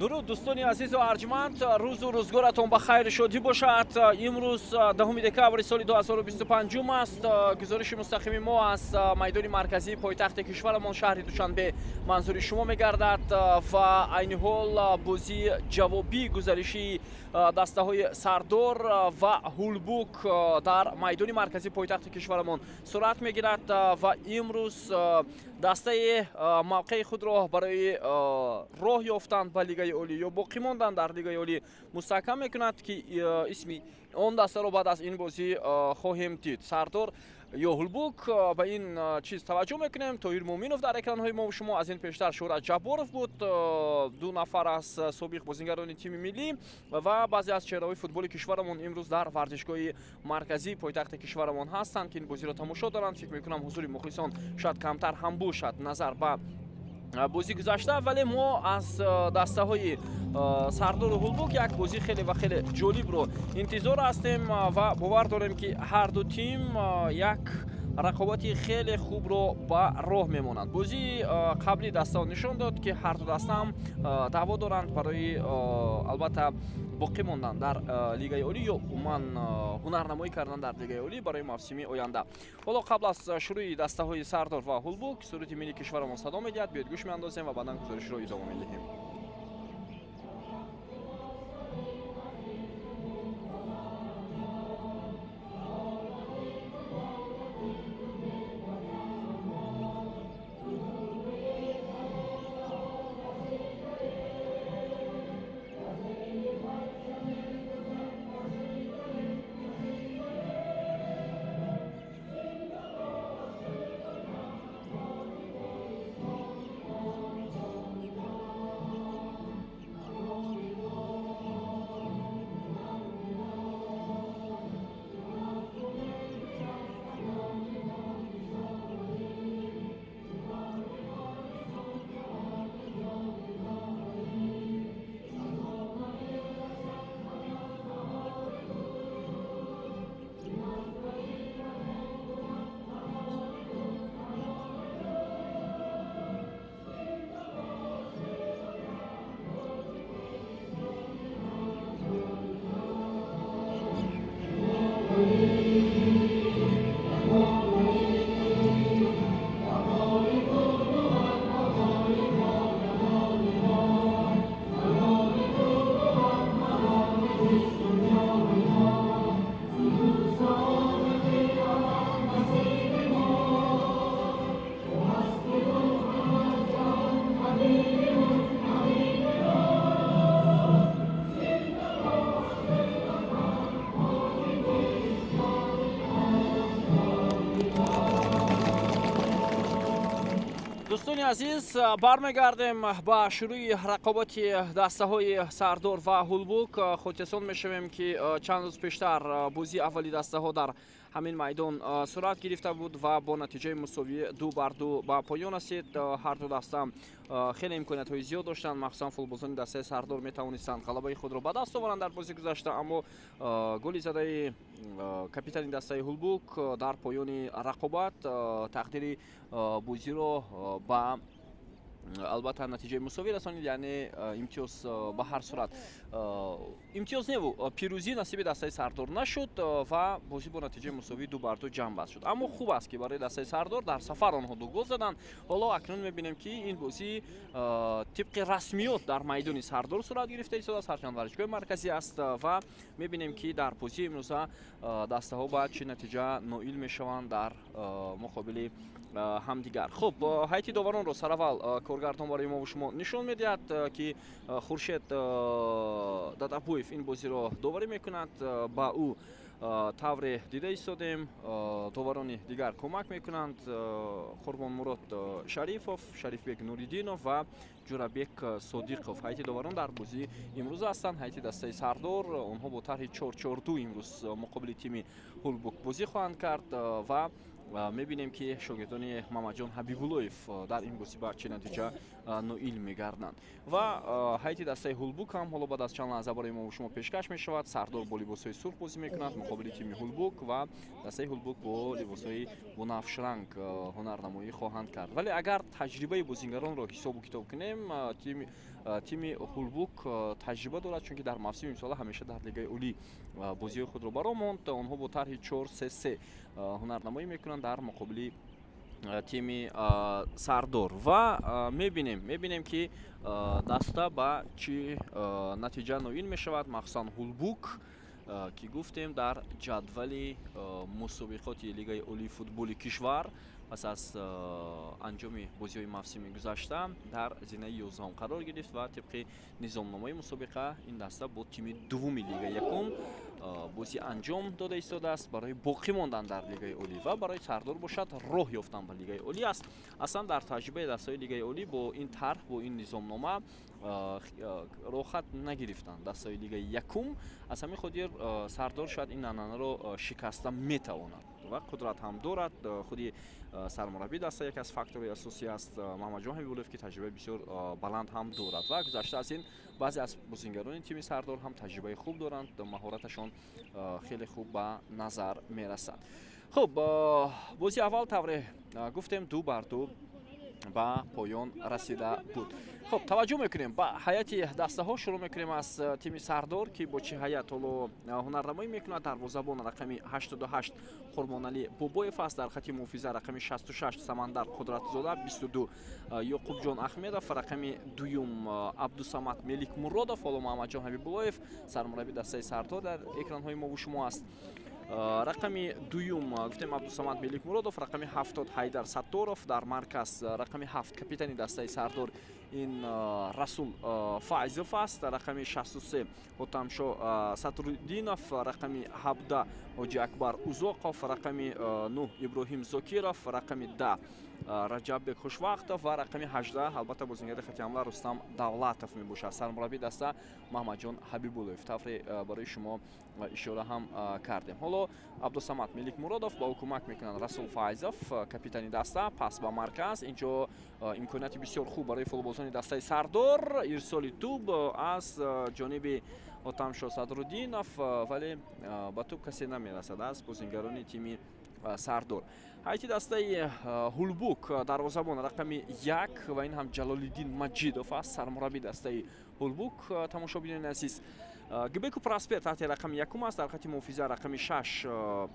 Дуруд, дӯстони азизу арҷманд, рӯзу рӯзгоратон ба хайру шодӣ бошад. Имрӯз 10 декабри соли 2025 аст. Гузориши мустақими мо аз майдони марказии пойтахти кишварамон, шаҳри Душанбе, манзури шумо мегардад ва айни ҳол бозии ҷавобии гузариши дастаҳои Сардор ва Ҳулбук дар майдони марказии пойтахти кишварамон сурат мегирад ва имрӯз дастаи мавқеи худро барои роҳ ёфтан ба Лигаи Олӣ ё боқӣ мондан дар Лигаи Олӣ мустаҳкам мекунад, ки исми он дастаро баъд аз ин бозӣ хоҳем дид. Сардор Ё Ҳулбук, ба ин чиз таваҷҷӯҳ мекунем. Тоҳир Муъминов дар экранҳои мо шумо, аз ин пештар Шӯҳрат Ҷабборов буд, ду нафар аз собиқ бозингарони тими миллӣ ва баъзе аз чеҳраҳои футболи кишварамон имрӯз дар варзишгоҳи марказии пойтахти кишварамон ҳастанд, ки ин бозиро тамошо доранд. Фикр мекунам, ҳузури мухлисон шояд камтар ҳам бошад назар ба бозӣ гузашта, вале мо аз дастаҳои Сардору Ҳулбук як бозӣ хеле ва хеле ҷолибро интизор ҳастем ва бовар дорем, ки ҳар ду тим як рақобати хеле хубро ба роҳ мемонанд. Бозии қабли дастаҳо нишон дод, ки ҳар ду даста ҳам даъво доранд барои, албатта, боқӣ мондан дар Лигаи Олӣ ё умуман ҳунарнамоӣ кардан дар Лигаи Олӣ барои мавсими оянда. Ҳоло қабл аз шурӯи дастаҳои Сардор ва Ҳулбук суруди миллии кишварамон садо медиҳад. Биёед, гӯш меандозем ва баъдан гузоришро идома медиҳем. Дӯстони азиз, бармегардем ба шурӯи рақобати дастаҳои Сардор ва Ҳулбук. Хотиррасон мешавем, ки чанд рӯз пештар бозии аввали дастаҳо дар ҳамин майдон сурат гирифта буд ва бо натиҷаи мусовӣ 2-2 ба поён расид. Ҳар ду даста хеле имкониятҳои зиёд доштанд, махсусан футболбозони дастаи Сардор метавонистанд ғалабаи худро ба даст оваранд дар бозии гузашта, аммо голи задаи капитани дастаи Ҳулбук дар поёни рақобат тақдири бозиро ба, албатта, натиҷаи мусовӣ расонид, яъне имтиёз, ба ҳар сурат имтиёз неву пирӯзӣ насиби дастаи Сардор нашуд ва бозӣ бо натиҷаи мусовӣ 2-2 ҷамъбаст шуд. Аммо хуб аст, ки барои дастаи Сардор дар сафар онҳо ду гол заданд. Ҳоло акнун мебинем, ки ин бозӣ тибқи расмиёт дар майдони Сардор сурат гирифта истодааст, ҳарчанд варзишгоҳи марказӣ аст, ва мебинем, ки дар бозии имрӯза дастаҳо ба чӣ натиҷа ноил мешаванд дар муқобили ҳамдигар. Хуб, ҳайати доваронро сараввал коргардон барои мо шумо нишон медиҳад, ки Хуршед Дадабоев ин бозиро доварӣ мекунад. Ба ӯ тавре дида истодем, доварони дигар кӯмак мекунанд: Қурбонмурод Шарифов, Шарифбек Нуриддинов ва Ҷурабек Содиқов. Ҳайати доварон дар бозии имрӯза ҳастанд. Ҳайати дастаи Сардор, онҳо бо тарҳи 4-4-2 имрӯз муқобили тими Ҳулбук бозӣ хоҳанд кард ва мебинем, ки шогирдони Мамаҷон Ҳабибуллоев дар ин бозӣ ба чӣ натиҷа ноил мегарданд. Ва ҳайати дастаи Ҳулбук ҳам ҳоло баъд аз чанд лаҳза барои мо шумо пешкаш мешавад. Сардор бо либосҳои сурх бозӣ мекунад муқобили тими Ҳулбук ва дастаи Ҳулбук бо либосҳои бунафшранг ҳунарнамоӣ хоҳанд кард. Вале агар таҷрибаи бозингаронро ҳисобу китоб кунем, тими Ҳулбук таҷриба дорад, чунки дар мавсими имсола ҳамеша дар Лигаи Олӣ бозиҳои худро баро монд. Онҳо бо тарҳи 4-3-3 ҳунарнамоӣ мекунанд дар муқобили тими Сардор ва мебинем, ки даста ба чӣ натиҷа ноил мешавад, махсусан Ҳулбук, ки гуфтем, дар ҷадвали мусобиқоти Лигаи Олии футболи кишвар Пас аз анҷоми бозиҳои мавсими гузашта дар зинаи 11 қарор гирифт ва тибқи низомномаи мусобиқа ин даста бо тими дуввуми лигаи якум бозӣ анҷом дода истодааст барои боқӣ мондан дар лигаи олӣ ва барои Сардор бошад роҳ ёфтан ба лигаи олӣ аст. Аслан дар таҷрибаи дастаҳои лигаи олӣ бо ин тарҳ, бо ин низомнома роҳат нагирифтанд дастаҳои лигаи якум. Аз ҳамин хотир Сардор шояд ин анъанаро шикаста метавонад ва қудрат ҳам дорад. Худи сармураббии даста яке аз факторҳои асосӣ аст, Муҳаммадҷон Ҳабибуллоев, ки таҷрибаи бисёр баланд ҳам дорад ва гузашта аз ин баъзе аз бозингарони тими Сардор ҳам таҷрибаи хуб доранд, маҳораташон хеле хуб ба назар мерасад. Хуб, бози аввал тавре гуфтем 2-2 ба поён расида буд. Хуб, таваҷҷӯҳ мекунем ба ҳайати дастаҳо. Шурӯъ мекунем аз тими Сардор, ки бо чӣ ҳайат ҳоло ҳунарнамоӣ мекунад. Дарвозабон рақами 88 Қурбоналӣ Бобоев аст. Дар хати муҳофиза рақами 66 Самандар Қудратзода, 22 Ёқубҷон Ахмедов, рақами дуюм Абдусамад Меликмуродов. Ҳоло Муҳаммадҷон Ҳабибуллоев сармураббии дастаи Сардор дар экранҳои мову шумо аст. Рақами дуюм гуфтем Абдусамад Меликмуродов, рақами 70 Ҳайдар Сатторов. Дар марказ рақами 7 капитани дастаи Сардор ин Расул Файзов аст. Рақами 63 Ҳотамшо Сатруддинов, рақами 17 Ҳоҷи Акбар Узоқов, рақами 9 Иброҳим Зокиров, рақами 10 Раҷаббек Хушвақтов ва рақами 18 албатта бозингари хати ҳамла Рустам Давлатов мебошад. Сармураббии даста Муҳаммадҷон Ҳабибуллоев. Тавре барои шумо ишора ҳам кардем. Ҳоло Абдусамад Меликмуродов ба ӯ кӯмак мекунанд Расул Файзов, капитани даста. Пас ба марказ. Инҷо имконияти бисёр хуб барои футболбозони дастаи Сардор. Ирсоли тӯб аз ҷониби Ҳотамшо Садруддинов, вале ба тӯб касе намерасад аз бозингарони тими Сардор. Ҳайати дастаи Ҳулбук, дарвозабон рақами 1 ва ин ҳам Ҷалолиддин Маҷидов аст, сармураббии дастаи Ҳулбук. Тамошобинони азиз, Гбеку Проспер таҳти рақами 1 аст. Дар хати муҳофиза рақами 6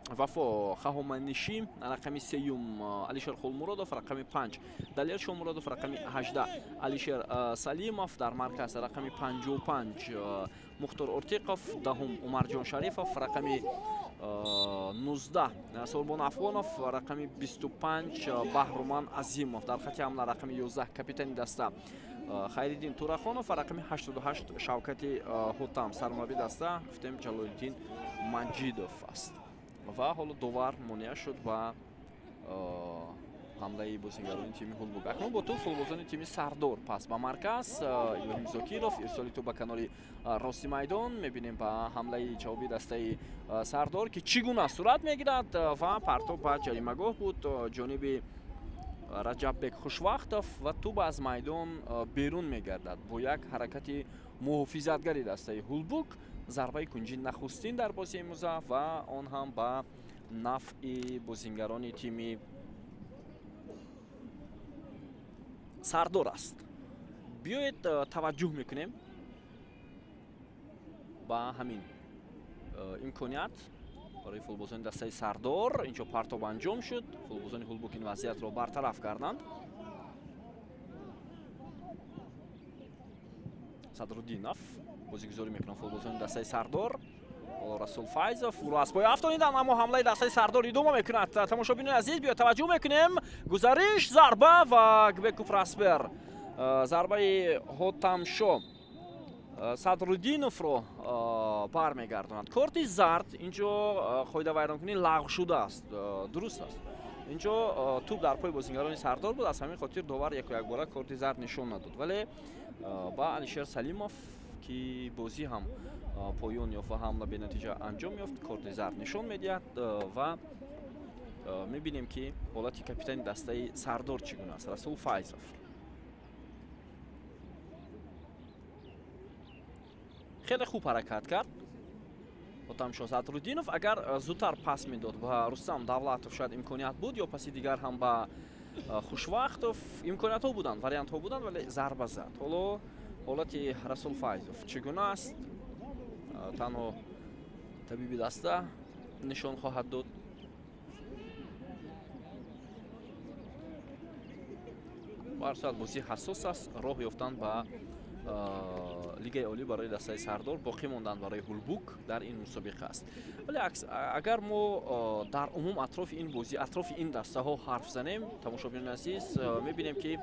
Вафо Хаҳоманишӣ, рақами 3 Алишер Хулмуродов, рақами 5 Далер Шомуродов, рақами 18 Алишер Салимов. Дар марказ рақами 55 Мухтор Ортиқов, 10 Умарҷон Шарифов, рақами 19 Сорбон Афғонов, рақами 25 Баҳруман Азимов. Дар хати ҳамла рақами 11 капитани даста Хайриддин Турахонов ва рақами 88 Шавкати Ҳотам. Сармураббии даста гуфтем Ҷалолиддин Маҷидов аст. Ва ҳоло довар монеа шуд ба ҳамлаи бозингарони тими Ҳулбук. Акнун бо тӯб футболбозони тими Сардор. Пас ба марказ Иброҳим Зокиров, ирсоли тӯб ба канори рости майдон. Мебинем ба ҳамлаи ҷавобии дастаи Сардор, ки чӣ гуна сурат мегирад ва партоб ба ҷаримагоҳ буд ҷониби Раҷаббек Хушвақтов ва тӯб аз майдон берун мегардад бо як ҳаракати муҳофизатгари дастаи Ҳулбук. Зарбаи кунҷи нахустин дар бозии имрӯза ва он ҳам ба нафъи бозингарони тими Сардор аст. Биёед таваҷҷӯҳ мекунем ба ҳамин имконият барои футболбозони дастаи Сардор. Инҷо партоб анҷом шуд. Футболбозони Ҳулбук ин вазъиятро бартараф карданд. Садруддинов бозигузорӣ мекунанд футболбозони дастаи Сардор. Ҳоло Расул Файзов ӯро аз пои афтониданд, аммо ҳамлаи дастаи Сардор идома мекунад. Тамошобинони азиз, биё таваҷҷӯҳ мекунем. Гузариш, зарба ва Гбеку Проспер зарбаи Ҳотамшо Садруддиновро бармегардонад. Корти зард инҷо қоидавайронкунӣ лағв шудааст. Дуруст аст. Инҷо тӯб дар пои бозингарони Сардор буд, аз ҳамин хотир довар яку якбора корти зард нишон надод. Вале ба Алишер Салимов, ки бозӣ ҳам поён ёфт ва ҳамла бенатиҷа анҷом ёфт, корти зард нишон медиҳад ва мебинем, ки ҳолати капитани дастаи Сардор чӣ гуна аст. Расул Файзов хеле хуб ҳаракат кард. Ҳотамшо Садруддинов агар зудтар пас медод ба Рустам Давлатов, шояд имконият буд, ё паси дигар ҳам ба Хушвақтов имкониятҳо буданд, вариантҳо буданд, вале зарба зад. Ҳоло ҳолати Расул Файзов чӣ гуна аст, танҳо табиби даста нишон хоҳад дод. Ба ҳар сурат бозӣ ҳассос аст. Роҳ ёфтан ба Лигаи Олӣ барои дастаи Сардор, боқӣ мондан барои Ҳулбук дар ин мусобиқа аст. Вале агар мо дар умум атрофи ин бозӣ, атрофи ин дастаҳо ҳарф занем, тамошобинони азиз, мебинем, ки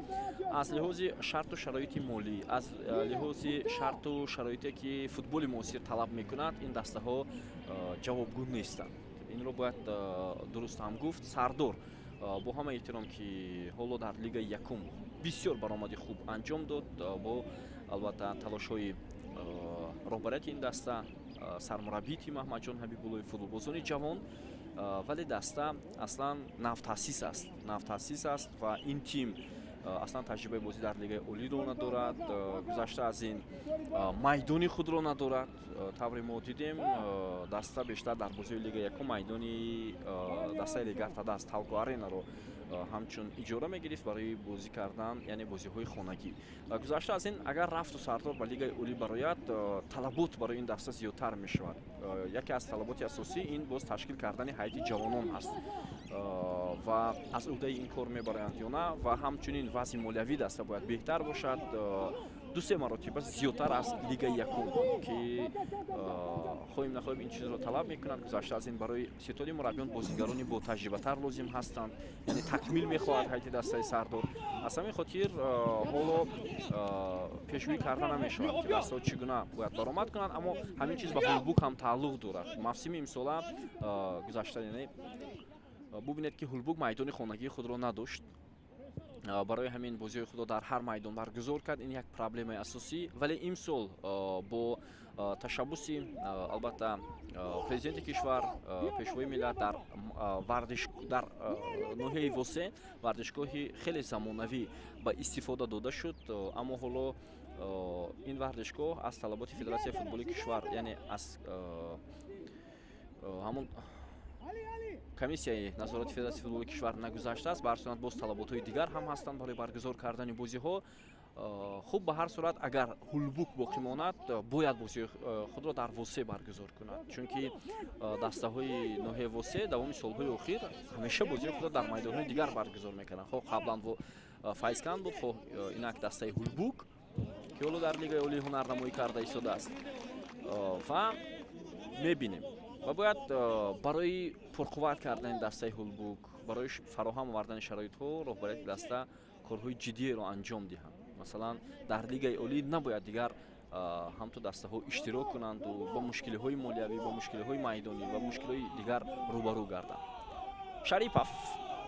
аз лиҳози шарту шароити молӣ, аз лиҳози шарту шароите, ки футболи муосир талаб мекунад, ин дастаҳо ҷавобгӯ нестанд. Инро бояд дуруст ҳам гуфт. Сардор, бо ҳама эҳтиром, ки ҳоло дар Лигаи якум бисёр баромади хуб анҷом дод, бо албатта талошҳои роҳбарияти ин даста, сармураббии тим Аҳмадҷон Ҳабибуллоев, футболбозони ҷавон, вале даста аслан навтаъсис аст, навтаъсис аст ва ин тим аслан таҷрибаи бозӣ дар Лигаи Олиро надорад. Гузашта аз ин, майдони худро надорад. Тавре мо дидем, даста бештар дар бозиҳои Лигаи якум майдони дастаи Регар-ТадАЗ, Талко Аренаро ҳамчун иҷора мегирифт барои бозӣ кардан, яъне бозиҳои хонагӣ. Гузашта аз ин, агар рафту Сардор ба Лигаи Олӣ барояд, талабот барои ин даста зиёдтар мешавад. Яке аз талаботи асосӣ ин боз ташкил кардани ҳайати ҷавонон ҳаст ва аз ӯҳдаи ин кор мебароянд ё на. Ва ҳамчунин вазъи молиявии даста бояд беҳтар бошад, ду-се маротиба зиёдтар аз Лигаи якум, ки хоҳем нахоҳем, ин чизро талаб мекунад. Гузашта аз ин, барои ситоди мураббиён бозигарони ботаҷрибатар лозим ҳастанд, яъне такмил мехоҳад ҳайати дастаи Сардор. Аз ҳамин хотир ҳоло пешгӯӣ карда намешавад, ки дастаҳо чӣ гуна бояд баромад кунанд, аммо ҳамин чиз ба Ҳулбук ҳам тааллуқ дорад. Мавсими имсола гузашта, яъне бубинед, ки Ҳулбук майдони хонагии худро надошт, барои ҳамин бозиҳои худро дар ҳар майдон баргузор кард. Ин як проблемаи асосӣ. Вале имсол бо ташаббуси, албатта, президенти кишвар, пешвои миллат, дар варзиш дар ноҳияи Восе варзишгоҳи хеле замонавӣ ба истифода дода шуд. Аммо ҳоло ин варзишгоҳ аз талаботи Федератсияи футболи кишвар, яъне аз ҳамон комиссияи назорати Федератсияи футболи кишвар нагузаштааст. Ба ҳар сурат, боз талаботҳои дигар ҳам ҳастанд барои баргузор кардани бозиҳо. Хуб, ба ҳар сурат, агар Ҳулбук боқӣ монад, бояд бозиҳои худро дар Восе баргузор кунад, чунки дастаҳои ноҳияи Восе давоми солҳои охир ҳамеша бозиҳои худро дар майдонҳои дигар баргузор мекарданд, хоҳ қаблан Файзканд буд, хоҳ инак дастаи Ҳулбук, ки ҳоло дар Лигаи Олии ҳунарнамоӣ карда истодааст. Ва мебинем, ва бояд барои пурқувват кардани дастаи Ҳулбук, барои фароҳам овардани шароитҳо роҳбарияти даста корҳои ҷиддиеро анҷом диҳанд. Масалан, дар Лигаи Олӣ набояд дигар ҳамту дастаҳо иштирок кунанду бо мушкилиҳои молиявӣ, бо мушкилиҳои майдонӣ ва мушкилиҳои дигар рӯбарӯ гарданд. Шарипов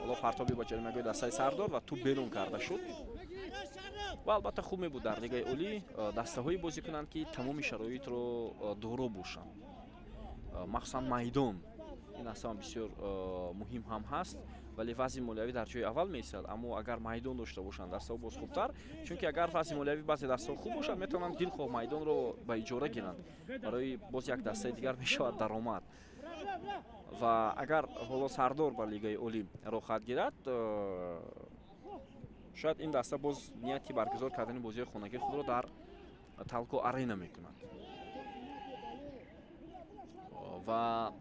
ҳоло партоби ба ҷаримагоҳи дастаи Сардор ва тӯб берун карда шуд. Ва албатта, хуб мебуд, дар Лигаи Олӣ дастаҳое бозӣ кунанд, ки тамоми шароитро доро бошанд, махсусан майдон. Ин аслан бисёр муҳим ҳам ҳаст, вале вазъи молиявӣ дар ҷои аввал меистад. Аммо агар майдон дошта бошанд дастаҳо, боз хубтар, чунки агар вазъи молиявии баъзе дастаҳо хуб бошад, метавонанд дилхоҳ майдонро ба иҷора гиранд, барои боз як дастаи дигар мешавад даромад. Ва агар ҳоло Сардор ба Лигаи Олӣ роҳхат гирад, шояд ин даста боз нияти баргузор кардани бозиҳои хонагии худро дар Талко Арена мекунад. Ва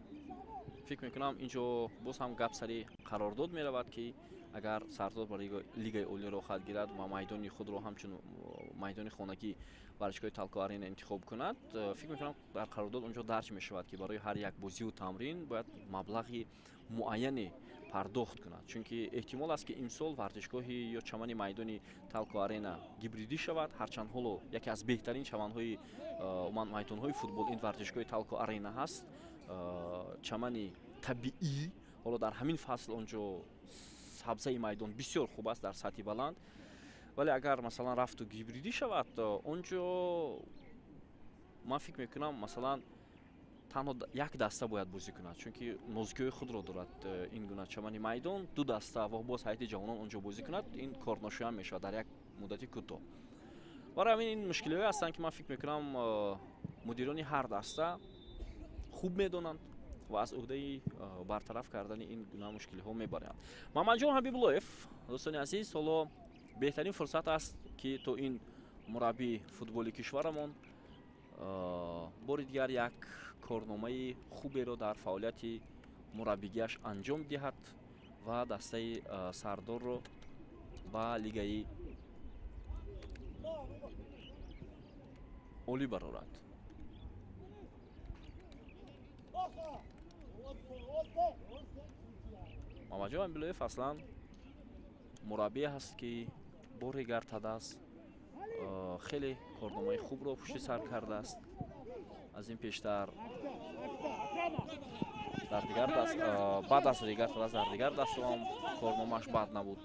фикр мекунам, ин ҷо боз ҳам гап сари қарордод меравад, ки агар Сардор ба Лигаи Олӣ роҳхат гирад ва майдони худро ҳамчун майдони хонагӣ варзишгоҳи Талко Арена интихоб кунад, фикр мекунам, дар қарордод он ҷо дарҷ мешавад, ки барои ҳар як бозиву тамрин бояд маблағи муайяне пардохт кунад, чунки эҳтимол аст, ки имсол варзишгоҳи ё чамани майдони Талко Арена гибридӣ шавад. Ҳарчанд ҳоло яке аз беҳтарин чаманҳои, умуман майдонҳои футбол ин варзишгоҳи Талко Арена ҳаст, чамани табиӣ. Ҳоло дар ҳамин фасл он ҷо сабзаи майдон бисёр хуб аст, дар сатҳи баланд. Вале агар, масалан, рафту гибридӣ шавад, он ҷо ман фикр мекунам, масалан, танҳо як даста бояд бозӣ кунад, чунки нозукиҳои худро дорад ин гуна чамани майдон. Ду даста ва боз ҳайати ҷавонон он ҷо бозӣ кунад, ин корношоям мешавад дар як муддати кӯтоҳ. Барои ҳамин ин мушкилиҳое ҳастанд, ки ман фикр мекунам, мудирони ҳар даста хуб медонанд ва аз ӯҳдаи бартараф кардани ин гуна мушкилиҳо мебаранд. Мамадҷон Ҳабибуллоев, дӯстони азиз, ҳоло беҳтарин фурсат аст, ки то ин мураббии футболи кишварамон бори дигар як корномаи хуберо дар фаъолияти мураббигиаш анҷом диҳад ва дастаи Сардорро ба Лигаи олӣ барорад. Мамаҷон Амбилоев аслан мураббие ҳаст, ки боре гартадааст, хеле корномаи хубро пушти сар кардааст. Аз ин пештар дар дигар даст, баъд аз регартадааст, дар дигар дастҳо ҳам корномааш бад набуд.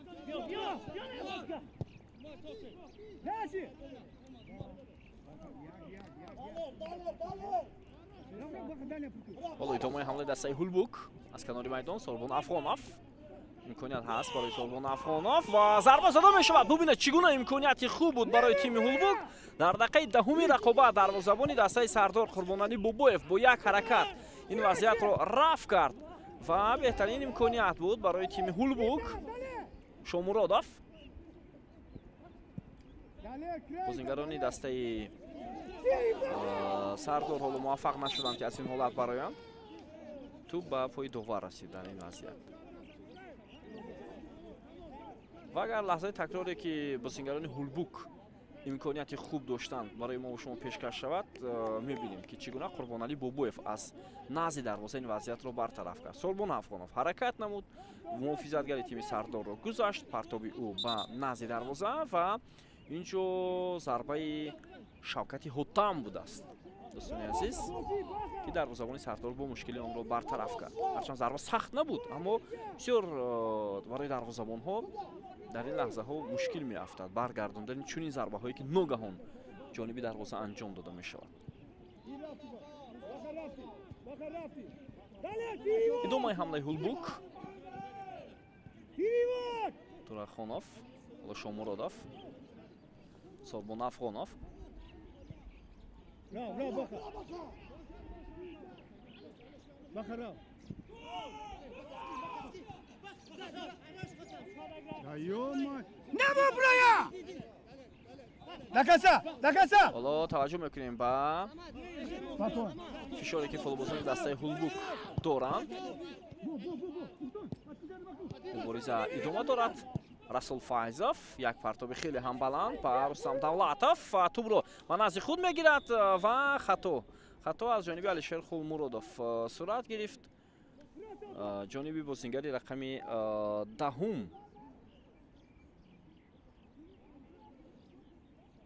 Ҳоло идомаи ҳамлаи дастаи Ҳулбук аз канори майдон. Сорбон Афғонов, имконият ҳаст барои Сорбон Афғонов ва зарба зада мешавад. Бубинед, чӣ гуна имконияти хуб буд барои тими Ҳулбук. Дар дақиқаи даҳуми рақобат дарвозабони дастаи Сардор Қурбоналӣ Бобоев бо як ҳаракат ин вазъиятро рафъ кард ва беҳтарин имконият буд барои тими Ҳулбук. Шомуродов, бозингарони дастаи Сардор ҳоло муваффақ нашуданд, ки аз ин ҳолат бароянд. Тӯб ба пои довар расид дар ин вазъият. Ва агар лаҳзаи такроре, ки бозингарони Ҳулбук имконияти хуб доштанд, барои мо шумо пешкаш шавад, мебинем, ки чӣ гуна Қурбоналӣ Бобоев аз назди дарвоза ин вазъиятро бартараф кард. Сорбон Афғонов ҳаракат намуд, муҳофизатгари тими Сардорро гузашт, партоби ӯ ба назди дарвоза ва инҷо зарбаи Шавкати Ҳотам будааст, дӯстони азиз, ки дарвозабони Сардор бо мушкили онро бартараф кард. Ҳарчанд зарба сахт набуд, аммо бисёр барои дарвозабонҳо дар ин лаҳзаҳо мушкил меафтад баргардондани чунин зарбаҳое, ки ногаҳон ҷониби дарвоза анҷом дода мешавад. Идомаи ҳамлаи Ҳулбук. Турахонов, ҳоло Шомуродов, Сорбон Афғонов. Ҳоло таваҷҷӯҳ мекунем ба фишоре, ки футболбозони дастаи Ҳулбук доранд. Мубориза идома дорад. Расул Файзов як партоби хеле ҳам баланд ба Рустам Давлатов, тӯбро ба назди худ мегирад ва хато аз ҷониби Алишер Хулмуродов сурат гирифт. Ҷониби бозингари рақами даҳум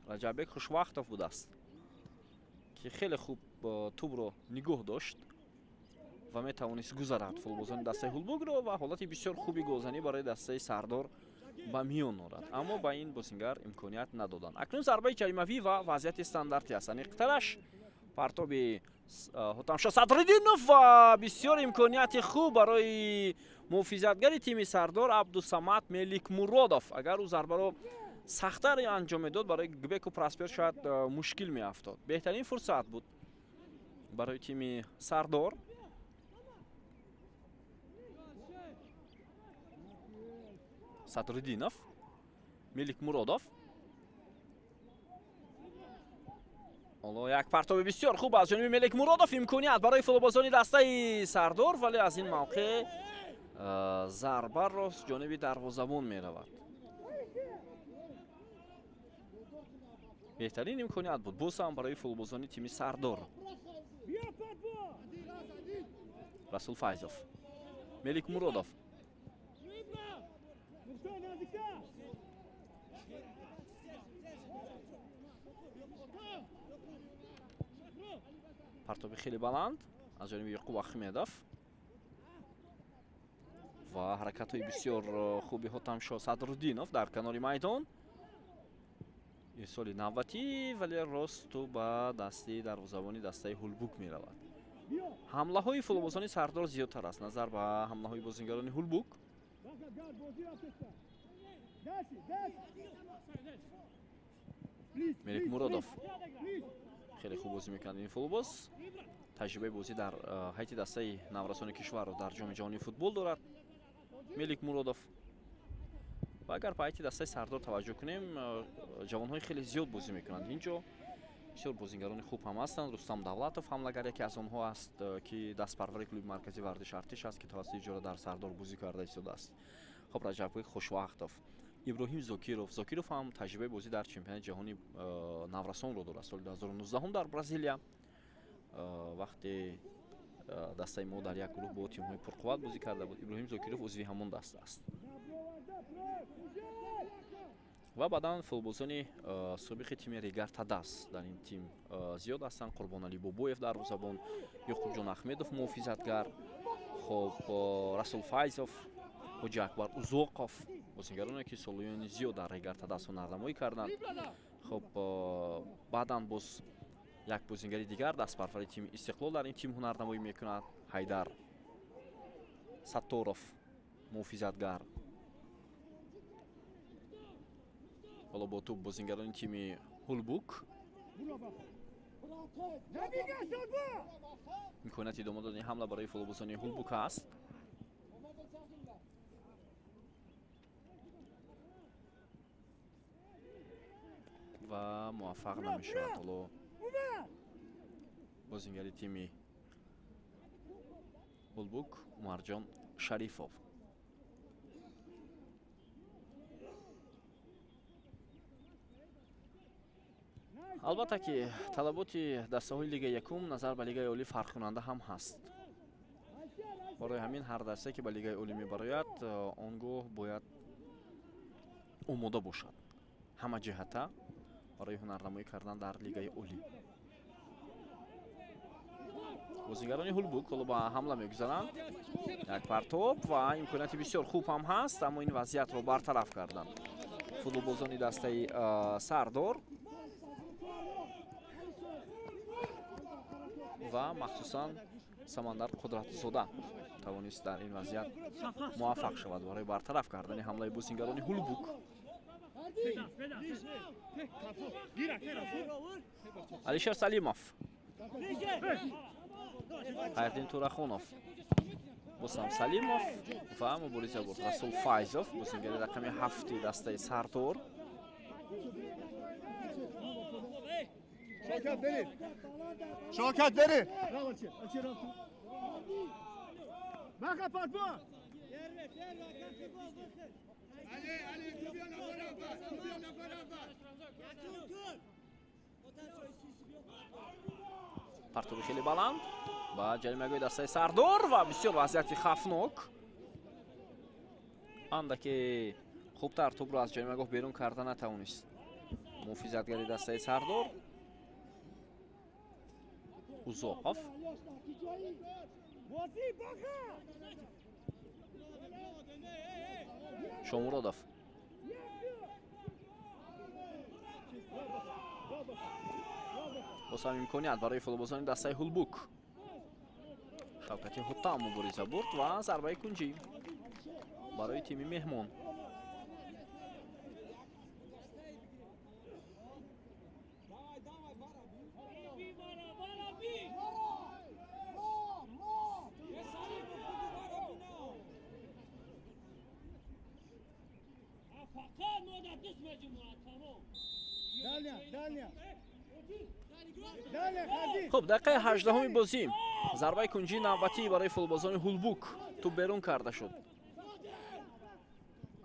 Раҷаббек Хушвақтов будааст, ки хеле хуб тӯбро нигоҳ дошт ва метавонист гузарад футболбозони дастаи Ҳулбукро ва ҳолати бисёр хуби голзанӣ барои дастаи Сардор ба миён орад, аммо ба ин бозингар имконият надоданд. Акнун зарбаи ҷаримавӣ ва вазъияти стандартӣ аст. Аниқтараш партоби Ҳотамшо Садриддинов ва бисёр имконияти хуб барои муҳофизатгари тими Сардор Абдусамад Меликмуродов. Агар ӯ зарбаро сахттар анҷом медод, барои Гбеку Проспер шояд мушкил меафтод. Беҳтарин фурсат буд барои тими Сардор. Садриддинов, Меликмуродов. Ҳоло як партоби бисёр хуб аз ҷониби Меликмуродов, имконият барои футболбозони дастаи Сардор, вале аз ин мавқеъ зарба рост ҷониби дарвозабон меравад. Беҳтарин имконият буд боз ҳам барои футболбозони тими Сардор. Расул Файзов, Меликмуродов. Партоби хеле баланд аз ҷониби Яқуб Ахмедов ва ҳаракатҳои бисёр хуби Ҳотамшо Садруддинов дар канори майдон. Ирсоли навбатӣ, вале росту ба дасти дарвозабони дастаи Ҳулбук меравад. Ҳамлаҳои футболбозони Сардор зиёдтар аст назар ба ҳамлаҳои бозингарони Ҳулбук. Меликмуродов хеле хуб бозӣ мекунад ин футболбоз. Таҷрибаи бозӣ дар ҳайати дастаи наврасони кишварро дар ҷоми ҷаҳонии футбол дорад Меликмуродов. Ва агар ба ҳайати дастаи Сардор таваҷҷӯҳ кунем, ҷавонҳои хеле зиёд бозӣ мекунанд инҷо. Бисёр бозингарони хуб ҳам ҳастанд. Рустам Давлатов ҳамлагар яке аз онҳо аст, ки дастпарвари клуби марказии варзиши Артиш аст, ки тавассути иҷора дар Сардор бозӣ карда истодааст. Хоб, Раҷаббек Хушвақтов Иброҳим Зокиров. Зокиров ҳам таҷрибаи бозӣ дар чемпионати ҷаҳони наврасонро дорад. Соли 2019 дар Бразилия вақте дастаи мо дар як гурӯҳ бо тимҳои пурқувват бозӣ карда буд, Иброҳим Зокиров узви ҳамон даста аст. Ва баъдан футболбозони собиқи тими Регар Тадас дар ин тим зиёд ҳастанд. Қурбоналӣ Бобоев дарвозабон, Ёқубҷон Ахмедов муҳофизатгар, хоб Расул Файзов, Ҳоҷи Акбар Узоқов, бозигароне ки солиёни зиёд дар Регар Тадас ҳунарнамоӣ карданд. Хоб баъдан боз як бозингари дигар дастпарвари тими Истиқлол дар ин тим ҳунарнамоӣ мекунад, Ҳайдар Сатторов муҳофизатгар. Ҳоло бо тӯб бозингарони тими Ҳулбук. Имконияти идома додани ҳамла барои футболбозони Ҳулбук аст. Ва муваффақ намешавад. Ҳоло бозингари тими Ҳулбук Умарҷон Шарифов. Албатта ки талаботи дастаҳои лигаи якум назар ба лигаи олӣ фарқкунанда ҳам ҳаст. Барои ҳамин ҳар дастае ки ба лигаи олӣ мебарояд, он гоҳ бояд омода бошад ҳама ҷиҳата барои ҳунарнамоӣ кардан дар лигаи олӣ. Бозигарони Ҳулбук ҳоло ба ҳамла мегузаранд. Як партоб ва имконияти бисёр хуб ҳам ҳаст, аммо ин вазъиятро бартараф карданд футболбозони дастаи Сардор ва махсусан Самандар Қудратзода тавонист дар ин вазъият муваффақ шавад барои бартараф кардани ҳамлаи бозингарони Ҳулбук. Алишер Салимов, Хайрдин Турахунов, Босам Салимов ва мубориза бурд Расул Файзов, бозингари рақами 7 дастаи Сардор. Шавкат бери. Партоби хеле баланд ба ҷаримагоҳи дастаи Сардор ва бисёр вазъияти хавфнок. Андаке хубтар тӯбро аз ҷаримагоҳ берун карда натавонист муҳофизатгари дастаи Сардор Узоқов. Шомуродов. Боз ҳам имконият барои футболбозони дастаи Ҳулбук. Шавкати Ҳутам мубориза бурд ва зарбаи кунҷӣ барои тими меҳмон. Хуб, дақиқаи 18-уми бозӣ зарбаи кунҷии навбатӣ барои футболбозони Ҳулбук. Тӯб берун карда шуд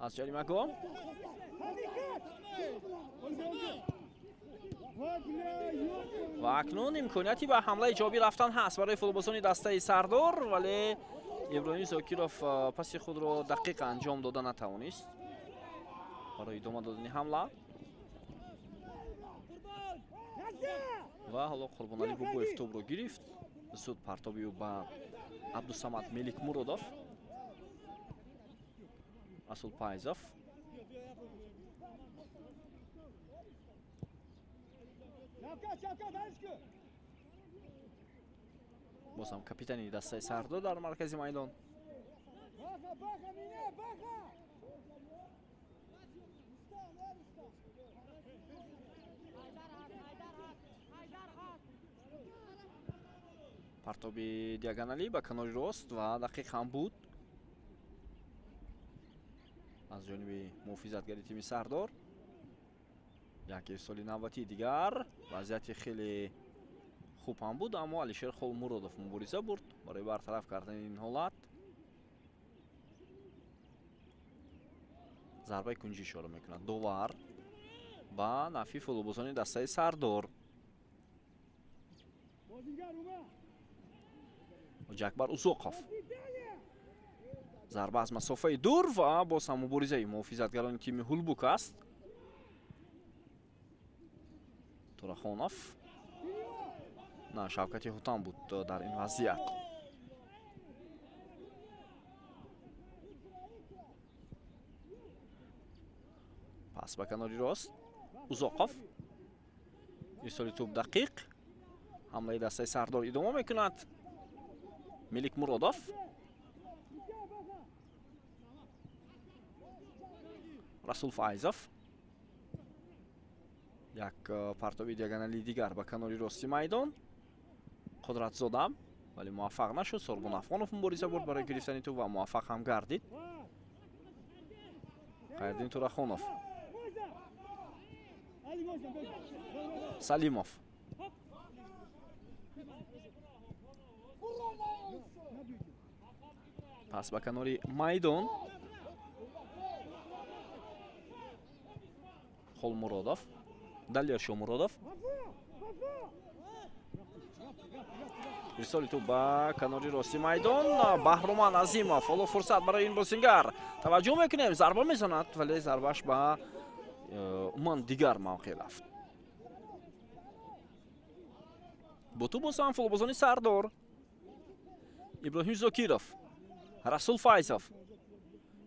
аз ҷаримагоҳ. Ва акнун имконияти ба ҳамлаи ҷавобӣ рафтан ҳаст барои футболбозони дастаи Сардор, вале Иброҳим Зокиров паси худро дақиқ анҷом дода натавонист барои идома додани ҳамла. Ва ҳоло Қурбоналӣ Бобоев тӯбро гирифт. Зуд партоби ӯ ба Абдусамад Меликмуродов. Расул Пайзов. Боз ҳам капитани дастаи Сардор дар маркази майдон. Партоби диагоналӣ ба канори рост ва дақиқ ҳам буд аз ҷониби муҳофизатгари тими Сардор. Як ирсоли навбатии дигар, вазъияти хеле хуб ҳам буд, аммо Алишер Холмуродов мубориза бурд барои бартараф кардани ин ҳолат. Зарбаи кунҷӣ ишора мекунад довар ба нафи футболбозони дастаи Сардор. Ҳоҷиакбар Узоқов. Зарба аз масофаи дур ва боз ҳам муборизаи муҳофизатгарони тими Ҳулбук аст. Турахонов. На, Шавкати Ҳутам буд дар ин вазъият. Пас ба канори рост Узоқов. Ирсоли тӯб дақиқ. Ҳамлаи дастаи Сардор идома мекунад. Мелик Муродов. Расул Файзов. Як партоби диагонали дигар ба канори рости майдон. Қудратзода, вале муваффақ нашуд. Сорбон Афғонов мубориза бурд барои гирифтани тӯб ва муваффақ ҳам гардид. Хайриддин Турахонов. Салимов. Пас ба канори майдон. Холмуродов. Далер Шомуродов. Ирсоли тӯб ба канори рости майдон. Баҳруман Азимов. Ҳоло фурсат барои ин бозингар. Таваҷҷӯҳ мекунем, зарба мезанад, вале зарбааш ба умуман дигар мавқеъ рафт. Бо тӯб боз ҳам футболбозони Сардор. Иброҳим Зокиров, Расул Файзов,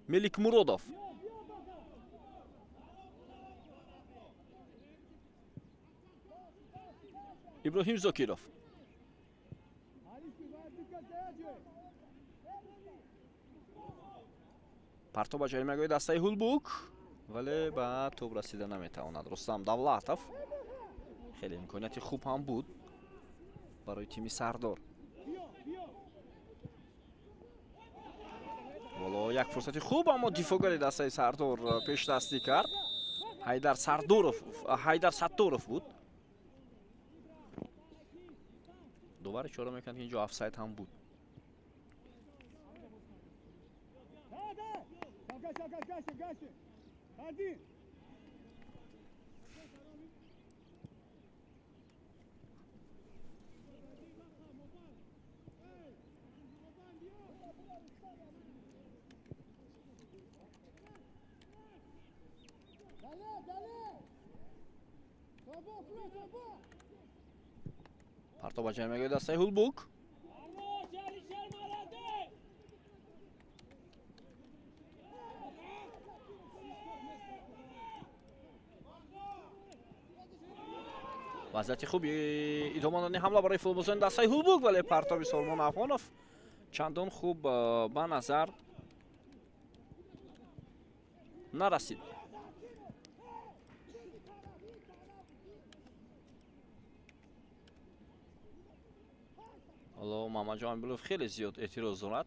Мелик Муродов. Иброҳим Зокиров. Партоб ба ҷаримагоҳи дастаи Ҳулбук, вале ба тӯб расида наметавонад. Рустам Давлатов. Хеле имконияти хуб ҳам буд барои тими Сардор. Ҳоло як фурсати хуб, аммо дифоъгари дастаи Сардор пешдастӣ кард. Ҳайдар Сатторов буд. Довар ишора мекунад, ки инҷо офсайд ҳам буд. Партоб ба ҷаримагоҳи дастаи Ҳулбук. Вазъияти хуби идома додани ҳамла барои футболбозони дастаи Ҳулбук, вале партоби Солмон Афғонов чандон хуб ба назар нарасид. Ҳоло Муҳаммадҷон Амилов хеле зиёд эътироз дорад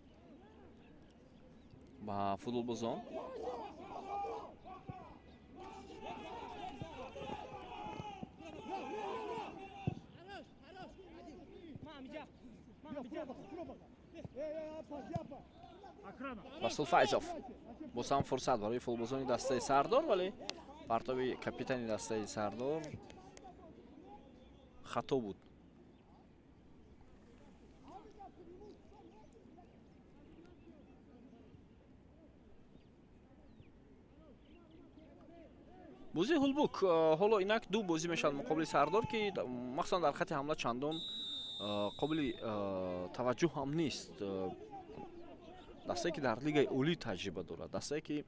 ба футболбозон. Расул Файзов. Боз ҳам фурсат барои футболбозони дастаи Сардор, вале партоби капитани дастаи Сардор хато буд. Бозии Ҳулбук ҳоло инак ду бозӣ мешавад муқобили Сардор, ки махсусан дар хати ҳамла чандон қобили таваҷҷӯҳ ҳам нест. Дастае ки дар лигаи олӣ таҷриба дорад, дастае ки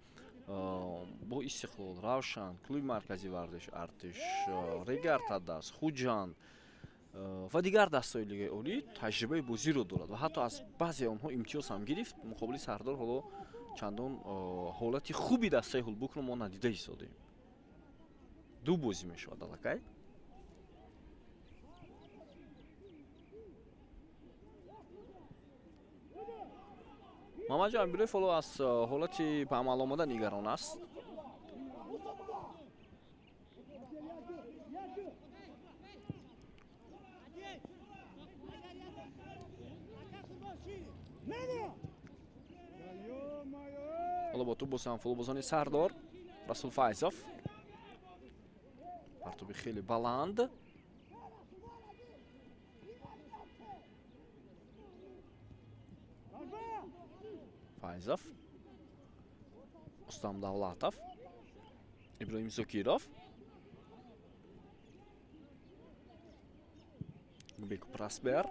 бо Истиқлол, Равшан, клуби марказии варзиш Артиш, Регар Тадас, Хуҷанд ва дигар дастаҳои лигаи олӣ таҷрибаи бозиро дорад ва ҳатто аз баъзе онҳо имтиёз ҳам гирифт. Муқобили Сардор ҳоло чандон ҳолати хуби дастаи Ҳулбукро мо надида истодаем. Ду бозӣ мешавад аллакай. Муҳаммадҷон Амилов ҳоло аз ҳолати ба амал омада нигарон аст. Ҳоло бо тӯб боз ҳам футболбозони Сардор. Расул Файзов. Партоби хеле баланд. Файзов. Рустам Давлатов. Иброҳим Зокиров. Бек Прасбер.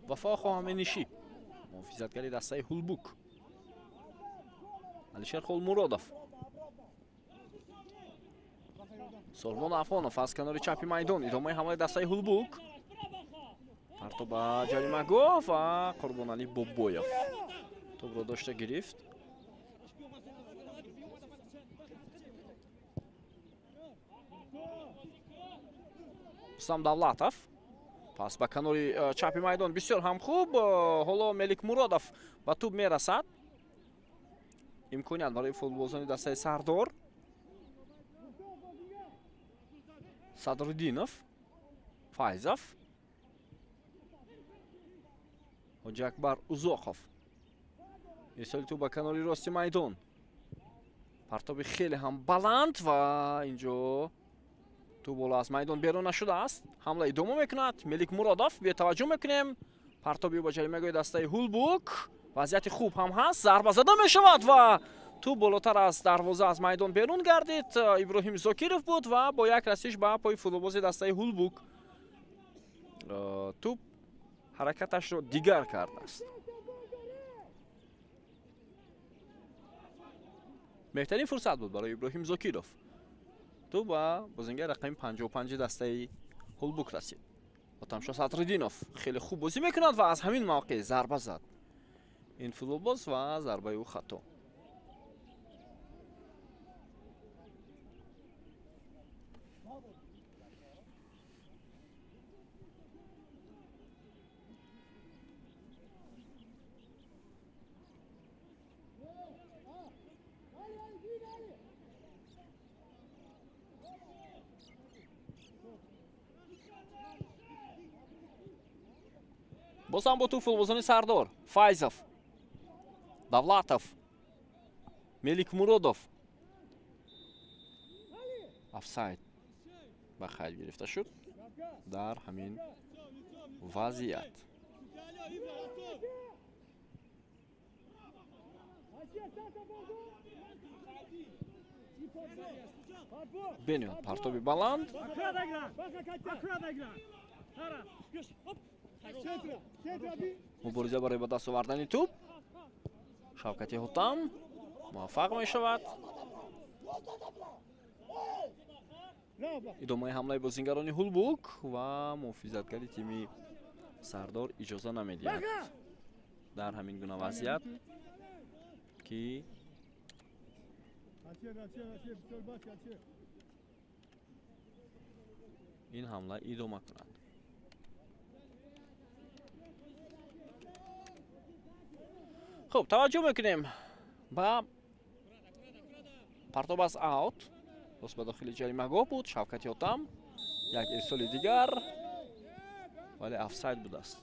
Вафо Хоҳаменишӣ, муҳофизатгари дастаи Ҳулбук. Алишер Холмуродов. Солмон Афонов аз канори чапи майдон. Идомаи ҳамлаи дастаи Ҳулбук. Парто ба ҷаримагоҳ ва Қурбоналӣ Бобоев тӯбро дошта гирифт. Рустам Давлатов. Пас ба канори чапи майдон бисёр ҳам хуб. Ҳоло Мелик Муродов ба тӯб мерасад. Имконият барои футболбозони дастаи Сардор. Садриддинов, Файзов, Ҳоҷи Акбар Узоқов. Ирсоли тӯб ба канори рости майдон. Партоби хеле ҳам баланд ва инҷо тӯб боло аз майдон берун нашудааст. Ҳамла идома мекунад. Мелик Муродов, бетаваҷҷӯҳ мекунем. Партоби ба ҷаримагоҳи дастаи Ҳулбук. Вазъияти хуб ҳам ҳаст. Зарба зада мешавад ва тӯб болотар аз дарвоза аз майдон берун гардид. Иброҳим Зокиров буд ва бо як расиш ба пои футболбози дастаи Ҳулбук тӯб ҳаракаташро дигар кардааст. Беҳтарин фурсат буд барои Иброҳим Зокиров. Тӯб ба бозингари рақами 55 дастаи Ҳулбук расид. Отамшо Садриддинов хеле хуб бозӣ мекунад ва аз ҳамин мавқеъ зарба зад ин футболбоз ва зарбаи ӯ хато. Боз ҳам бо тӯб футболбозони Сардор. Файзов, Давлатов, Мелик Муродов. Офсайд ба хайр гирифта шуд дар ҳамин вазъият. Бениҳоят партоби баланд. Мубориза барои ба даст овардани тӯб. Шавкати Ҳотам муваффақ мешавад. Идомаи ҳамлаи бозингарони Ҳулбук ва муҳофизатгари тими Сардор иҷоза намедиҳад дар ҳамин гуна вазъият ки ин ҳамла идома кунад. Хуб, таваҷҷӯҳ мекунем ба партоб аз аут. Боз ба дохили ҷаримагоҳ буд Шавкати Ҳотам. Як ирсоли дигар, вале офсайд будааст.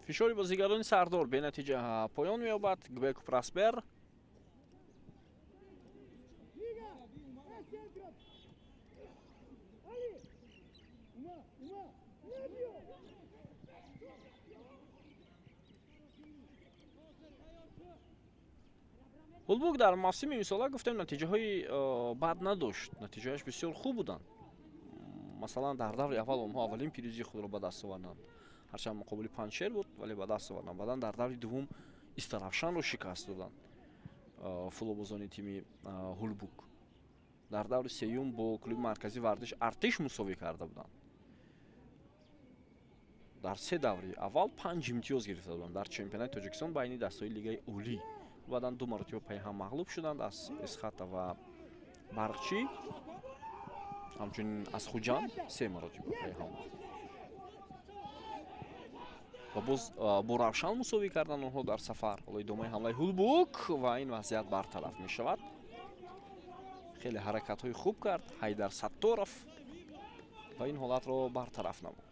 Фишори бозигарони Сардор бенатиҷа поён меёбад. Гбек Прасбер. Ҳулбук дар мавсими имсола гуфтем натиҷаҳои бад надошт, натиҷаҳояш бисёр хуб буданд. Масалан, дар даври аввал онҳо аввалин пирӯзии худро ба даст оварданд, ҳарчанд муқобили Панҷшер буд, вале ба даст оварданд. Баъдан дар даври дуввум Истаравшанро шикаст доданд футболбозони тими Ҳулбук. Дар даври сеюм бо клуби марказии варзиш Артиш мусовӣ карда буданд. Дар се даври аввал 5 имтиёз гирифта буданд дар чемпионати Тоҷикистон байни дастҳои лигаи олӣ. Баъдан 2 маротиба пайҳам мағлуб шуданд аз Эсхата ва Барқчӣ, ҳамчунин аз Хуҷанд 3 маротиба пайҳам. Ва боз бо Равшан мусовӣ карданд онҳо дар сафар. Ҳоло идомаи ҳамлаи Ҳулбук ва ин вазъият бартараф мешавад. Хеле ҳаракатҳои хуб кард Ҳайдар Сатторов ва ин ҳолатро бартараф намуд.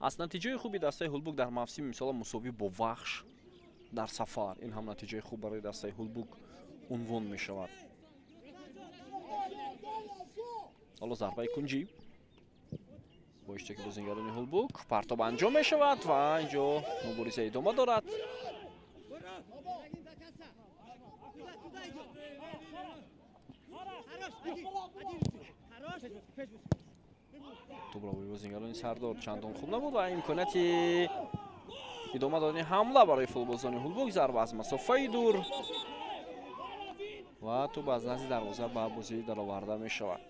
Аз натиҷаи хуби дастаи Ҳулбук дар мавсими мисола мусовӣ бо Вахш дар сафар, ин ҳам натиҷаи хуб барои дастаи Ҳулбук унвон мешавад. Ҳоло зарбаи кунҷӣ бо иштироки бозингарони Ҳулбук партоб анҷом мешавад ва инҷо мубориза идома дорад. Тӯбравии бозингарони Сардор чандон хуб набуд ва имконияти идома додани ҳамла барои футболбозони Ҳулбук. Зарба аз масофаи дур ва тӯб аз назди дарвоза ба бозӣ дароварда мешавад.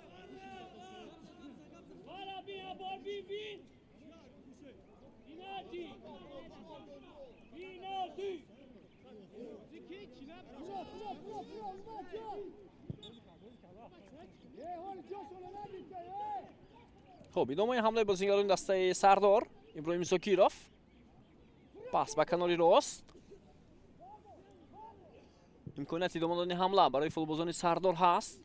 Хуб, идомаи ҳамлаи бозингарони дастаи Сардор. Иброҳим Зокиров пас ба канори рост. Имконияти идома додани ҳамла барои футболбозони Сардор ҳаст.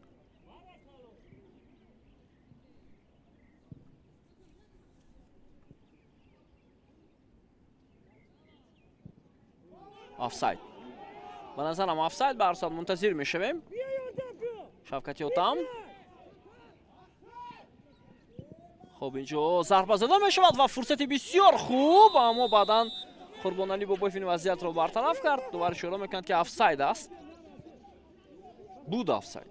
Офсайд. Ба назарам офсайд, ба ҳар сурат мунтазир мешавем. Шавкати Отам. Хуб, инҷо зарба зада мешавад ва фурсати бисёр хуб, аммо баъдан Қурбоналӣ Бобоев ин вазъиятро бартараф кард. Довар ишора мекунад, ки офсайд аст. Буд офсайд.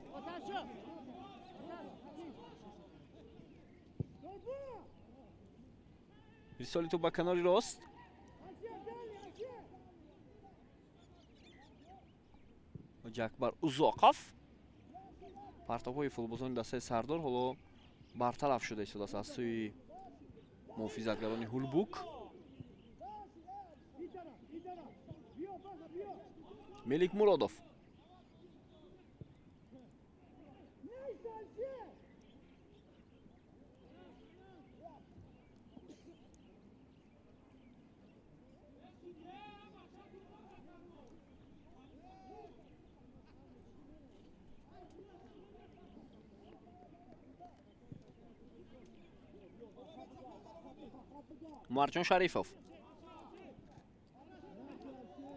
Ирсоли тӯб ба канори рост. Ҳоҷиакбар Узоқов. Партобҳои футболбозони дастаи Сардор ҳоло бартараф шуда истодааст аз сӯи муҳофизатгарони Ҳулбук. Мелик Муродов. Марҷон Шарифов.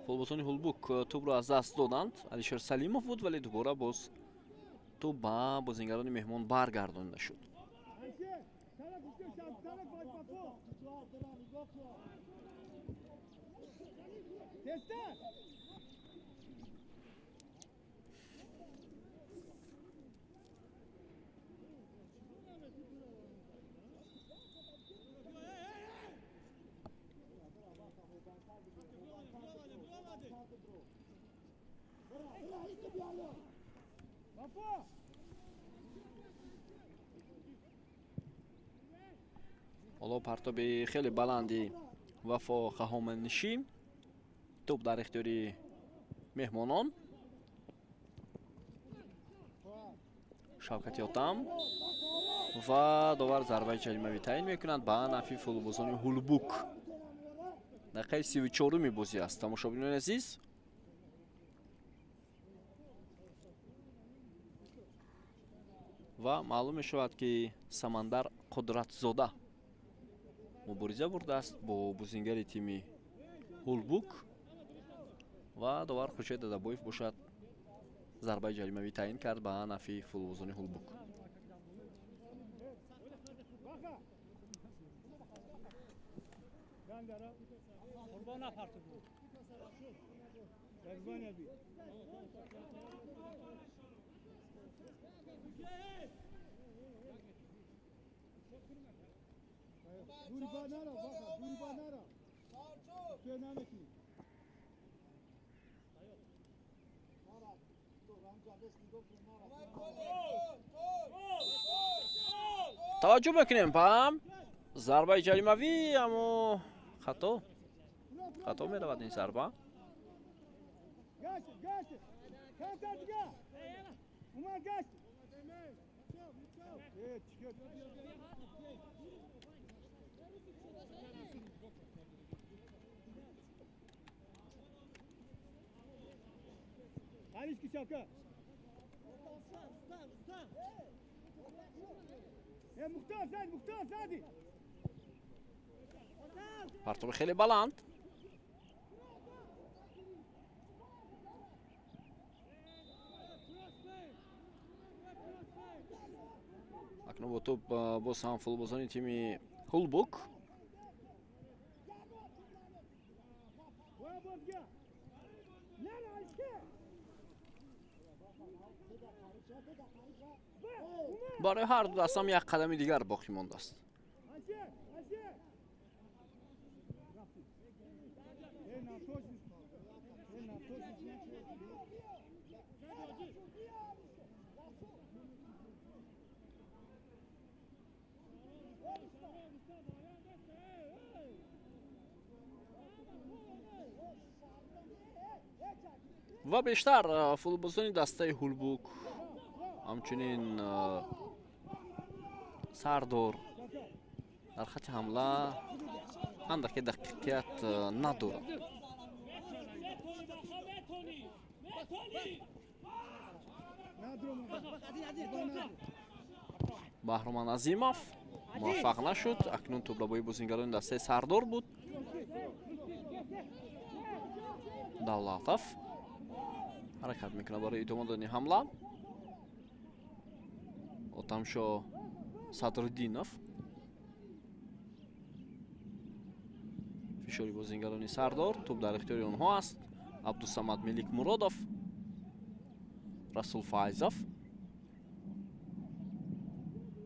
Футболбозони Ҳулбук тӯбро аз даст доданд. Алишер Салимов буд, вале дубора боз тӯб ба бозингарони меҳмон баргардонида шуд. Ҳоло партоби хеле баланди Вафо Хаҳоманишӣ. Тӯб дар ихтиёри меҳмонон. Шавкати Отам ва довар зарбаи ҷаримавӣ таъин мекунад ба нафъи футболбозони Ҳулбук. Дақиқаи 34-уми бозӣ аст, тамошобинони азиз. Ва маълум мешавад, ки Самандар Қудратзода мубориза бурдааст бо бозингари тими Ҳулбук ва довар Хуршед Дадабоев бошад зарбаи ҷаримавӣ таъин кард ба нафъи футболбозони Ҳулбук. Таваҷҷӯҳ мекунем ба зарбаи ҷаримавӣ, аммо хато меравад ин зарба. Партоби хеле баланд. Акнун бо тӯб боз ҳам футболбозони тими Ҳулбук. Барои ҳар ду дастам як қадами дигар боқӣ мондааст. Ва бештар футболбозони дастаи Ҳулбук, ҳамчунин Сардор дар хати ҳамла андаке дақиқият надорад. Баҳроман Азимов муваффақ нашуд. Акнун тӯблабои бозингарони дастаи Сардор буд. Давлатов ҳаракат мекунад барои идома додани ҳамла. Отамшо Садриддинов. Фишори бозингарони Сардор, тӯб дар ихтиёри онҳо аст. Абдусамад Меликмуродов, Расул Файзов.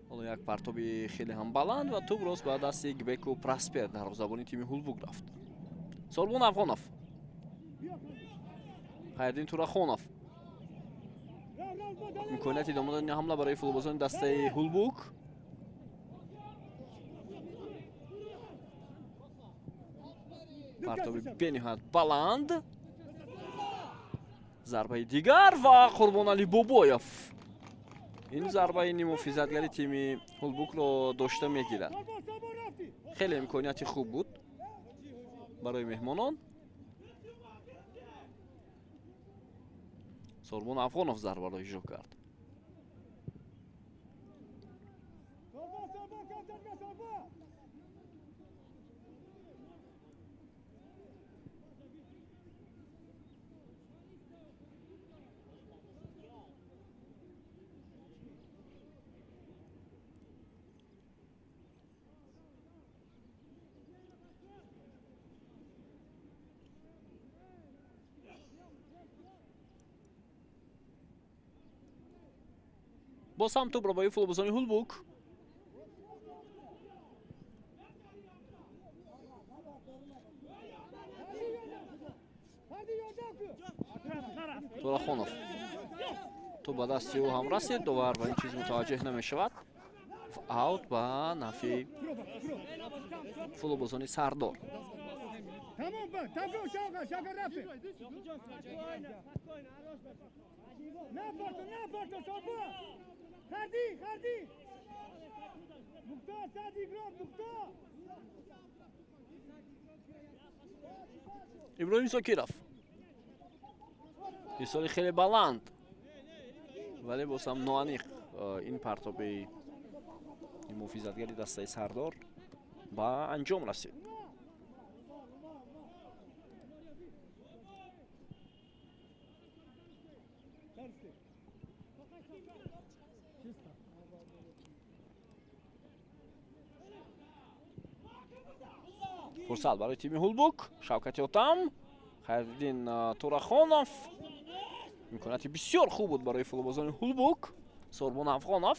Ҳоло як партоби хеле ҳам баланд ва тӯб рост ба дасти Гбеку Праспер, дарвозабони тими Ҳулбук рафт. Сорбон Афғонов, Хайриддин Турахонов. Имконияти идома додани ҳамла барои футболбозони дастаи Ҳулбук. Партоби бениҳоят баланд. Зарбаи дигар ва Қурбоналӣ Бобоев ин зарбаи нимуҳофизатгари тими Ҳулбукро дошта мегирад. Хеле имконияти хуб буд барои меҳмонон. Сорбон Афғонов зарбаро иҷро кард. Боз ҳам тӯбро ба футболбозони Ҳулбук. Турахонов. Тӯб ба дасти ӯ ҳам расид, довар ба ин чиз мутаваҷҷеҳ намешавад. Аут ба нафи футболбозони Сардор. Иброҳим Зокиров. Ирсоли хеле баланд, вале боз ҳам ноаниқ ин партоби муҳофизатгари дастаи Сардор ба анҷом расид. Фурсат барои тими Ҳулбук. Шавкати Отам, Хайриддин Турахонов. Имконияти бисёр хуб буд барои футболбозони Ҳулбук. Сорбон Афғонов.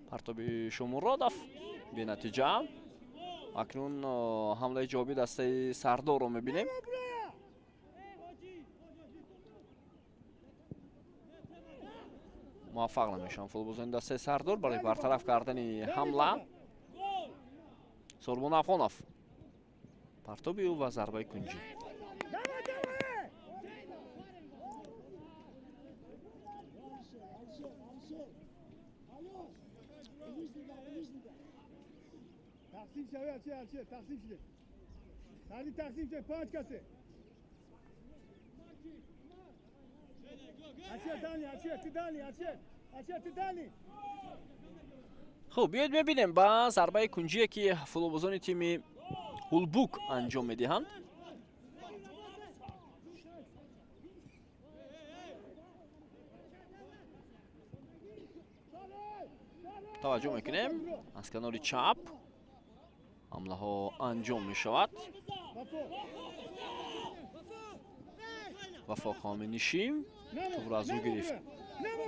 Партоби Шомуродов бенатиҷа. Акнун ҳамлаи ҷавобии дастаи Сардорро мебинем. Муваффақ намешаванд футболбозони дастаи Сардор барои бартараф кардани ҳамла. Сорбон Афғонов. Партоби ӯ ва зарбаи кунҷӣ. تقسیم شوی هرچه تقسیم شده سری تقسیم شده 5 کسه خب بیاید ببینیم با ضربه کنجی که فوتبالبازان تیم هولبوک انجام میدهند. توجه میکنیم از کنار چپ حمله ها انجام میشود. وفا خامنشیم توپ را از او گرفت.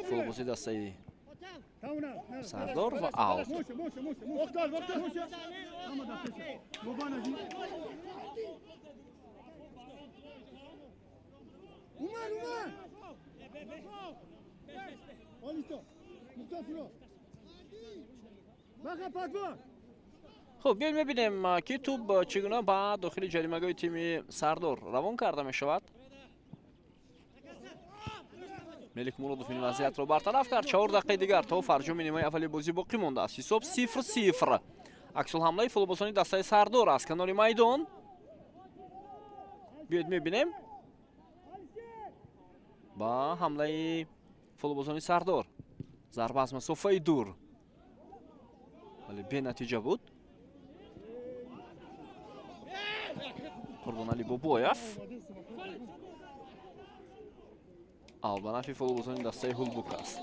فوتبالبازی دسته سردار و اوت. خب بیایید میبینیم که توپ چگونه به داخل جریمه‌گاه تیم سردار روان کرده میشود. ملک مرادов این وضعیت را برطرف کرد. 4 دقیقه دیگر تا فرجام نیمه اول بازی باقی مانده است. حساب 0-0. عکس الحمله فوتبالبازان دسته سردار از کنار میدان. بیاید میبینیم با حمله فوتبالبازان سردار. ضربه از مسافه دور ولی بی نتیجه بود. قربان علی بابایف او به نفع فوتبالبازان دسته هولبوک است.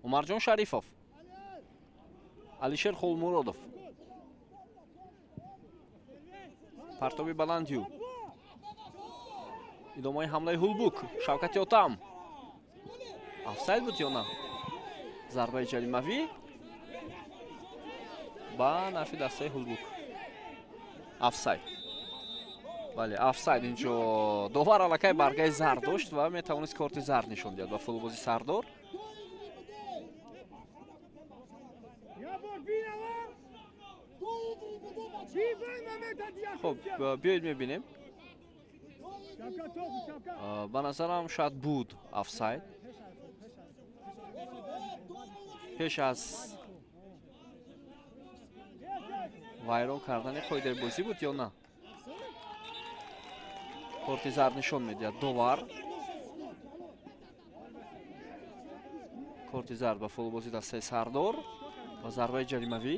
عمرجان شریفов، علیشیر خولمуродов. партоби баландию. идомаи ҳамлаи ҳулбук. Шавкати Отам. Офсайд буд ё на? Зарбаи ҷаримавӣ ба нафи дастаи ҳулбук. Офсайд. Бале, офсайд. Инҷо довар аллакай баргаи зард дошт ва метавонист корти зард нишон диҳад ба футболбози Сардор. Хоб, биёед мебинем. Ба назарам шояд буд офсайд. Пеш аз вайрон кардани қоидаи бозӣ буд ё на? Корти зард нишон медиҳад довар. Корти зард ба футболбози дастаи Сардор ва зарбаи ҷаримавӣ.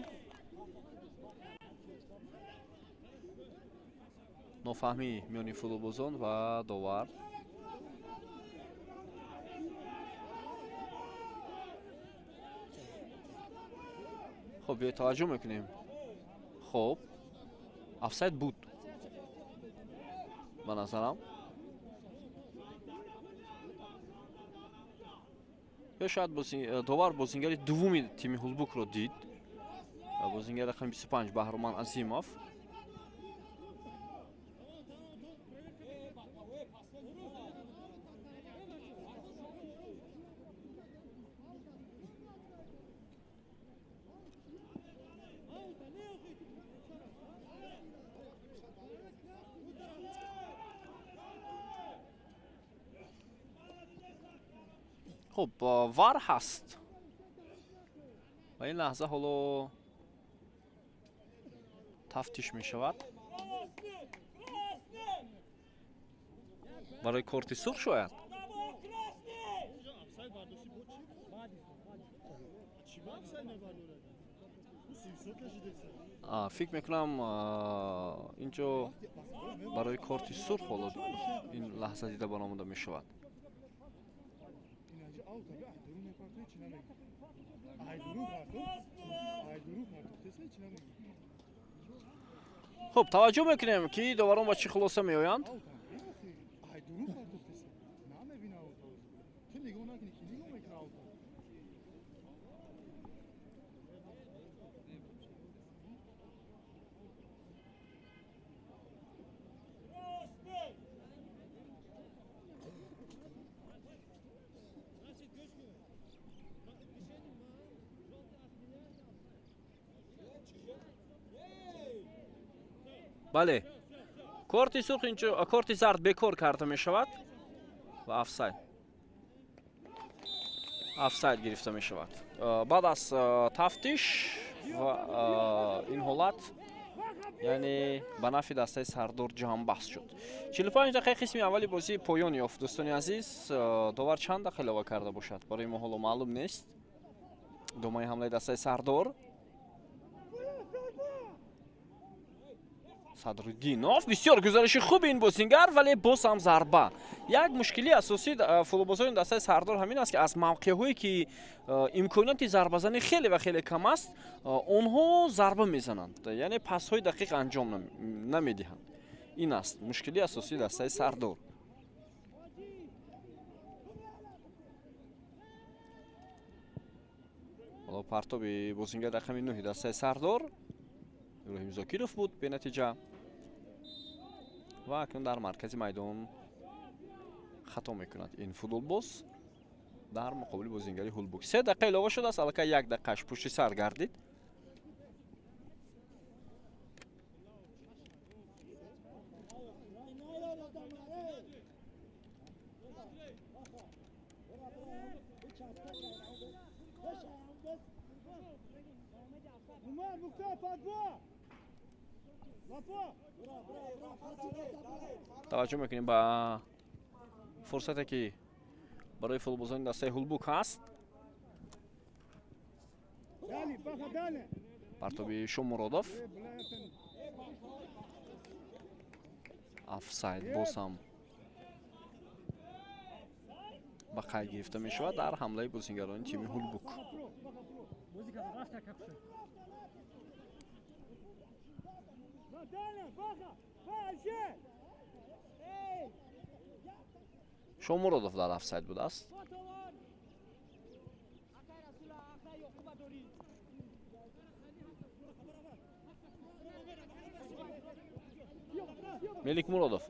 Нофаҳмӣ миёни футболбозон ва довар. Хоб, биёед таваҷҷӯҳ мекунем. Хоб, офсайд буд ба назарам. Ё шояд довар бозингари дуввуми тими ҳулбукро дид. Бозингари рақами 25 Баҳроман Азимов. خب وار هست و این لحظه حالا تفتیش می شود برای کارت سرخ. شاید Фикр мекунам, инҷо барои корти сурх ҳоло ин лаҳза дида баромада мешавад. Хуб, таваҷҷӯҳ мекунем, ки доварон ба чӣ хулоса меоянд. Бале, корти сурх инҷо, корти зард бекор карда мешавад ва офсайд гирифта мешавад. Баъд аз тафтиш ва ин ҳолат, яъне ба нафъи дастаи Сардор ҷамъбаст шуд. 45 дақиқаи қисми аввали бозӣ поён ёфт. Дӯстони азиз, довар чанд дақиқа илова карда бошад, барои мо ҳоло маълум нест. Домаи ҳамлаи дастаи Сардор. Садриддинов, бисёр гузариши хуби ин бозингар, вале боз ҳам зарба. Як мушкилии асосӣ футболбозони дастаи Сардор ҳамин аст, ки аз мавқеъҳое ки имконияти зарбазанӣ хеле ва хеле кам аст, онҳо зарба мезананд, яъне пасҳои дақиқ анҷом намедиҳанд. Ин аст мушкилии асосии дастаи Сардор. Ҳоло партоби бозингар рақами 9 дастаи Сардор Иброҳим Зокиров буд, бенатиҷа. Ва акнун дар маркази майдон хато мекунад ин футболбоз дар муқобили бозингари Ҳулбук. 3 дақиқа илова шудааст, аллакай 1 дақиқаш пушти сар гардид. Таваҷҷӯҳ мекунем ба фурсате, ки барои футболбозони дастаи Ҳулбук ҳаст. Партоби Шомуродов. Офсайд боз ҳам ба қайд гирифта мешавад дар ҳамлаи бозингарони тими Ҳулбук. Шомуродов дар офсайд будааст. Мелик Муродов.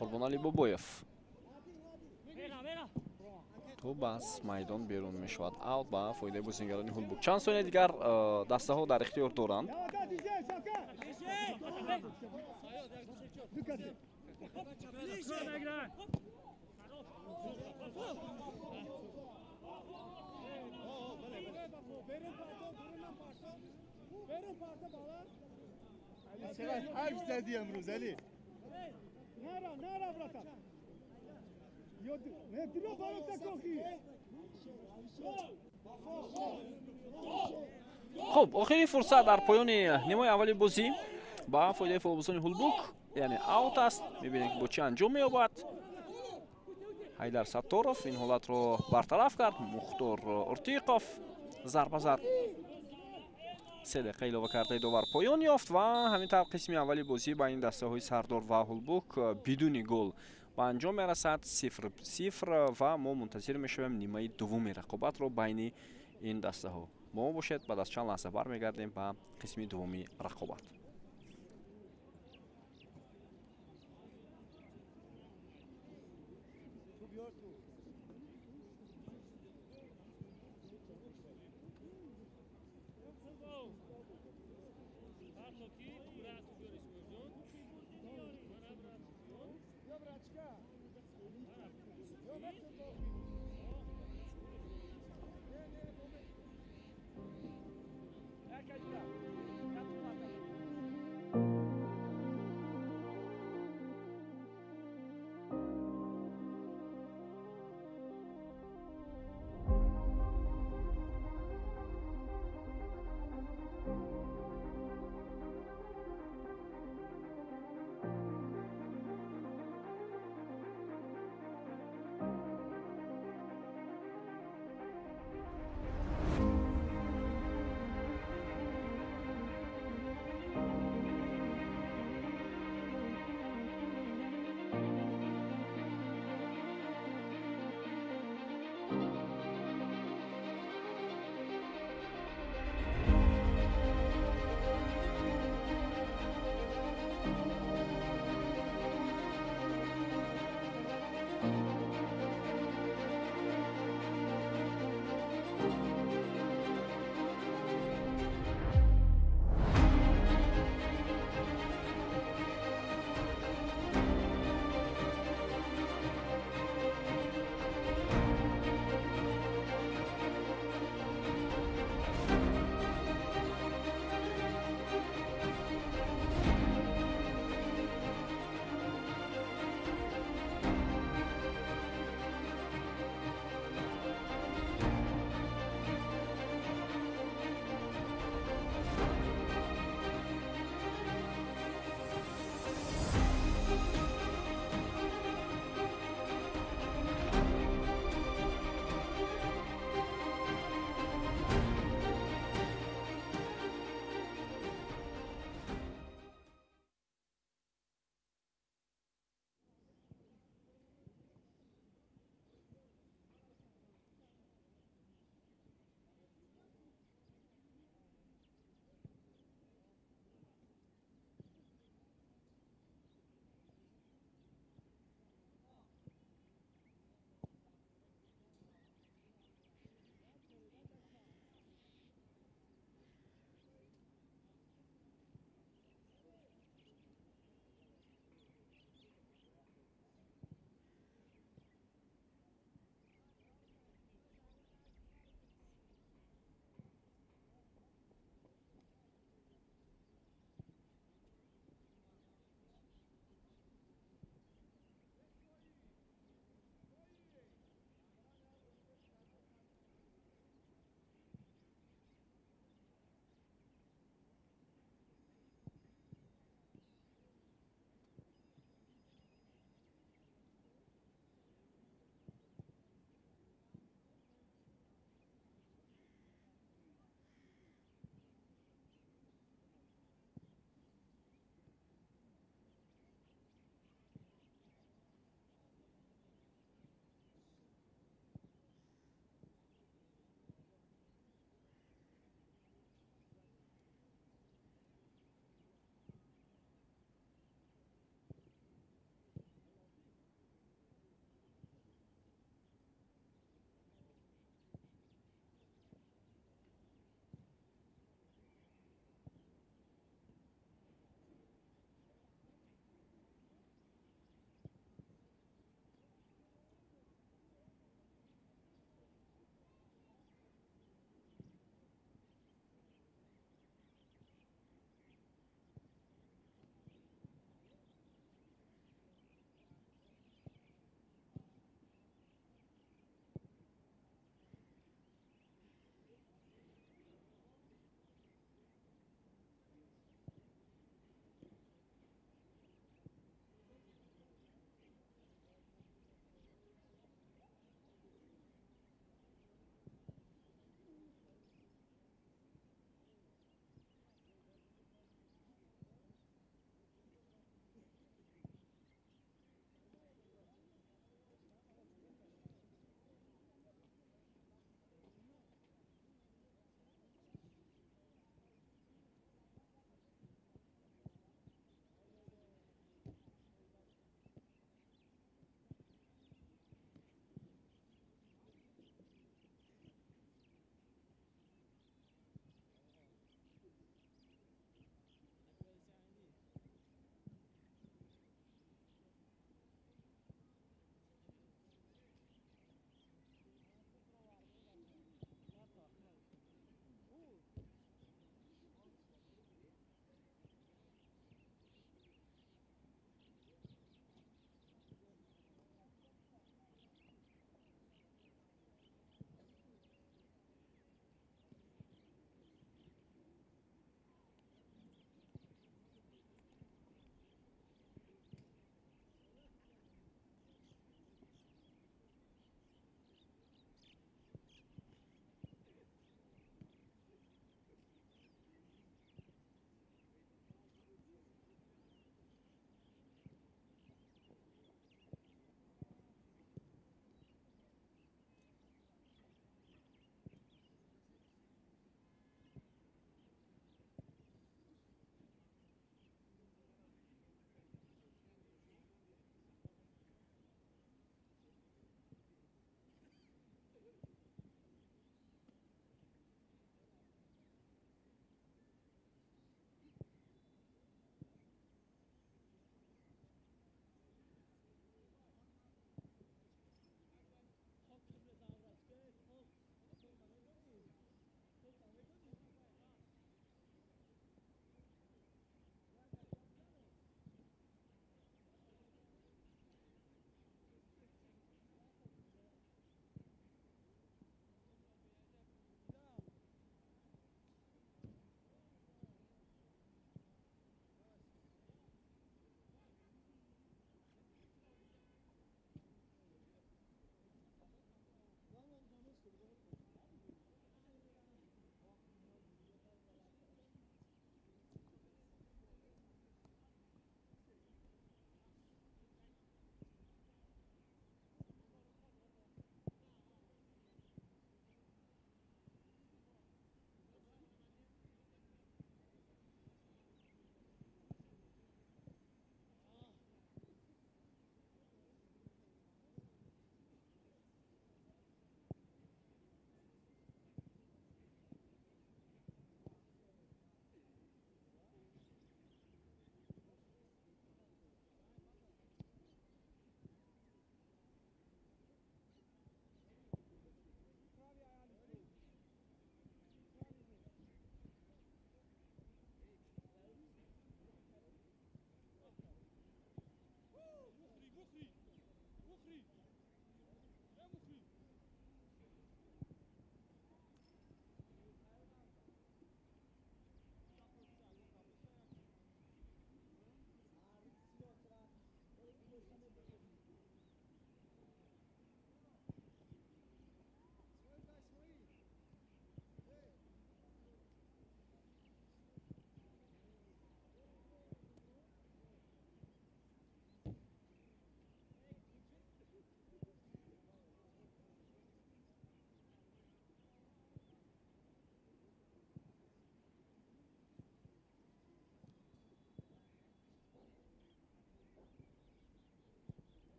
Қурбонали Бобоев. Тӯб аз майдон берун мешавад. Аут ба фоидаи бозингарони Ҳулбук. Чанд сония дигар дастаҳо дар ихтиёр доранд. حرف زدی امروز علی. Хуб, охири фурсат дар поёни нимаи аввали бозӣ ба фоидаи футболбозони Ҳулбук, яъне аут аст. Мебинем, ки бо чӣ анҷом меёбад. Ҳайдар Сатторов ин ҳолатро бартараф кард. Мухтор Ортиқов зарба зад. 3 дақиқа илова кардаи довар поён ёфт ва ҳамин тавр қисми аввали бозӣ байни дастаҳои Сардор ва Ҳулбук бидуни гол ба анҷом мерасад, 0-0, ва мо мунтазир мешавем нимаи дуввуми рақобатро байни ин дастаҳо. Бо мо бошед, баъд аз чанд лаҳза бармегардем ба қисми дуввуми рақобат.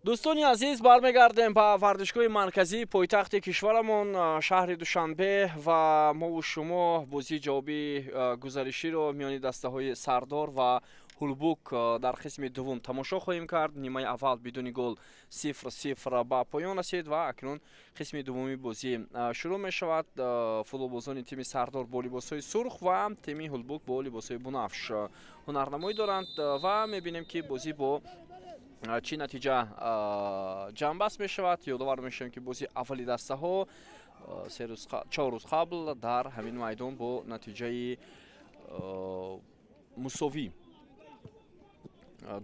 Дӯстони азиз, бармегардем ба варзишгоҳи марказии пойтахти кишварамон, шаҳри Душанбе, ва мову шумо бозии ҷавобии гузариширо миёни дастаҳои Сардор ва Ҳулбук дар қисми дуввум тамошо хоҳем кард. Нимаи аввал бидуни гол 0-0 ба поён расид ва акнун қисми дуввуми бозӣ шурӯъ мешавад. Футболбозони тими Сардор бо либосҳои сурх ва тими Ҳулбук бо либосҳои бунафш ҳунарнамоӣ доранд ва мебинем, ки бозӣ бо чӣ натиҷа ҷамъбаст мешавад. Ёдовар мешавем, ки бозии аввали дастаҳо 4 рӯз қабл дар ҳамин майдон бо натиҷаи мусовӣ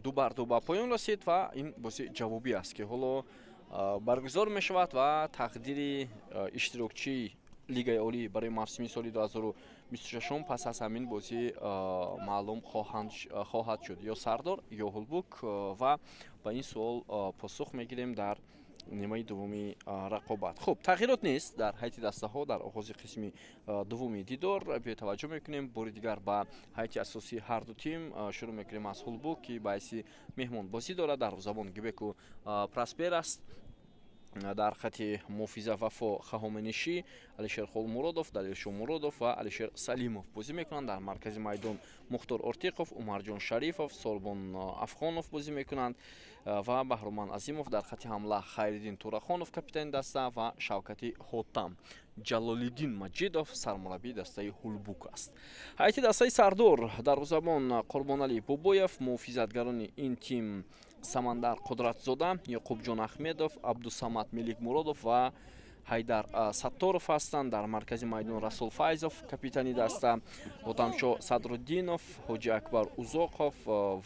2-2 ба поён расид ва ин бозии ҷавобӣ аст, ки ҳоло баргузор мешавад ва тақдири иштирокчии Лигаи Олӣ барои мавсими соли 2026 пас аз ҳамин бозӣ маълум хоҳад шуд, ё Сардор ё Ҳулбук, ва ба ин суол посух мегирем дар нимаи дуввуми рақобат. Хуб, тағйирот нест дар ҳайати дастаҳо дар оғози қисми дуввуми дидор. Бетаваҷҷӯҳ мекунем бори дигар ба ҳайати асосии ҳар ду тим. Шурӯъ мекунем аз Ҳулбук, ки ба ҳайси меҳмон бозӣ дорад. Дарвозабон Гибеку Проспер аст. Дар хати муҳофиза Вафо Хаҳоменишӣ, Алишер Холмуродов, Далершо Муродов ва Алишер Салимов бозӣ мекунанд. Дар маркази майдон Мухтор Ортиқов, Умарҷон Шарифов, Сорбон Афғонов бозӣ мекунанд ва Баҳруман Азимов. Дар хати ҳамла Хайриддин Турахонов, капитани даста, ва Шавкати Ҳотам. Ҷалолиддин Маҷидов сармураббии дастаи Ҳулбук аст. Ҳайати дастаи Сардор: дарвозабон Қурбоналӣ Бобоев, муҳофизатгарони ин тим Самандар Қудратзода, Ёқубҷон Аҳмедов, Абдусамад Меликмуродов ва Ҳайдар Сатторов ҳастанд. Дар маркази майдон Расул Файзов, капитани даста, Ҳотамшо Садруддинов, Ҳоҷи Акбар Узоқов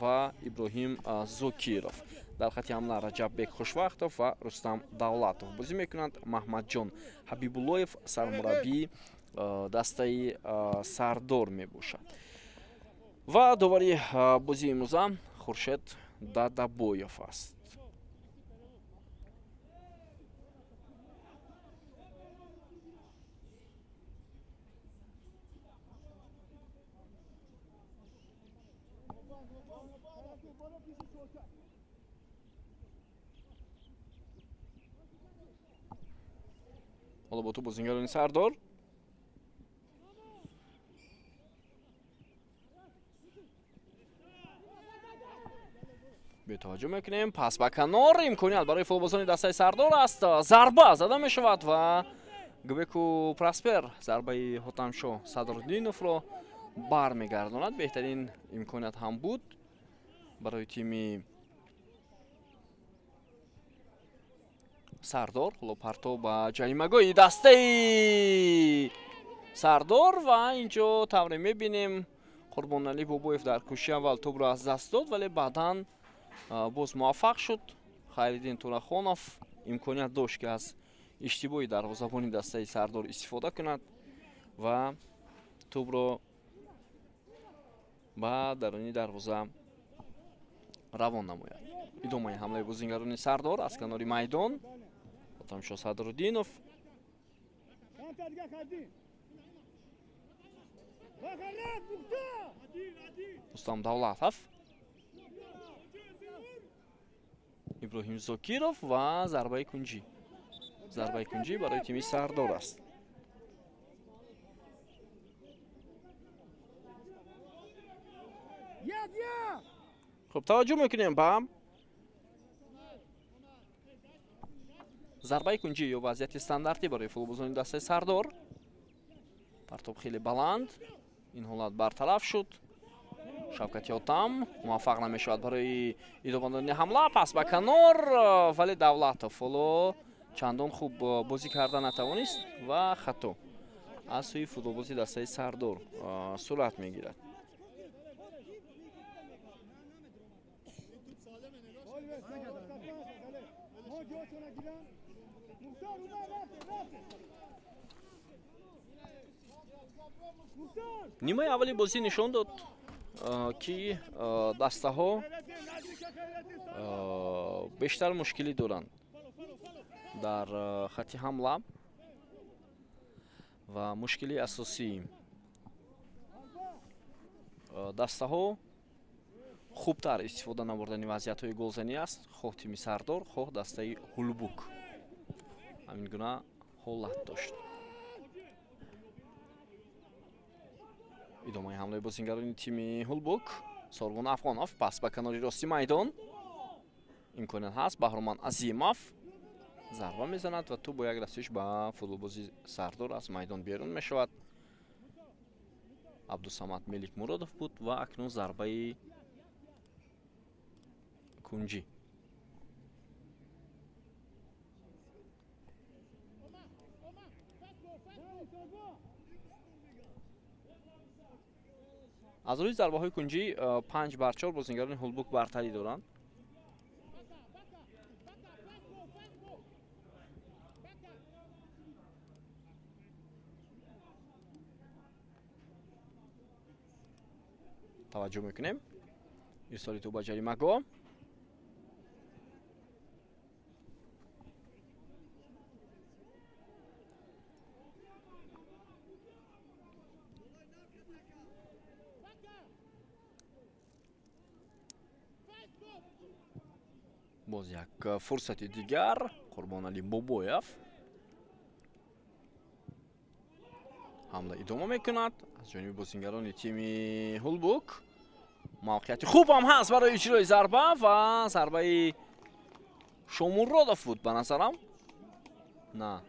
ва Иброҳим Зокиров. Дар хати ҳамла Раҷаббек Хушвақтов ва Рустам Давлатов бозӣ мекунанд. Маҳмадҷон Ҳабибуллоев сармураббии дастаи Сардор мебошад. Ва довари бозии имрӯза Хуршед Дадабоев аст. Ҳоло бо ту бозингарони Сардор. Бетаваҷҷӯҳ мекунем. Пас ба канор, имконият барои футболбозони дастаи Сардор аст. Зарба зада мешавад ва Гбеку Проспер зарбаи Ҳотамшо Садруддиновро бармегардонад. Беҳтарин имконият ҳам буд барои тими Сардор. Ҳоло партов ба ҷаримагоҳи дастаи Сардор ва инҷо тавре мебинем Қурбоналӣ Бобоев дар кӯшиши аввал тӯбро аз даст дод, вале баъдан боз муваффақ шуд. Хайриддин Турахонов имконият дошт, ки аз иштибоҳи дарвозабони дастаи Сардор истифода кунад ва тӯбро ба даруни дарвоза равон намояд. Идомаи ҳамлаи бозингарони Сардор аз канори майдон. Ҳотамшо Садруддинов. Рустам Давлатов, Иброҳим Зокиров ва зарбаи кунҷӣ. Зарбаи кунҷӣ барои тими Сардор аст. Хуб, таваҷҷӯҳ мекунем ба зарбаи кунҷӣ ё вазъияти стандартӣ барои футболбозони дастаи Сардор. Партоб хеле баланд, ин ҳолат бартараф шуд. Шавкати Ҳотам муваффақ намешавад барои идома додани ҳамла. Пас ба канор, вале Давлатов ҳоло чандон хуб бозӣ карда натавонист ва хато аз сӯи футболбози дастаи Сардор сурат мегирад. Нимаи аввали бозӣ нишон дод, ки дастаҳо бештар мушкилӣ доранд дар хати ҳамла ва мушкилии асосии дастаҳо хубтар истифода набурдани вазъиятҳои голзанӣ аст, хоҳ тими Сардор, хоҳ дастаи Ҳулбук. Ҳамин гуна ҳолат дошт. Идомаи ҳамлаи бозингарони тими Ҳулбук. Сорбон Афғонов пас ба канори рости майдон. Имконият ҳаст. Баҳроман Азимов зарба мезанад ва тӯб бо як расиш ба футболбози Сардор аз майдон берун мешавад. Абдусамад Меликмуродов буд ва акнун зарбаи кунҷӣ. Аз рӯи зарбаҳои кунҷӣ 5-4 бозингарони Ҳулбук бартарӣ доранд. Таваҷҷӯҳ мекунем. Ирсоли тӯб ба ҷаримагоҳ. Боз як фурсати дигар. Қурбоналӣ Бобоев. Ҳамла идома мекунад аз ҷониби бозингарони тими Ҳулбук. Мавқеияти хуб ҳам ҳаст барои иҷрои зарба ва зарбаи Шомуродов буд ба назарам. На,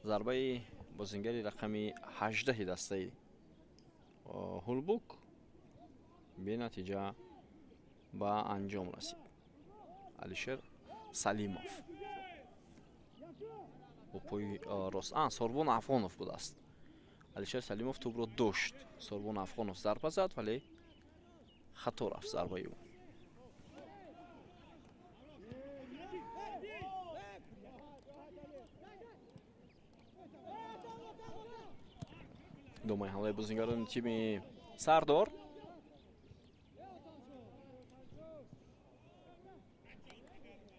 зарбаи бозингари рақами 18 дастаи Ҳулбук бенатиҷа ба анҷом расид. Алишер Салимов бо пои рост. Сорбон Афғонов будааст. Алишер Салимов тӯбро дошт. Сорбон Афғонов зарба зад, вале хато рафт зарбаи ӯ. Идомаи ҳамлаи бозингарони тими Сардор.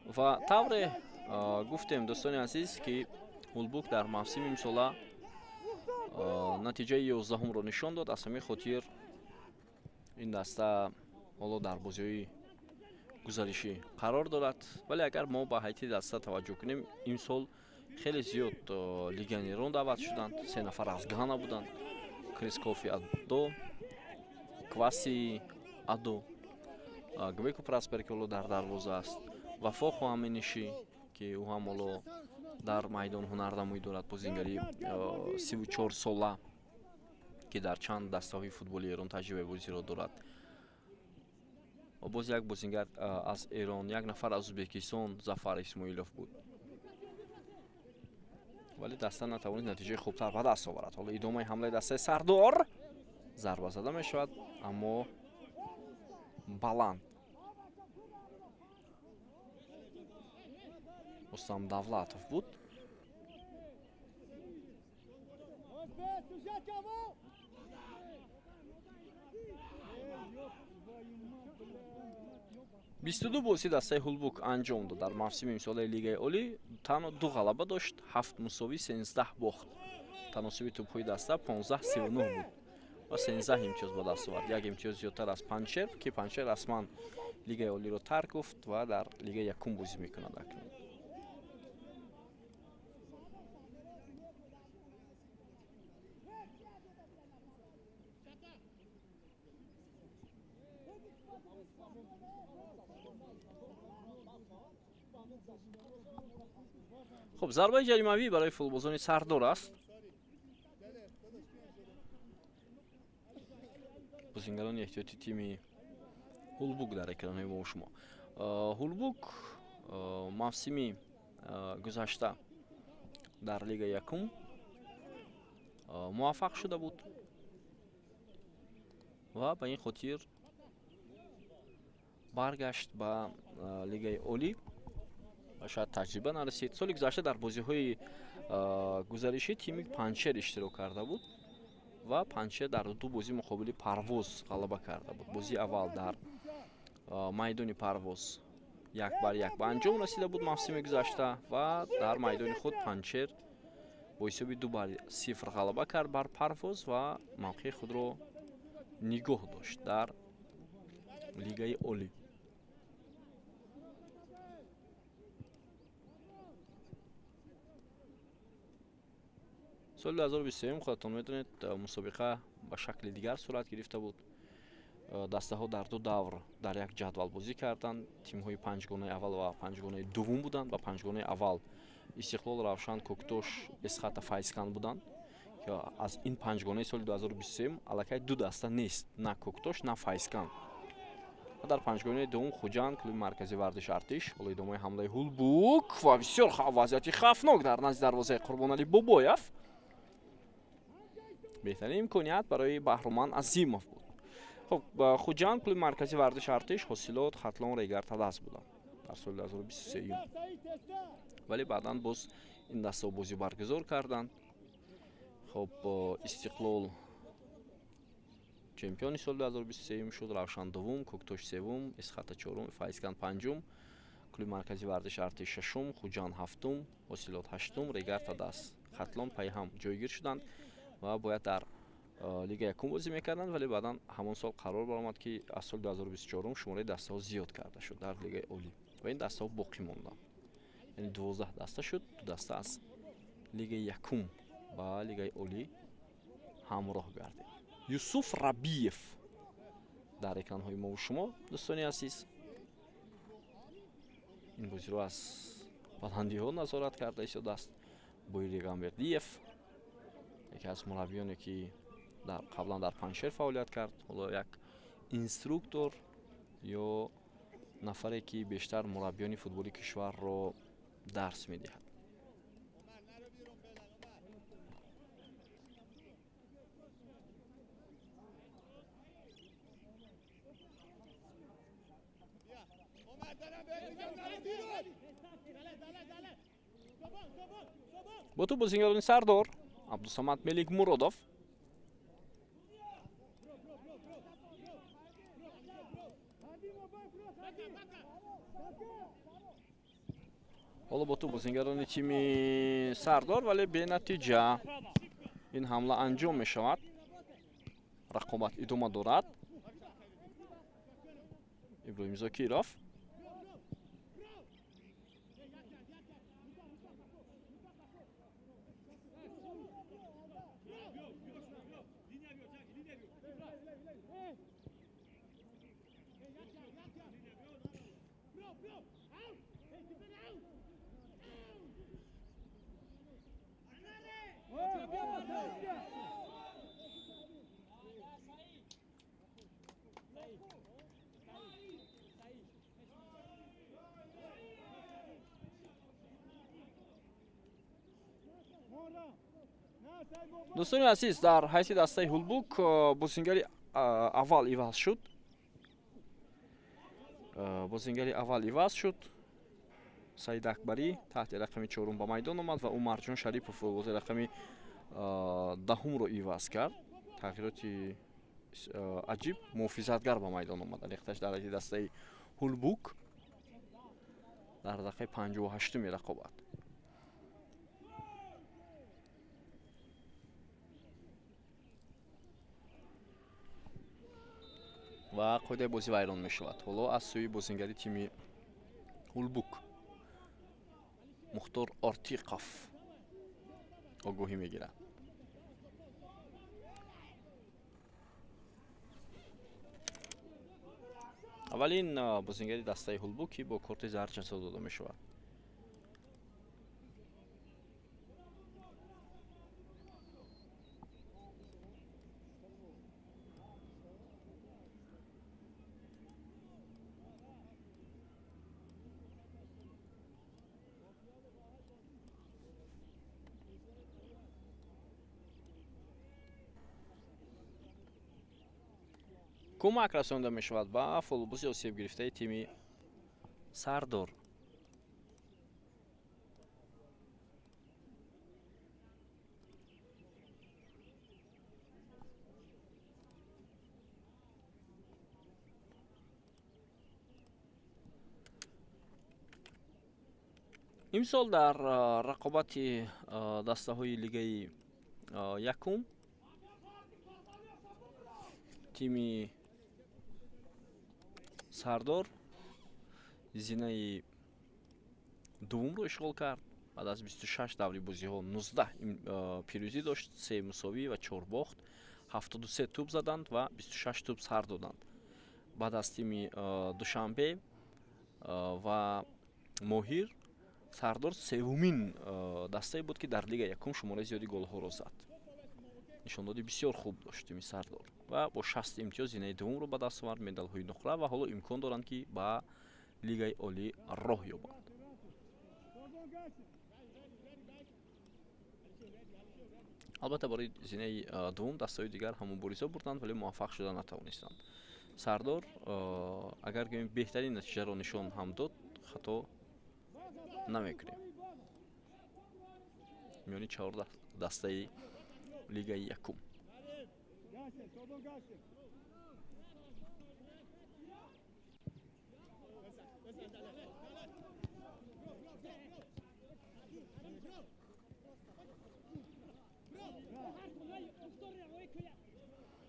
Ва тавре гуфтем, дӯстони азиз, ки Ҳулбук дар мавсими имсола натиҷаи 11-умро нишон дод. Аз ҳамин хотир ин даста ҳоло дар бозиҳои гузаришӣ қарор дорад. Вале агар мо ба ҳайати даста таваҷҷӯҳ кунем, имсол хеле зиёд легионерон даъват шуданд. 3 нафар аз Гана буданд: Крискофи Адо, Кваси Адо, Гвеку Праспер, ки ҳоло дар дарвоза аст, Вафо Хоҳаминишӣ, ки ӯ ҳам ҳоло дар майдон ҳунарнамоӣ дорад, бозингари 34 сола, ки дар чанд дастаҳои футболи Эрон таҷрибаи бозиро дорад. Ва боз як бозингар аз Эрон, як нафар аз Ӯзбекистон, Зафар Исмоилов буд. Вале даста натавонист натиҷаи хубтар ба даст оварад. Ҳоло идомаи ҳамлаи дастаи Сардор, зарба зада мешавад, аммо баланд. Рустам Давлатов буд. 22 бозӣ дастаи Ҳулбук анҷом дод дар мавсими имсолаи Лигаи Олӣ. Танҳо 2 ғалаба дошт, 7 мусовӣ, 13 бохт. Таносуби тӯбҳои даста 15-39 буд ва 13 имтиёз ба даст овард. Як имтиёз зиёдтар аз Панҷшер, ки Панҷшер расман Лигаи Олиро тарк гуфт ва дар Лигаи якум бозӣ мекунад акнун. Хуб, зарбаи ҷаримавӣ барои футболбозони Сардор аст. Бозингарони эҳтиёти тими Ҳулбук дар экранҳои мо шумо. Ҳулбук мавсими гузашта дар Лигаи якум муваффақ шуда буд ва ба ин хотир баргашт ба Лигаи Олӣ ва шояд таҷриба нарасид. Соли гузашта дар бозиҳои гузаришӣ тими Панҷшер иштирок карда буд ва Панҷшер дар ду бозӣ муқобили Парвоз ғалаба карда буд. Бозии аввал дар майдони Парвоз 1-1 ба анҷом расида буд мавсими гузашта ва дар майдони худ Панҷшер бо ҳисоби 2-0 ғалаба кард бар Парвоз ва мавқеи худро нигоҳ дошт дар Лигаи Олӣ. Соли 2023 худатон медонед, мусобиқа ба шакли дигар сурат гирифта буд. Дастаҳо дар ду давр дар як ҷадвал бозӣ карданд. Тимҳои панҷгонаи аввал ва панҷгонаи дуввум буданд. Ба панҷгонаи аввал Истиқлол, Равшан, Кӯктош, Эсхата, Файзканд буданд, ки аз ин панҷгонаи соли 2023 аллакай ду даста нест, на Кӯктош, на Файзканд. Ва дар панҷгонаи дуввум Хуҷанд, клуби марказии варзиши Артиш. Ҳоло идомаи ҳамлаи Ҳулбук ва бисёр вазъияти хавфнок дар назди дарвозаи Қурбоналӣ Бобоев. Беҳтарин имконият барои Баҳруманд Азимов буд. Хуб, Хуҷанд, клуби марказии варзиши Артиш, Ҳосилот, Хатлон, Регар, Тадас буданд дар соли 2023. Вале баъдан боз ин дастаҳо бозӣ баргузор карданд. Хуб, Истиқлол чемпиони соли 2023 шуд, Равшан дуввум, Кӯктош севум, Эсхата чорум, Файзканд панҷум, клуби марказии варзиши Артиш шашум, Хуҷанд ҳафтум, Ҳосилот ҳаштум, Регар, Тадас, Хатлон пайҳам ҷойгир шуданд ва бояд дар Лига якум бозӣ мекарданд, вале баъдан ҳамон сол қарор баромад, ки аз соли 2024 шумораи дастаҳо зиёд карда шуд дар Лигаи Олӣ ва ин дастаҳо боқӣ монданд. Яъне 12 даста шуд, ду даста аз лигаи якум ба лигаи олӣ ҳамроҳ гардид. Юсуф Рабиев дар экранҳои мову шумо, дӯстони азиз. Ин бозиро аз баландиҳо назорат карда истодааст Боири Гамбердиев, яке аз мураббиёне ки қаблан дар Панҷшер фаъолият кард, ҳоло як инструктор ё нафаре ки бештар мураббиёни футболи кишварро дарс медиҳад. Бо ту бозингарони Сардор Абдусамад Меликмуродов, ҳоло бо ту бозингарони тими Сардор, вале бенатиҷа ин ҳамла анҷом мешавад. Рақобат идома дорад. Иброҳим Зокиров Дӯстони азиз, дар ҳайси дастаи Ҳулбук бозингари аввал иваз шуд. Бозингари аввал иваз шуд. Саид Акбарӣ таҳти рақами чорум ба майдон омад ва Умарҷон Шарипов бозии рақами даҳумро иваз кард. Тағйироти аҷиб, муҳофизатгар ба майдон омад. Алиқташ дар ҳайси дастаи Ҳулбук дар дақиқаи 58-уми рақобат. Ва қоидаи бозӣ вайрон мешавад. Ҳоло аз сӯи бозингари тими Ҳулбук Мухтор Ортиқов огоҳӣ мегирад. Аввалин бозингари дастаи Ҳулбук, ки бо корти зард ҷазо дода мешавад. Кӯмак расонда мешавад ба фолбози осеб гирифтаи тими Сардор. Имсол дар рақобати дастаҳои лигаи якум тими Сардор зинаи дуввумро ишғол кард. Баъд аз 26 даври бозиҳо 19 пирӯзӣ дошт, 3 мусовӣ ва 4 бохт, 73 тӯб заданд ва 26 тӯб сар доданд. Баъд аз тими Душанбе ва Моҳир, Сардор севумин дастае буд, ки дар лига якум шумораи зиёди голҳоро зад. Нишондоди бисёр хуб дошт тими Сардор ва бо 60 имтиёз зинаи дуввумро ба даст овард, медалҳои нуқра, ва ҳоло имкон доранд, ки ба лигаи олӣ роҳ ёбанд. Албатта, барои зинаи дуввум дастаҳои дигар ҳам мубориза бурданд, вале муваффақ шуда натавонистанд. Сардор агар гӯем беҳтарин натиҷаро нишон ҳам дод, хато намекунем. Миёни 14 дастаи лигаи якум.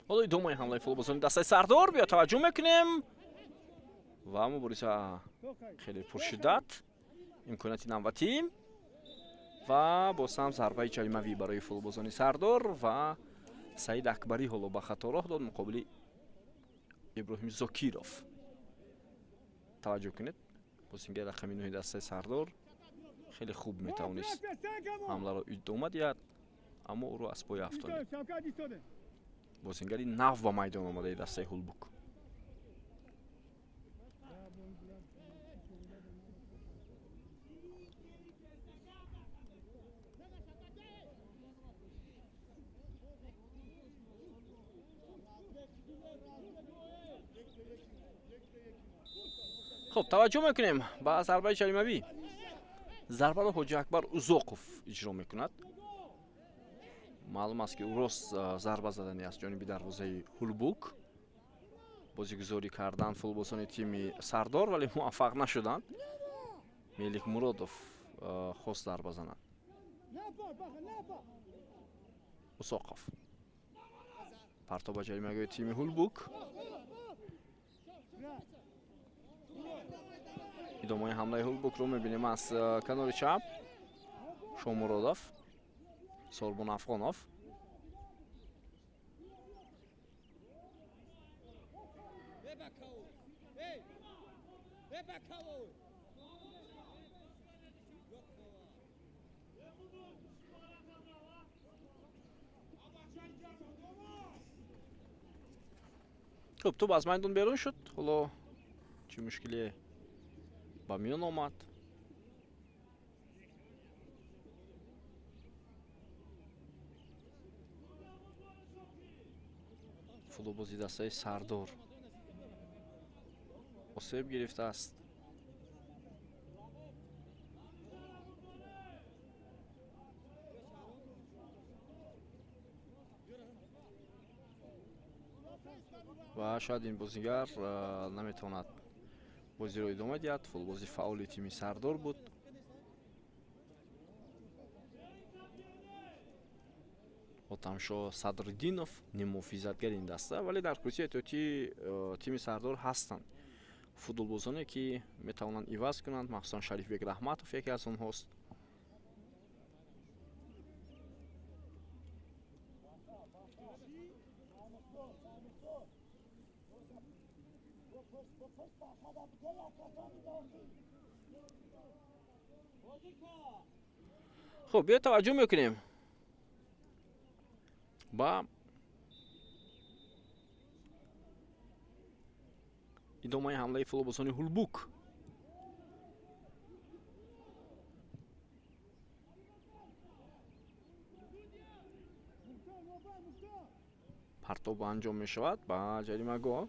Ҳоло идомаи ҳамлаи футболбозони дастаи Сардор, биё таваҷҷӯҳ мекунем ва мубориза хеле пуршиддат. Имконияти навбатӣ ва боз ҳам зарбаи ҷаримавӣ барои футболбозони Сардор ва Саид Акбарӣ ҳоло ба хато роҳ дод муқобили Иброҳим Зокиров. Таваҷҷӯҳ кунед, бозингари рақами 9 дастаи Сардор хеле хуб метавонист ҳамларо идома диҳад, аммо ӯро аз пой афтонид. Бозингари нав ба майдон омадаи дастаи Ҳулбук. Хуб, таваҷҷӯҳ мекунем ба зарбаи ҷаримавӣ. Зарбаро Ҳоҷи Акбар Узоқов иҷро мекунад. Маълум аст, ки ӯ рост зарба задани аз ҷониби дарвозаи Ҳулбук. Бозигузорӣ кардан футболбозони тими Сардор, вале муваффақ нашуданд. Мелик Муродов хост зарба занад. Узоқов партоб ба ҷаримагоҳи тими Ҳулбук. Идомаи ҳамлаи Ҳулбукро мебинем аз канори чап. Шомуродов, Сорбон Афғонов. Хуб, тӯб аз майдон берун шуд. Ҳоло чӣ мушкиле ба миён омад? Футболбози дастаи Сардор осеб гирифтааст. Ва шояд ин бозигар наметавонад бозиро идома диҳад. Футболбози фаъоли тими Сардор буд. Отамшо Садриддинов ниммуҳофизатгари ин даста, вале дар курсии эҳтиётии тими Сардор ҳастанд футболбозоне, ки метавонанд иваз кунанд. Махсусан Шарифбек Раҳматов яке аз онҳост. Хуб, биё таваҷҷӯҳ мекунем ба идомаи ҳамлаи футболбозони Ҳулбук. Партоб анҷом мешавад ба ҷаримагоҳ.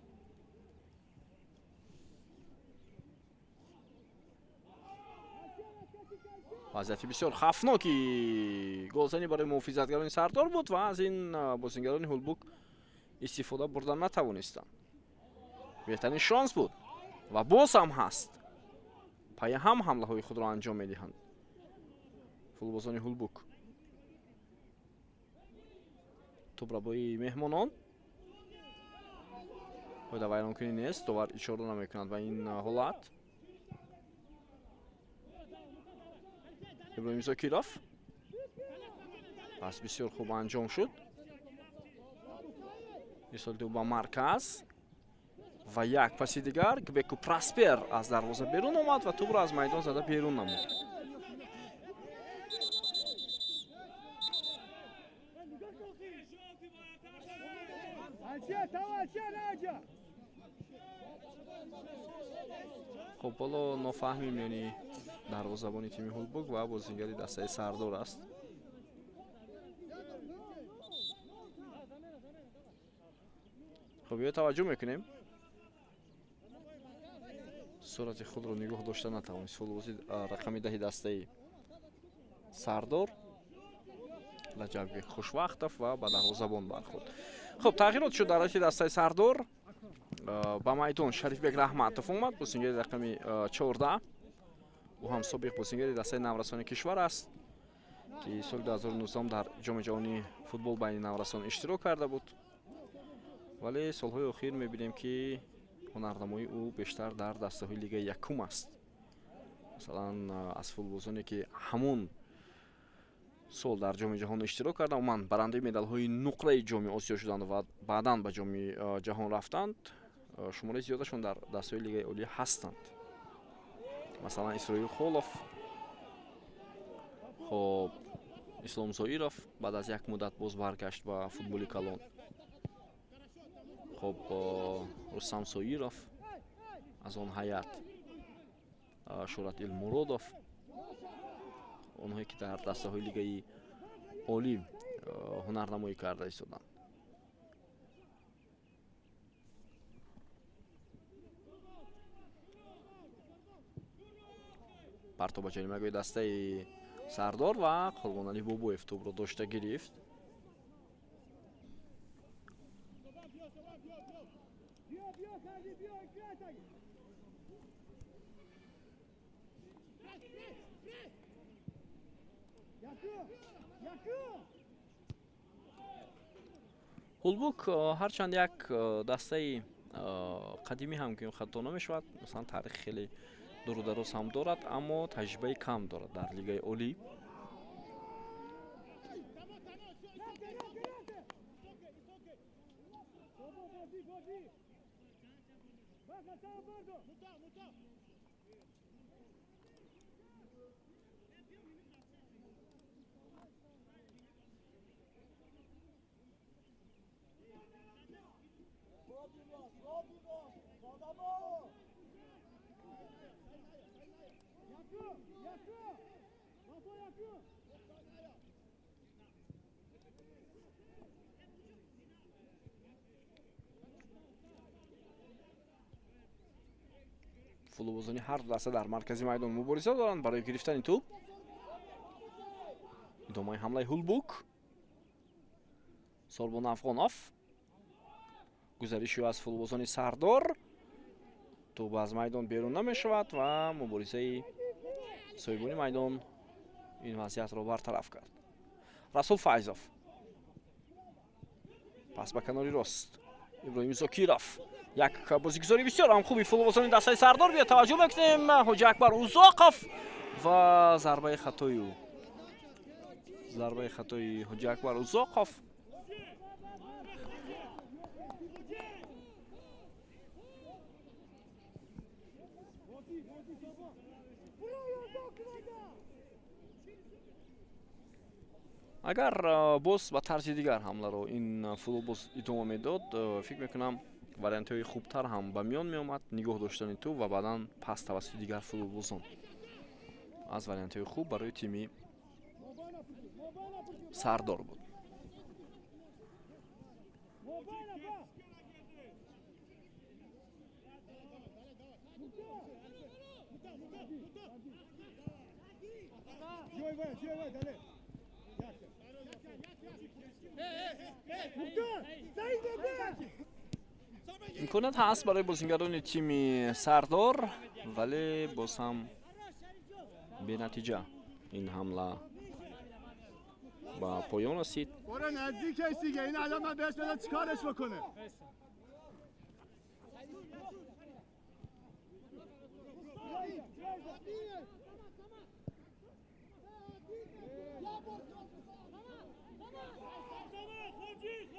Вазъияти бисёр хавфноки голзанӣ барои муҳофизатгарони Сардор буд ва аз ин бозингарони Ҳулбук истифода бурда натавонистанд. Беҳтарин шонс буд ва боз ҳам ҳаст. Пайҳам ҳамлаҳои худро анҷом медиҳанд футболбозони Ҳулбук. Тӯбрабои меҳмонон қоида вайронкунӣ нест, довар ишора намекунад ба ин ҳолат. Иброҳим Зокиров пас бисёр хуб анҷом шуд. Ирсоли ба марказ ва як паси дигар Гбеку Праспер аз дарвоза берун омад ва тӯбро аз майдон зада берун намуд. Хуб, ҳоло нофаҳмӣ миёни дарвозабони тими Ҳулбук ва бозингари дастаи Сардор аст. Хуб, биё таваҷҷӯҳ мекунем. Сурати худро нигоҳ дошта натавонист футболбози рақами 10 дастаи Сардор Раҷаббек Хушвақтов ва ба дарвозабон бархӯрд. Хуб, тағйирот шуд дар ҳайати дастаи Сардор. Ба майдон Шарифбек Раҳматов омад, бозингари рақами 14. Ӯ ҳам собиқ бозингари дастаи наврасони кишвар аст, ки соли 2019 дар ҷоми ҷаҳонии футбол байни наврасон иштирок карда буд. Вале солҳои охир мебинем, ки ҳунарнамоии ӯ бештар дар дастаҳои лигаи якум аст. Масалан, аз футболбозоне ки ҳамон сол дар ҷоми ҷаҳон иштирок карданд, умуман барандаи медалҳои нуқраи ҷоми Осиё шуданд ва баъдан ба ҷоми ҷаҳон рафтанд, шумораи зиёдашон дар дастаҳои лигаи олӣ ҳастанд. Масалан, Исроил Холов, хоб, Ислом Зоиров баъд аз як муддат боз баргашт ба футболи калон. Хоб, Рустам Соиров аз он ҳайат, Шӯрат Илмуродов, онҳое ки дар дастаҳои лигаи олӣ ҳунарнамоӣ карда истоданд. Партоб ба ҷаримагоҳи дастаи Сардор ва Қурбоналӣ Бобоев тӯбро дошта гирифт. Ҳулбук ҳарчанд як дастаи қадимӣ ҳам ки хато намешавад, масалан таърихи хеле дуру дароз ҳам дорад, аммо таҷрибаи кам дорад дар лигаи олӣ. Футболбозони ҳар ду даста дар маркази майдон мубориза доранд барои гирифтани тӯб. Идомаи ҳамлаи Ҳулбук. Сорбон Афғонов. Гузариши аз футболбозони Сардор. Тӯб аз майдон берун намешавад ва муборизаи соҳибони майдон ин вазъиятро бартараф кард. Расул Файзов. Пас ба канори рост. Иброҳим Зокиров. Як бозигузори бисёр ҳам хуби футболбозони дастаи Сардор. Биё таваҷҷӯҳ мекунем. Ҳоҷи Акбар Узоқов ва зарбаи хатои ӯ. Зарбаи хатои Ҳоҷи Акбар Узоқов. Агар боз ба тарзи дигар ҳамларо ин футболбоз идома медод, фикр мекунам вариантҳои хубтар ҳам ба миён меомад. Нигоҳ доштани тӯб ва баъдан пас тавассути дигар футболбозон аз вариантҳои хуб барои тими Сардор буд. Имконият ҳаст барои бозингарони тими Сардор, вале боз ҳам бенатиҷа ин ҳамла ба поён расид.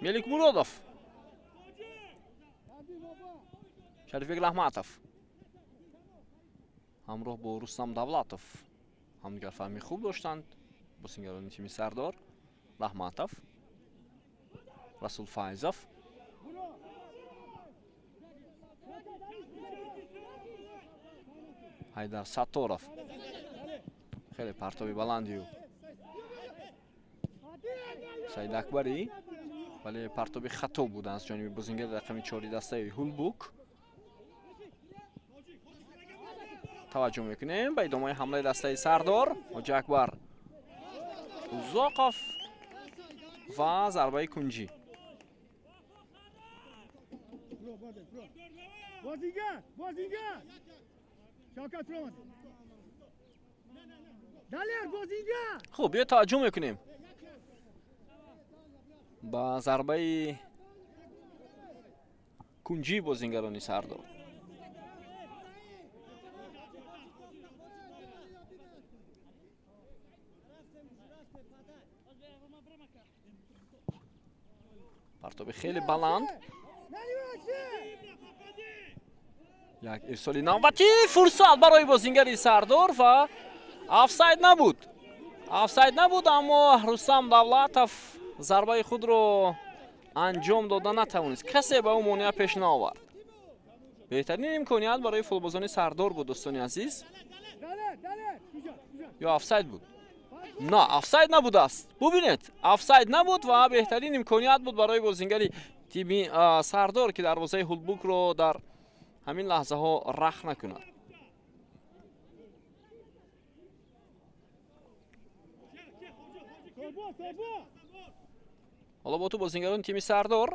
Мелик Муродов. Шарифбек Раҳматов ҳамроҳ бо Рустам Давлатов ҳамдигарфаҳмии хуб доштанд. Бозингарони тими Сардор. Раҳматов, Расул Файзов. Ҳайдар Сатторов. Хеле партоби баланди ӯ. Саид Акбарӣ, вале партоби хато буд аз ҷониби бозингари рақами 4 дастаи Ҳулбук. Таваҷҷӯҳ мекунем ба идомаи ҳамлаи дастаи Сардор. Ҳоҷи Акбар Узоқов ва зарбаи кунҷӣ. Хуб, биё таваҷҷӯҳ мекунем ба зарбаи кунҷии бозингарони Сардор. Партоби хеле баланд. Як ирсоли навбатӣ, фурсат барои бозингари Сардор ва офсайд набуд. Офсайд набуд, аммо Рустам Давлатов зарбаи худро анҷом дода натавонист. Касе ба ӯ монеа пеш наовард. Беҳтарин имконият барои футболбозони Сардор буд, дӯстони азиз. Ё офсайд буд? На, офсайд набудааст. Бубинед, офсайд набуд ва беҳтарин имконият буд барои бозингари тими Сардор, ки дарвозаи Ҳулбукро дар ҳамин лаҳзаҳо рах накунад. Ҳоло бо ту бозингарони тими Сардор.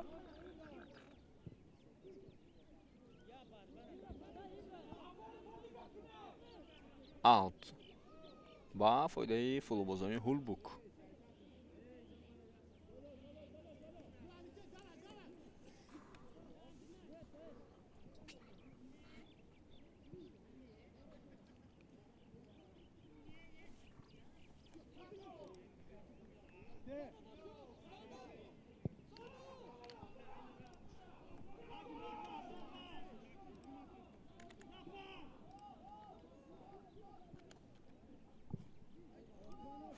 Аут ба фоидаи футболбозони Ҳулбук.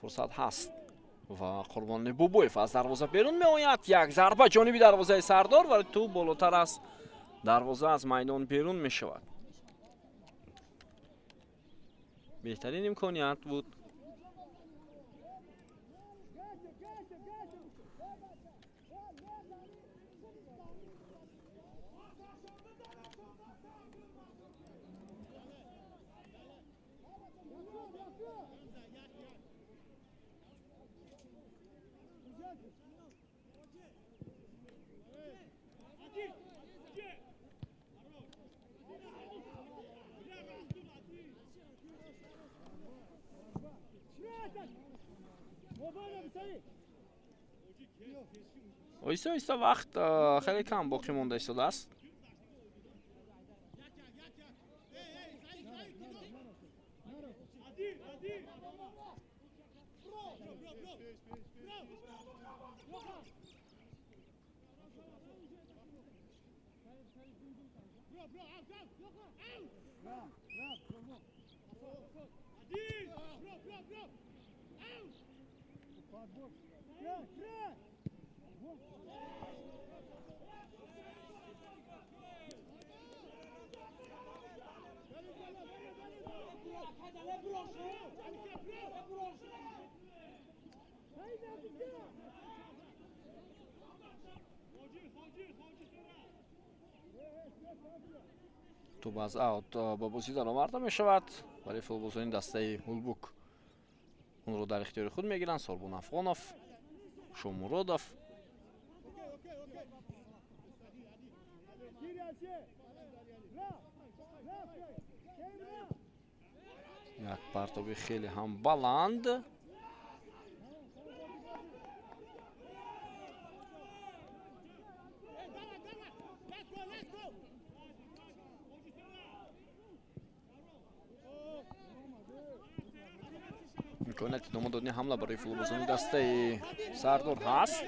Фурсат ҳаст ва Қурбони Бобоев аз дарвоза берун меояд. Як зарба ҷониби дарвозаи Сардор, вале тӯб болотар аз дарвоза аз майдон берун мешавад. Беҳтарин имконият буд. Оҳиста оҳиста вақт хеле кам боқӣ монда истодааст. Тӯб аз аут ба бозӣ дароварда мешавад, вале футболбозони дастаи Ҳулбук онро дар ихтиёри худ мегиранд. Сорбон Афғонов, Шомуродов. Як партоби хеле ҳам баланд. Имконияти идома додани ҳамла барои футболбозони дастаи Сардор ҳаст.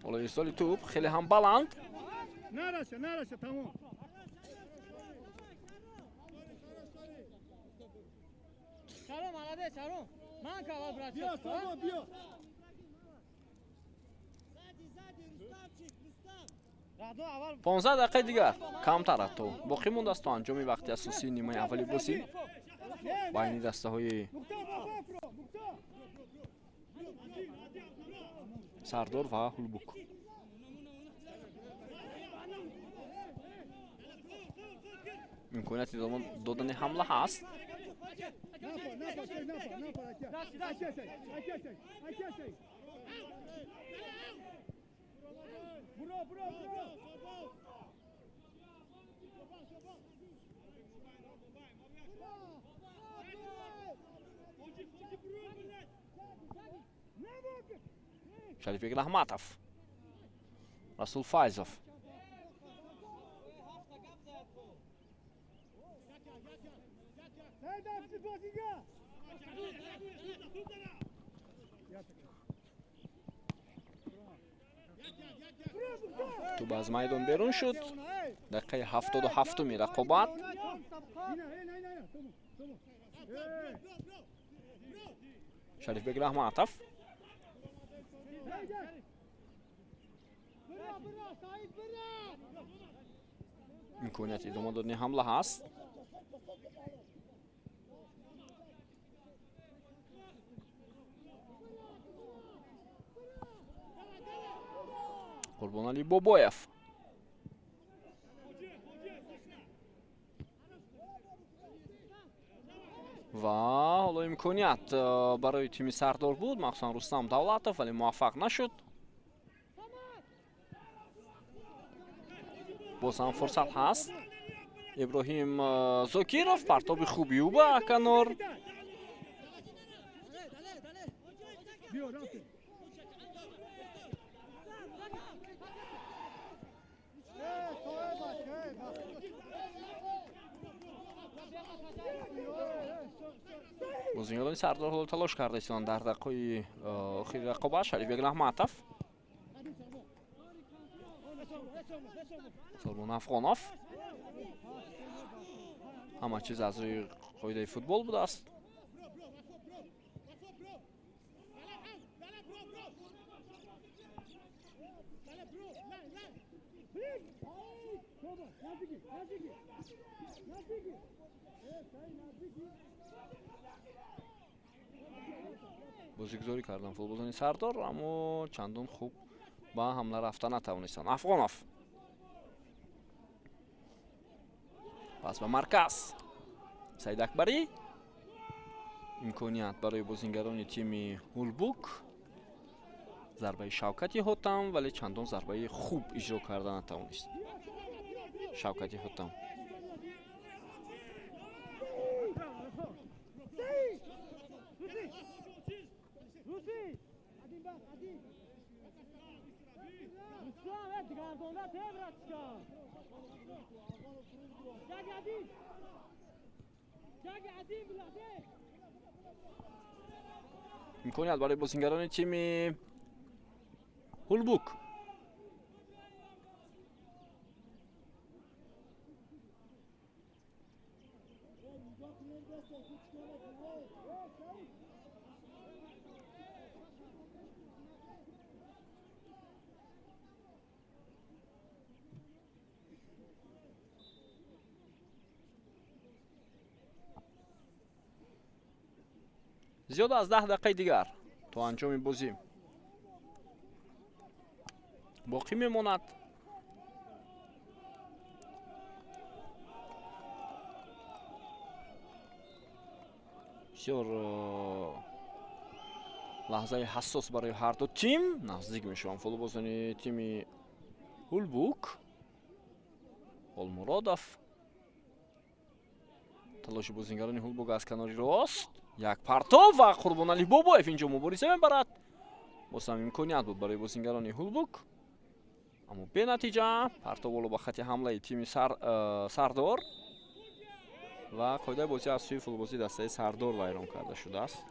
Ҳоло ирсоли тӯб хеле ҳам баланд. Нараша, нараша, тамом. Чаром, молодец, чаром. Ман кавал, братчик. Биё, Сорбон, биё. 15 дақиқаи дигар камтар ҳатто боқӣ мондааст то анҷоми вақти асосии нимаи аввали бозӣ байни дастаҳои Сардор ва Ҳулбук. Имконияти додани ҳамла ҳаст. Шарифбек Раҳматов, Расул Файзов. Тӯб аз майдон берун шуд. Дақиқаи 77-уми рақобат. Шарифбек Раҳматов. Имконияти идома додани ҳамла ҳаст. Қурбоналӣ Бобоев. Ва ҳоло имконият барои тими Сардор буд, махсусан Рустам Давлатов, вале муваффақ нашуд. Боз ҳам фурсат ҳаст. Иброҳим Зокиров, партоби хуби ӯ ба канор. Бозингарони Сардор ҳоло талош карда истоданд дар дақиқаи охири рақобат. Шарифбек Раҳматов, Солмон Афғонов. Ҳама чиз аз рӯи қоидаи футбол будааст. Бозигузорӣ карданд футболбозони Сардор, аммо чандон хуб ба ҳамла рафта натавонистанд. Афғонов пас ба марказ. Саид Акбарӣ. Имконият барои бозингарони тими Ҳулбук. Зарбаи Шавкати Ҳотам, вале чандон зарбаи хуб иҷро карда натавонист Шавкати Ҳотам. Имконият барои бозингарони тими Ҳулбук. Зиёда аз 10 дақиқаи дигар то анҷоми бозӣ боқӣ мемонад. Бисёр лаҳзаи ҳассос барои ҳарду тим. Наздик мешаванд футболбозони тими Ҳулбук. Олмуродов. Талоши бозингарони Ҳулбук аз канори рост. Як партов ва Қурбоналӣ Бобоев инҷо мубориза мебарад. Боз ҳам имконият буд барои бозингарони Ҳулбук, аммо бенатиҷа. Партов боло ба хати ҳамлаи тими Сардор ва қоидаи бозӣ аз сӯи футболбозии дастаи Сардор вайрон карда шудааст.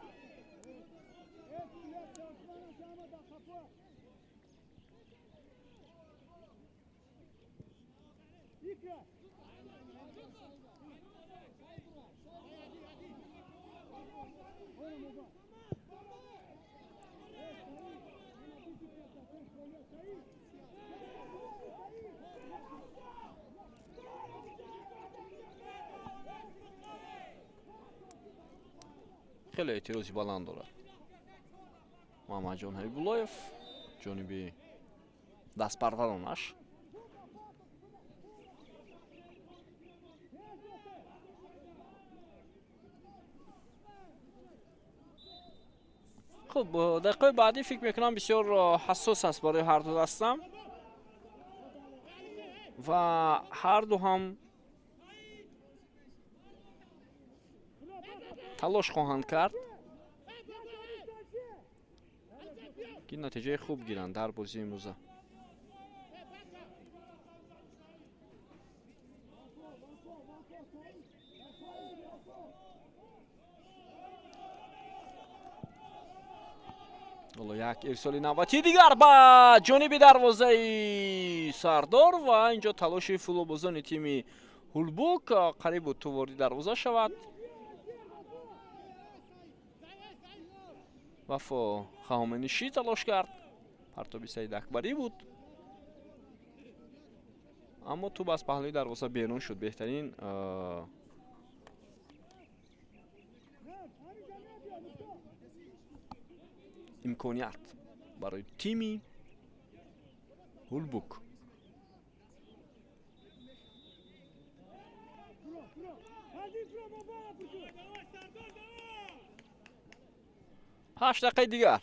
Хеле эътирози баланд дорад Муҳаммадҷон Ҳабибуллоев ҷониби дастпарваронаш. Хуб, дақиқаи баъдӣ фикр мекунам бисёр ҳассос аст барои ҳарду даста ва ҳарду ҳам Талош хоҳанд кард, ки натиҷаи хуб гиранд дар бозии имрӯза. Ҳоло як ирсоли навбатии дигар ба ҷониби дарвозаи Сардор ва инҷо талоши футболбозони тими Ҳулбук қариб буд ту ворди дарвоза шавад. Вафо Хаҳоменишӣ талош кард, партоби Саид Акбарӣ буд, аммо тӯб аз паҳлӯи дарвоза берун шуд. Беҳтарин имконият барои тими Ҳулбук. Ҳашт дақиқаи дигар.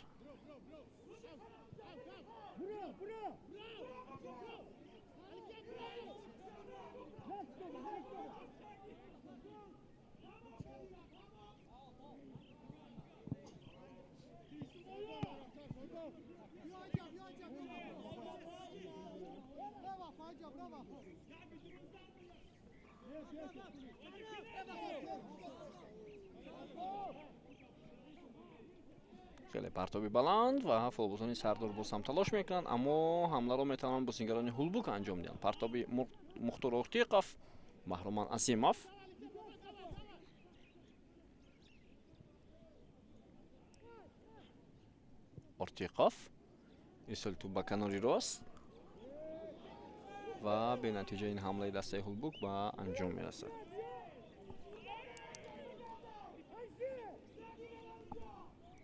Хеле партоби баланд ва футболбозони Сардор боз ҳам талош мекунанд, аммо ҳамларо метавонанд бозингарони Ҳулбук анҷом диҳанд. Партоби Мухтор Ортиқов, Баҳроман Азимов. Ортиқов ирсоли тӯб ба канори рост ва бенатиҷа ин ҳамлаи дастаи Ҳулбук ба анҷом мерасад.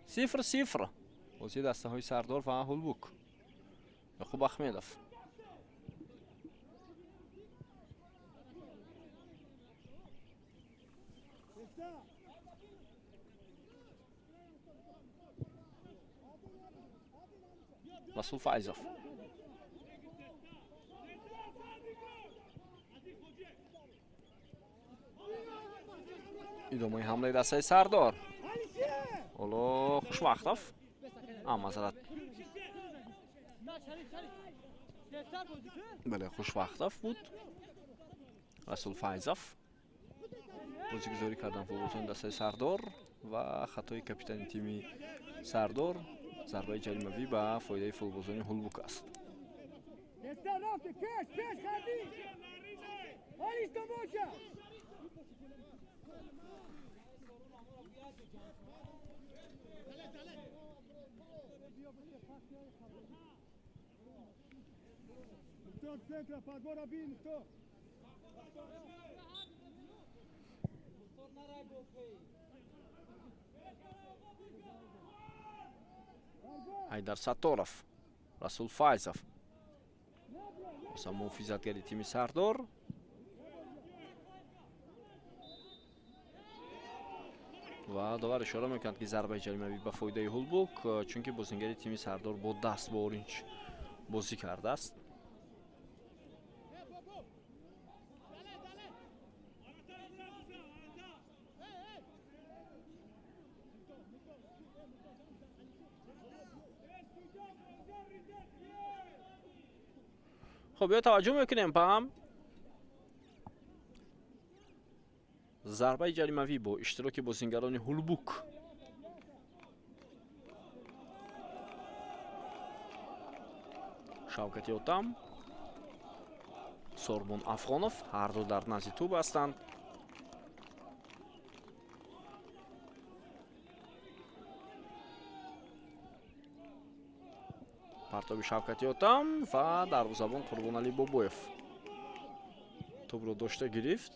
0-0 бозии дастаҳои Сардор ва Ҳулбук. Яқуб Ахмедов. Расул Файзов. Идомаи ҳамлаи дастаи Сардор. Ҳоло Хушвақтов. Мазарат. Бале, Хушвақтов буд. Расул Файзов. Бозигузорӣ кардан футболбозони дастаи Сардор ва хатои капитани тими Сардор зарбаи ҷаримавӣ ба фоидаи футболбозони Ҳулбук аст. Ҳайдар Сатторов, Расул Файзов. Муҳофизатгари тими Сардор. Ва довар ишора мекунад, ки зарбаи ҷаримавӣ ба фоидаи Ҳулбук, чунки бозингари тими Сардор бо даст бо оринҷ бозӣ кардааст. Хуб, биё таваҷҷӯҳ мекунем ба зарбаи ҷаримавӣ бо иштироки бозингарони Ҳулбук. Шавкати Отам, Сорбон Афғонов ҳарду дар назди тӯб ҳастанд. Партоби Шавкати Отам ва дарвозабон Қурбоналӣ Бобоев тӯбро дошта гирифт.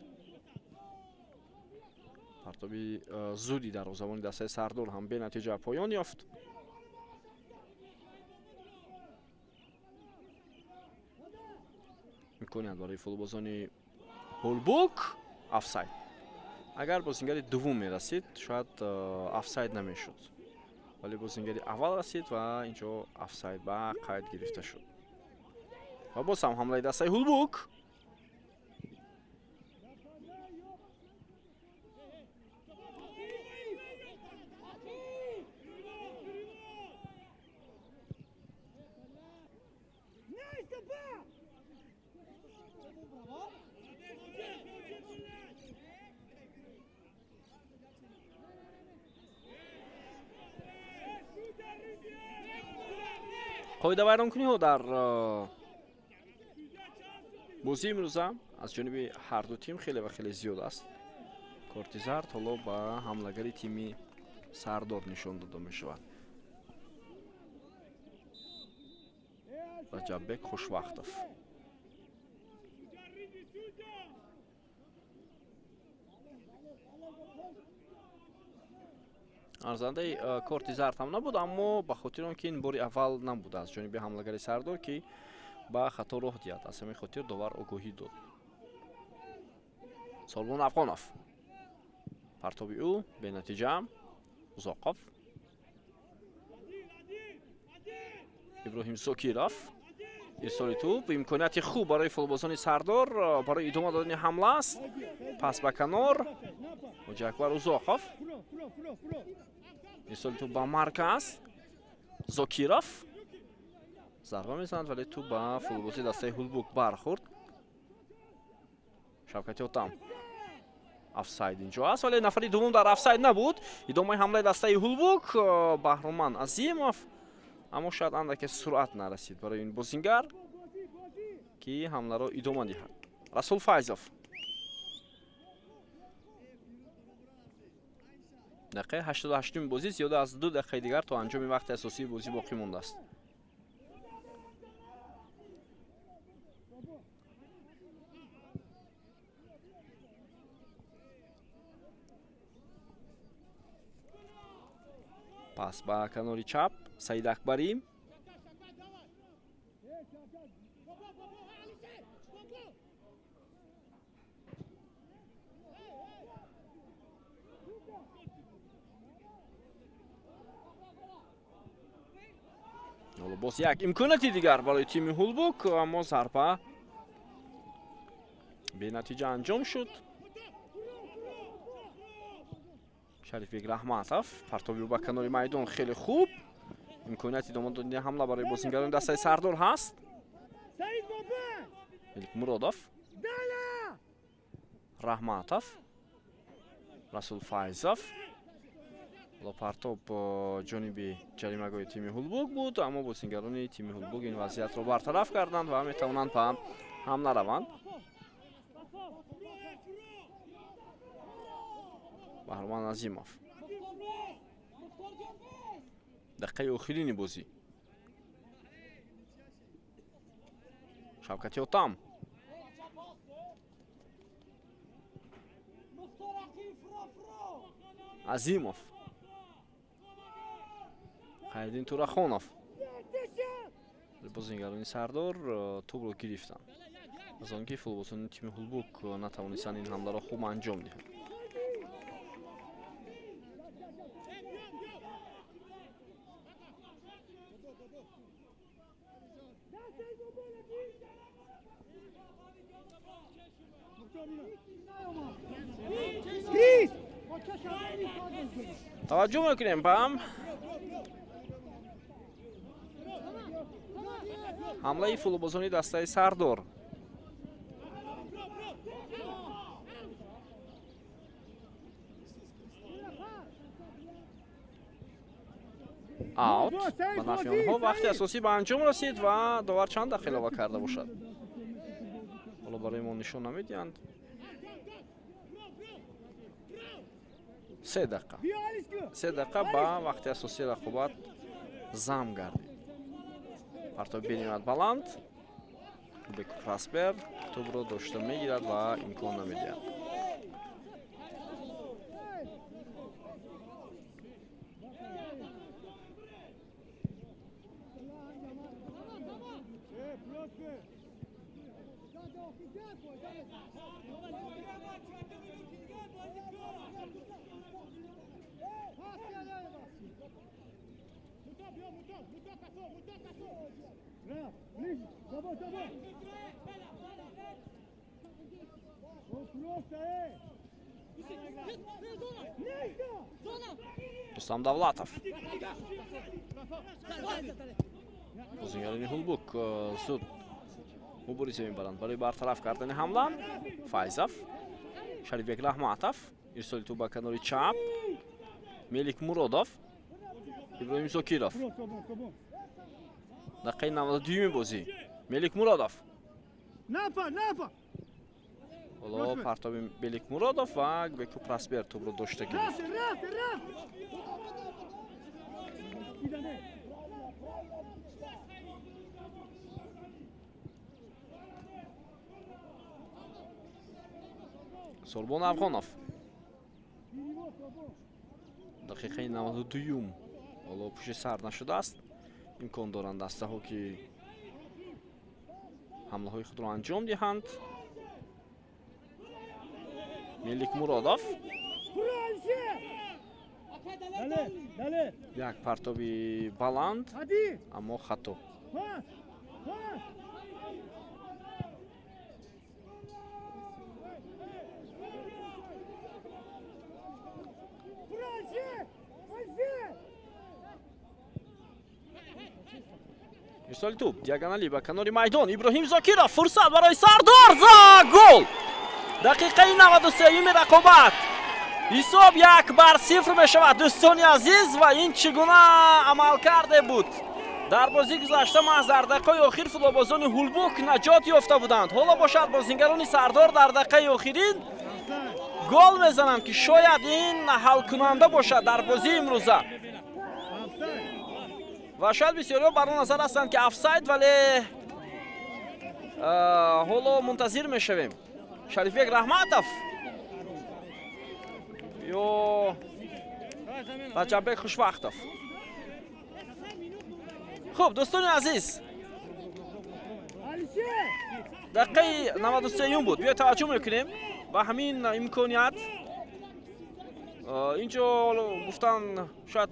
Партоби зуди дарвозабони дастаи Сардор ҳам бенатиҷа поён ёфт. Имконият барои футболбозони Ҳулбук. Офсайд. Агар бозингари дуввум мерасид, шояд офсайд намешуд, вале бозингари аввал расид ва инҷо офсайд ба қайд гирифта шуд. Ва боз ҳам ҳамлаи дастаи Ҳулбук. Қоидавайронкуниҳо дар бозии имрӯза аз ҷониби ҳар ду тим хеле ва хеле зиёд аст. Корти зард ҳоло ба ҳамлагари тими Сардор нишон дода мешавад. Раҷаббек Хушвақтов. Арзандаи корти зард ҳам набуд, аммо ба хотири он ки ин бори аввал набуд аз ҷониби ҳамлагари Сардор, ки ба хато роҳ диҳад, аз ҳамин хотир довар огоҳӣ дод. Солмон Афғонов. Партоби ӯ бенатиҷа. Узоқов. Иброҳим Зокиров. Ирсоли тӯб имконияти хуб барои футболбозони Сардор барои идома додани ҳамла аст. Пас ба канор. Ҳоҷи Акбар Узоқов. Ирсоли тӯб ба марказ. Зокиров зарба мезанад, вале тӯб ба футболбози дастаи Ҳулбук бархӯрд. Шавкати Отам. Офсайд инҷо аст, вале нафари дуввум дар офсайд набуд. Идомаи ҳамлаи дастаи Ҳулбук Баҳроман Азимов, аммо шояд андаке суръат нарасид барои ин бозингар, ки ҳамларо идома диҳад. Расул Файзов. Дақиқаи 88-уми бозӣ, зиёда аз 2 дақиқаи дигар то анҷоми вақти асосии бозӣ боқӣ мондааст. Пас ба канори чап Саид Акбарӣ. Ҳоло боз як имконияти дигар барои тими Ҳулбук, аммо зарба бенатиҷа анҷом шуд. Шарифбек Раҳматов партоби ба канори майдон хеле хуб. Имконияти идома додани ҳамла барои бозингарони дастаи Сардор ҳаст. Мелик Муродов. Раҳматов. Расул Файзов. Ҳоло партоб ҷониби ҷаримагоҳи тими Ҳулбук буд, аммо бозингарони тими Ҳулбук ин вазъиятро бартараф карданд ва метавонанд ба ҳамла раванд. Баҳроман Азимов. Дақиқаи охирини бозӣ. Шавкати Отам. Азимов. Хайриддин Турахонов. Бозингарони Сардор тӯбро гирифтанд. Аз он ки футболбозони тими Ҳулбук натавонистанд ин ҳамларо хуб анҷом диҳанд. Таваҷҷӯҳ мекунем ба ҳамлаи футболбозони дастаи Сардор. Аут ба нафъи онҳо. Вақти асосӣ ба анҷом расид ва довар чанд дақиқа илова карда бошад? Ҳоло барои мо нишон намедиҳанд. 3 дақиқа. 3 дақиқа ба вақти асосии рақобат зам гардид. Партоби бениҳоят баланд. Бек Прасбер тӯбро дошта мегирад ва имкон намедиҳад. Рустам Давлатов. Бозингарони Ҳулбук зуд мубориза мебаранд барои бартараф кардани ҳамла. Файзов, Шарифбек Раҳматов, ирсоли тӯб ба канори чап. Мелик Муродов, Иброҳим Зокиров. Дақиқаи 92-юми бозӣ. Мелик Муродов. Ҳоло партоби Мелик Муродов ва Беку Прасбер тӯбро дошта гирифт. Сорбон Афғонов. Дақиқаи 92-юм. Ҳоло пушти сар нашудааст. Имкон доранд дастаҳо ки ҳамлаҳои худро анҷом диҳанд. Мелик Муродов. Як партоби баланд, аммо хато. Ирсоли тӯб диагоналӣ ба канори майдон. Иброҳим Зокиров, фурсат барои Сардор, за гол! Дақиқаи 93-юми рақобат. Ҳисоб 1-0 мешавад, дӯстони азиз, ва ин чӣ гуна амалкарде буд? Дар бозӣ гузашта маҳз дар дақиқаи охир футболбозони Ҳулбук наҷот ёфта буданд. Ҳоло бошад бозингарони Сардор дар дақиқаи охирин гол мезананд, ки шояд ин ҳалкунанда бошад дар бозии имрӯза. Ва шояд бисёриҳо бар он назар ҳастанд, ки офсайд, вале ҳоло мунтазир мешавем. Шарифбек Раҳматов ё Раҷаббек Хушвақтов. Хуб, дӯстони азиз, дақиқаи 93-юм буд. Биё таваҷҷӯҳ мекунем ба ҳамин имконият. Инҷо гуфтан шояд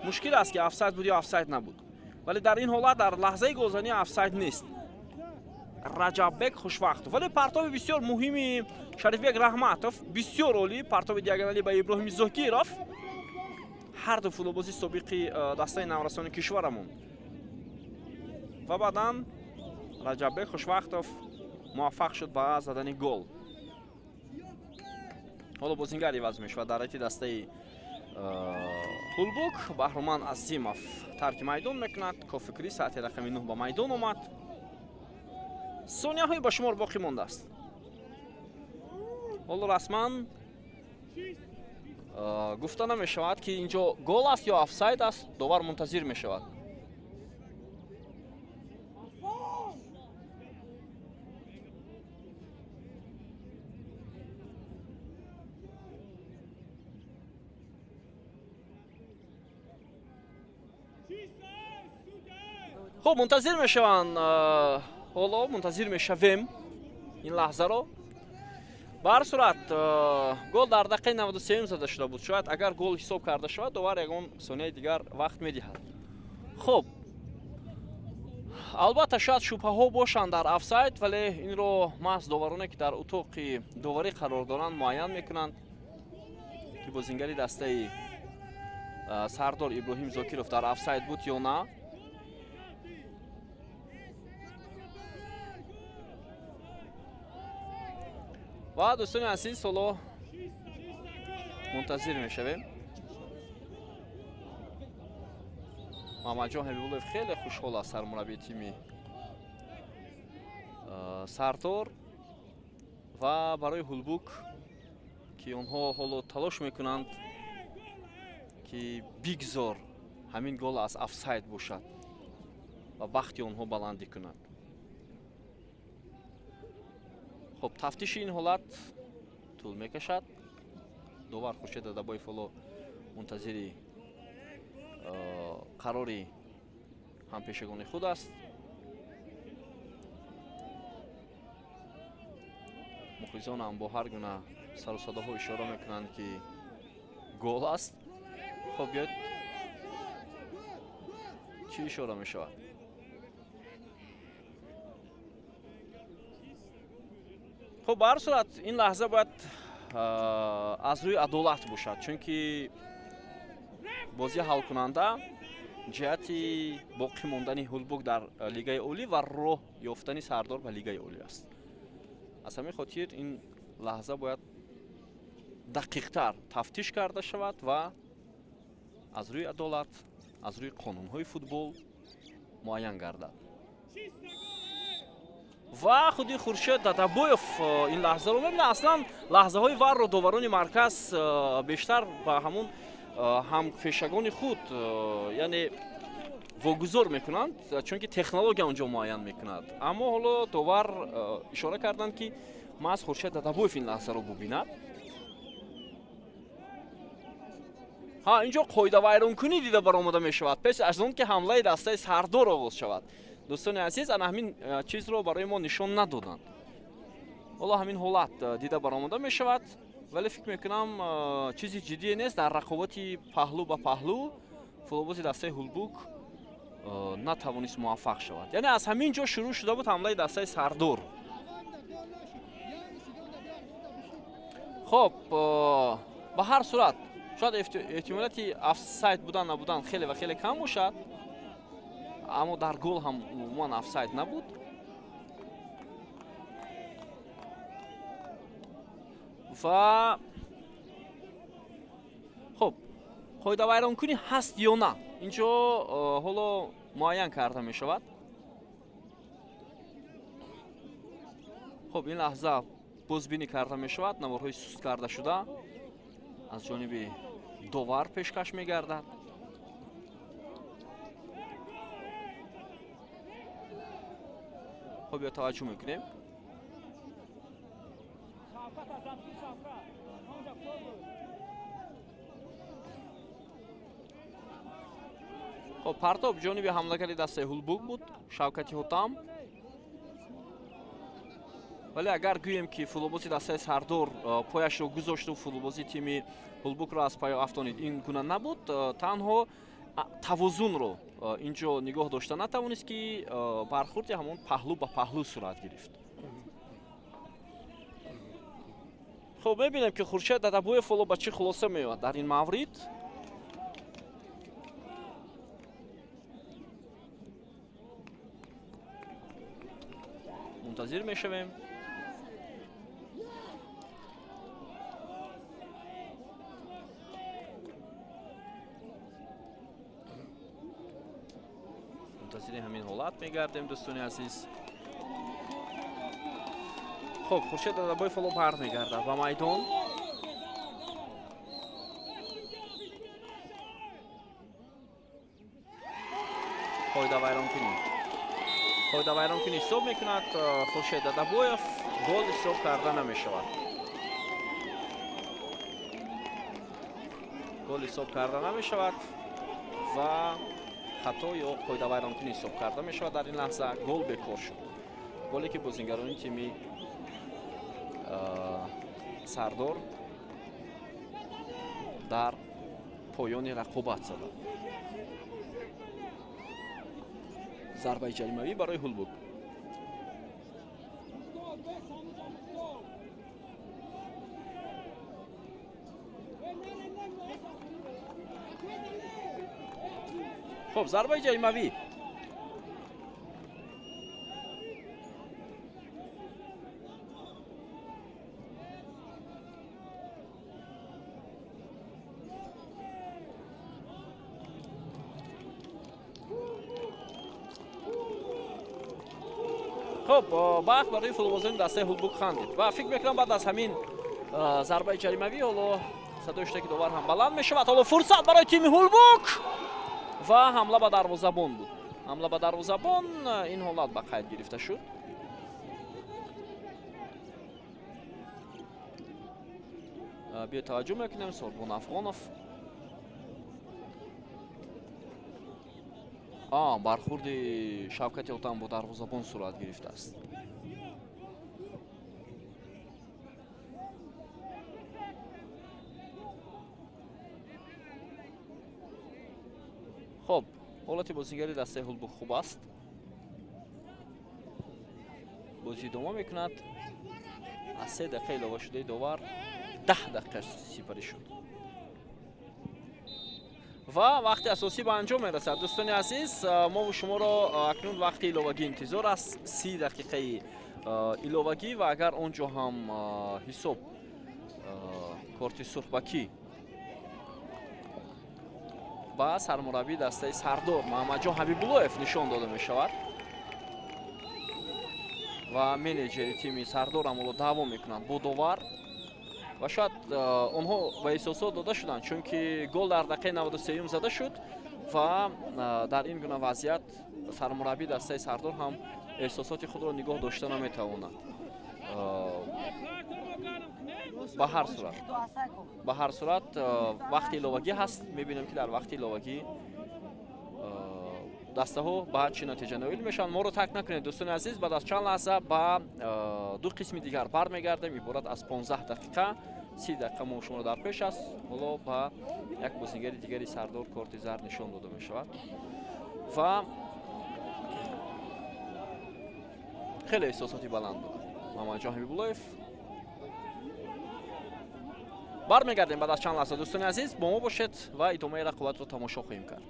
мушкил аст, ки офсайд буд ё офсайд набуд, вале дар ин ҳолат дар лаҳзаи голзанӣ офсайд нест. Раҷаббек Хушвақтов. Вале партоби бисёр муҳими Шарифбек Раҳматов, бисёр олӣ партоби диагоналӣ ба Иброҳим Зокиров. Ҳар ду футболбози собиқи дастаи наврасони кишварамон. Ва баъдан Раҷаббек Хушвақтов муваффақ шуд ба задани гол. Ҳоло бозингар иваз мешавад дар ҳайати дастаи Ҳулбук. Баҳруман Азимов тарки майдон мекунад. Кофикрӣ соати рақами 9 ба майдон омад. Сонияҳои ба шумор боқӣ мондааст. Ҳоло расман гуфта намешавад, ки инҷо гол аст ё офсайд аст. Довар мунтазир мешавад. Хуб, мунтазир мешаванд. Ҳоло мунтазир мешавем ин лаҳзаро. Ба ҳар сурат гол дар дақиқаи 93-юм зада шуда буд. Шояд агар гол ҳисоб карда шавад, довар ягон сонияи дигар вақт медиҳад. Хуб, албатта шояд шубҳаҳо бошанд дар офсайд, вале инро маҳз довароне, ки дар утоқи доварӣ қарор доранд, муайян мекунанд, ки бозингари дастаи Сардор Иброҳим Зокиров дар офсайд буд ё на. Ва дӯстони азиз, ҳоло мунтазир мешавем. Мамаҷон Ҳабибуллоев хеле хушҳол аст, сармураббии тими Сардор, ва барои Ҳулбук, ки онҳо ҳоло талош мекунанд, ки бигзор ҳамин гол аз офсайд бошад ва бахти онҳо баландӣ кунад. Хуб, тафтиши ин ҳолат тӯл мекашад. Довар Хуршед Адабоев ҳоло мунтазири қарори ҳампешагони худ аст. Мухлисон ҳам бо ҳар гуна сару садоҳо ишора мекунанд, ки гол аст. Хуб, биёед чӣ ишора мешавад? Хуб, ба ҳар сурат ин лаҳза бояд аз рӯи адолат бошад, чунки бозӣ ҳалкунанда ҷиҳати боқӣ мондани Ҳулбук дар лигаи олӣ ва роҳ ёфтани Сардор ба лигаи олӣ аст. Аз ҳамин хотир ин лаҳза бояд дақиқтар тафтиш карда шавад ва аз рӯи адолат, аз рӯи қонунҳои футбол Муайян гардад. Ва худи Хуршед Дадабоев ин лаҳзаро мебинад. Аслан лаҳзаҳои варро доварони марказ бештар ба ҳамун ҳампешагони худ, яъне вогузор мекунанд, чунки технология онҷо муайян мекунад. Аммо ҳоло довар ишора карданд, ки маҳз Хуршед Дадабоев ин лаҳзаро бубинад. Ҳа, инҷо қоидавайронкунӣ дида баромада мешавад пеш аз он ки ҳамлаи дастаи Сардор оғоз шавад. Дӯстони азиз, ана ҳамин чизро барои мо нишон надоданд. Ҳоло ҳамин ҳолат дида баромада мешавад, вале фикр мекунам, чизи ҷиддие нест. Дар рақобати паҳлӯ ба паҳлӯ футболбози дастаи Ҳулбук натавонист муваффақ шавад. Яъне аз ҳамин ҷо шурӯъ шуда буд ҳамлаи дастаи Сардор. Хоб, ба ҳар сурат шояд эҳтимолияти офсайд будан набудан хеле ва хеле кам бошад, аммо дар гол ҳам умуман офсайд набуд. Ва хоб, қоидавайронкунӣ ҳаст ё на, инҷо ҳоло муайян карда мешавад. Хоб, ин лаҳза бозбинӣ карда мешавад, наворҳои суст карда шуда аз ҷониби довар пешкаш мегардад. Хоб, ё таваҷҷӯҳ мекунем. Хоб, партоб ҷониби ҳамлагари дастаи Ҳулбук буд, Шавкати Ҳотам. Вале агар гӯем, ки футболбози дастаи Сардор пояшро гузошту футболбози тими Ҳулбукро аз паё афтонид, ин гуна набуд. Танҳо тавозунро инҷо нигоҳ дошта натавонист, ки бархурди ҳамон паҳлӯ ба паҳлӯ сурат гирифт. Хоб, мебинем, ки Хуршед Дадабоев ҳоло ба чӣ хулоса меояд дар ин маврид. Мунтазир мешавем. Мунтазири ҳамин ҳолат мегардем, дӯстони азиз. Хоб, Хуршед Дадабоев ҳоло бармегардад ба майдон. Қоидавайронкунӣ, қоидавайронкунӣ ҳисоб мекунад Хуршед Дадабоев, гол ҳисоб карда намешавад. Гол ҳисоб карда намешавад ва хато ё қоидавайронкунӣ ҳисоб карда мешавад. Дар ин лаҳза гол бекор шуд. Голе ки бозингарони тими Сардор дар поёни рақобат заданд. Зарбаи ҷаримавӣ барои Ҳулбук. Хоб, зарбаи ҷаримавӣ. Хоб, бахт барои футболбозони дастаи Ҳулбук хандид ва фикр мекунам, баъд аз ҳамин зарбаи ҷаримавӣ ҳоло садои штаки довар ҳам баланд мешавад. Ҳоло фурсат барои тими Ҳулбук ва ҳамла ба дарвозабон буд. Ҳамла ба дарвозабон, ин ҳолат ба қайд гирифта шуд. Биё таваҷҷӯҳ мекунем, Сорбон Афғонов. Бархурди Шавкати Ҳотам бо дарвозабон сурат гирифтааст. Хоб, ҳолати бозигари дастаи Ҳулбук хуб аст. Бозӣ идома мекунад. Аз 3 дақиқа илова шудаи довар 10 дақиқа сипарӣ шуд. Ва вақти асосӣ ба анҷом мерасад. Дӯстони азиз, мову шуморо акнун вақти иловагӣ интизор аст, 30 дақиқаи иловагӣ, ва агар он ҷо ҳам ҳисоб корти сурх ба кӣ Ба сармураббии дастаи Сардор Муҳаммадҷон Ҳабибуллоев нишон дода мешавад ва менеҷери тими Сардор ҳам ҳоло даъво мекунанд бо довар ва шояд онҳо ба эҳсосот дода шуданд, чунки гол дар дақиқаи 93 зада шуд ва дар ин гуна вазъият сармураббии дастаи Сардор ҳам эҳсосоти худро нигоҳ дошта наметавонад. Ба ҳар сурат вақти иловагӣ ҳаст. Мебинем, ки дар вақти иловагӣ дастаҳо ба чӣ натиҷа ноил мешаванд. Моро тарк накунед, дӯстони азиз. Баъд аз чанд лаҳза ба ду қисми дигар бармегардем, иборат аз 15 дақиқа. 30 дақиқа мо шуморо дар пеш аст. Ҳоло ба як бозигари дигари Сардор корти зард нишон дода мешавад ва хеле эҳсосоти баланд дорад Муҳаммадҷон Ҳабибуллоев. Бармегардем баъд аз чанд лаҳза, дӯстони азиз, бо мо бошед ва идомаи рақобатро тамошо хоҳем кард.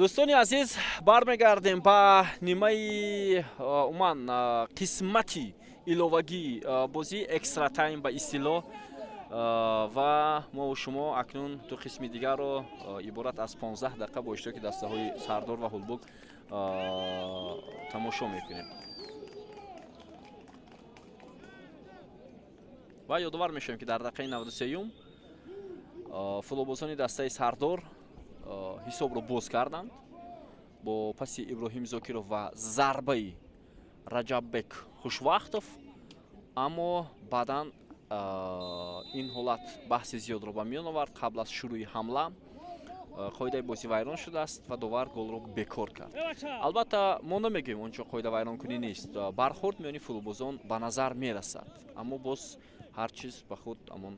Дӯстони азиз, бармегардем ба нимаи умуман қисмати иловагии бозӣ, экстра тайм ба истилоҳ, ва мо шумо акнун ду қисми дигарро иборат аз 15 дақиқа бо иштироки дастаҳои Сардор ва Ҳулбук тамошо мекунем. Ва ёдовар мешавем, ки дар дақиқаи 93-юм футболбозони дастаи Сардор ҳисобро боз карданд бо паси Иброҳим Зокиров ва зарбаи Раҷаббек Хушвақтов, аммо баъдан ин ҳолат баҳси зиёдро ба миён овард. Қабл аз шурӯи ҳамла қоидаи бозӣ вайрон шудааст ва довар голро бекор кард. Албатта, мо намегӯем он ҷо қоида вайронкунӣ нест, бархӯрд миёни футболбозон ба назар мерасад, аммо боз ҳар чиз ба худ ҳамон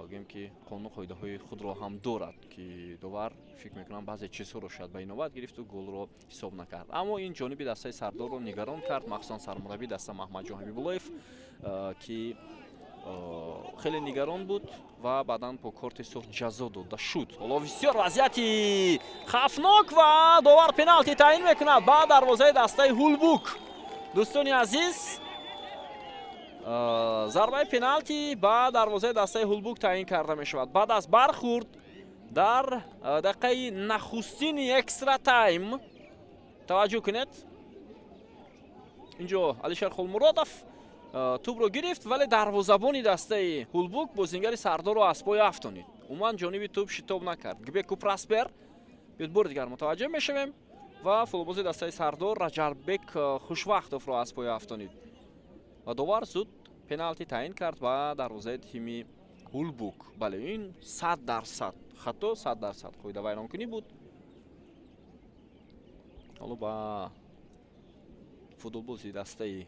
гӯем ки қонуну қоидаҳои худро ҳам дорад, ки довар фикр мекунам баъзе чизҳоро шояд ба инобат гирифту голро ҳисоб накард. Аммо ин ҷониби дастаи Сардорро нигарон кард, махсусан сармураббии даста Маҳмадҷон Ҳабибуллоев, ки хеле нигарон буд ва баъдан бо корти сурх ҷазо дода шуд. Ҳоло бисёр вазъияти хавфнок ва довар пеналти таъин мекунад ба дарвозаи дастаи Ҳулбук. Дӯстони азиз, зарбаи пеналти ба дарвозаи дастаи Ҳулбук таъин карда мешавад. Баъд аз бархӯрд дар дақиқаи нахустини экстра тайм, таваҷҷӯҳ кунед, инҷо Алишер Холмуродов тӯбро гирифт, вале дарвозабони дастаи Ҳулбук бозингари Сардорро аз пой афтонид. Умуман ҷониби тӯб шитоб накард. Гбеку Прасбер, биёд бори дигар мутаваҷҷеҳ мешавем, ва футболбози дастаи Сардор Раҷаббек Хушвақтовро аз пой афтонид ва довар зуд пеналти таъин кард ба дарвозаи тими Ҳулбук. Бале, ин 100% хато, 100% қоидавайронкунӣ буд. Ҳоло ба футболбози дастаи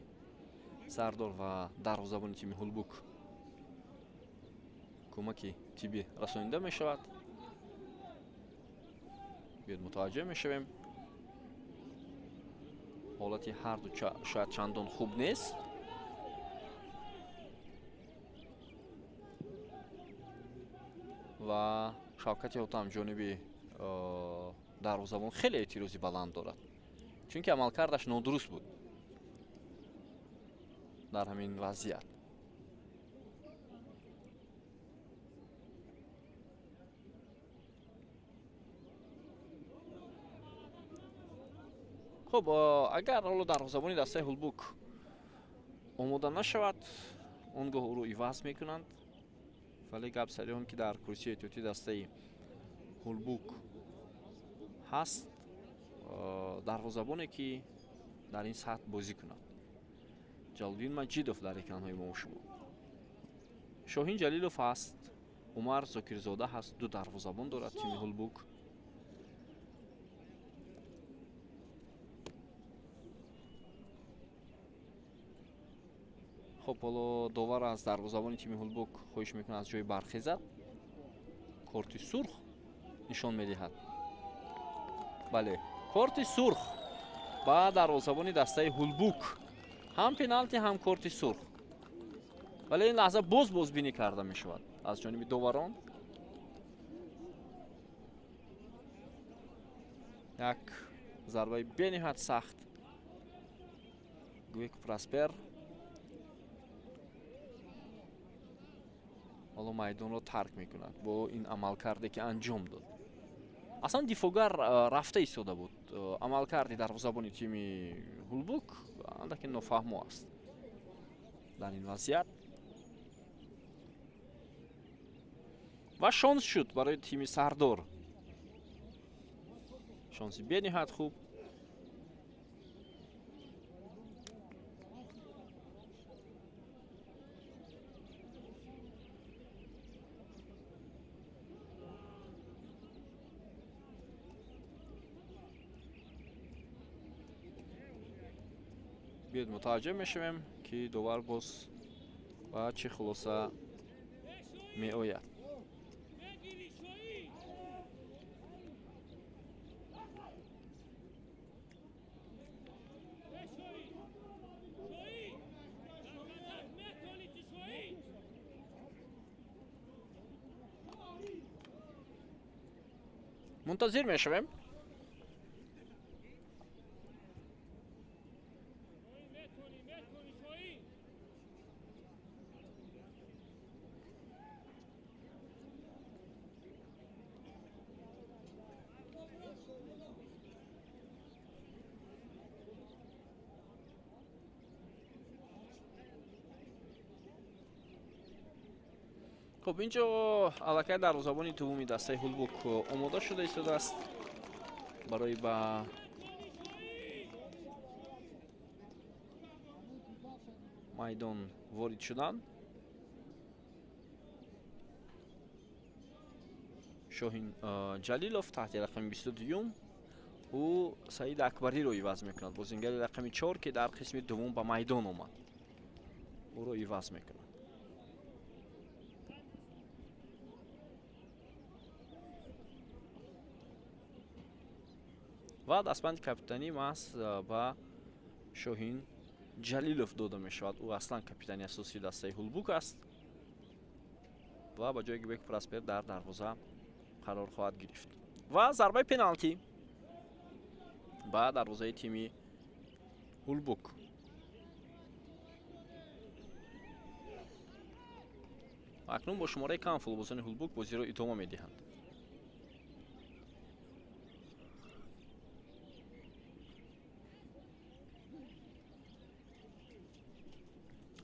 Сардор ва дарвозабони тими Ҳулбук кӯмаки тиббӣ расонида мешавад. Биёд мутаваҷҷеҳ мешавем. Ҳолати ҳарду шояд чандон хуб нест. Ва Шавкати Ҳотам ҷониби дарвозабон хеле эътирози баланд дорад, чунки амалкардаш нодуруст буд дар ҳамин вазъият. Хуб, агар ҳоло дарвозабони дастаи Ҳулбук омода нашавад, он гоҳ ӯро иваз мекунанд. Вале гап сари он ки дар курсии эҳтиётии дастаи Ҳулбук ҳаст дарвозабоне ки дар ин сатҳ бозӣ кунад. Ҷалолиддин Маҷидов дар экранҳои мо шумо. Шоҳин Ҷалилов ҳаст, Умар Зокирзода ҳаст, ду дарвозабон дорад тими Ҳулбук. Хуб, ҳоло довар аз дарвозабони тими Ҳулбук хоҳиш мекунад аз ҷои бархезад. Корти сурх нишон медиҳад. Бале, корти сурх ба дарвозабони дастаи Ҳулбук. Ҳам пеналти, ҳам корти сурх. Вале ин лаҳза боз бозбинӣ карда мешавад аз ҷониби доварон. Як зарбаи бениҳоят сахт. Гвек Прасбер ҳоло майдонро тарк мекунад бо ин амалкарде ки анҷом дод. Аслан дифогар рафта истода буд. Амалкарди дарвозабони тими Ҳулбук андаке нофаҳмо аст дар ин вазъият. Ва шонс шуд барои тими Сардор. Шонси бениҳоят хуб. Биёд мутаваҷҷеҳ мешавем ки довар боз ба чӣ хулоса меояд. Мунтазир мешавем. Хуб, инҷо аллакай дарвозабони дуввуми дастаи Ҳулбук омода шуда истодааст барои ба майдон ворид шуданд. Шоҳин Ҷалилов таҳти рақами 22-юм ӯ Саид Акбариро иваз мекунад. Бозингари рақами 4, ки дар қисми дуввум ба майдон омад, ӯро иваз мекунад. Ва дастбанди капитанӣ маҳз ба Шоҳин Ҷалилов дода мешавад. Ӯ аслан капитани асосии дастаи Ҳулбук аст ва ба ҷои Гибек Проспер дар дарвоза қарор хоҳад гирифт. Ва зарбаи пеналти ба дарвозаи тими Ҳулбук. Акнун бо шумораи кам футболбозони Ҳулбук бозиро идома медиҳанд.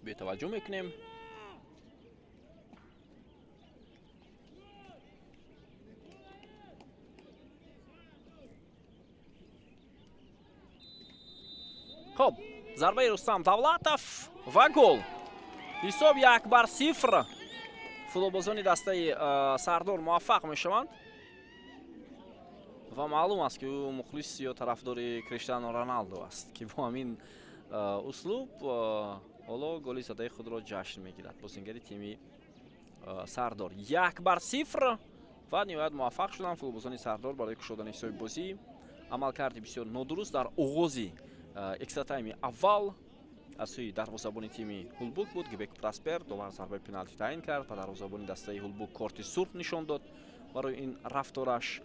Бетаваҷҷӯҳ мекунем. Хоб, зарбаи Рустам Давлатов ва гол. Ҳисоб 1-0. Футболбозони дастаи Сардор муваффақ мешаванд ва маълум аст, ки ӯ мухлис ё тарафдори Криштиану Роналдо аст, ки бо ҳамин услуб ҳоло голи задаи худро ҷашн мегирад. Бозингари тими Сардор 1-0 ва ниҳоят муваффақ шуданд футболбозони Сардор барои кушодани ҳисоби бозӣ. Амалкарди бисёр нодуруст дар оғози экстратайми аввал аз сӯи дарвозабони тими Ҳулбук буд. Гибек Проспер довар зарбаи пеналти таъин кард ва дарвозабони дастаи Ҳулбук корти сурх нишон дод барои ин рафтораш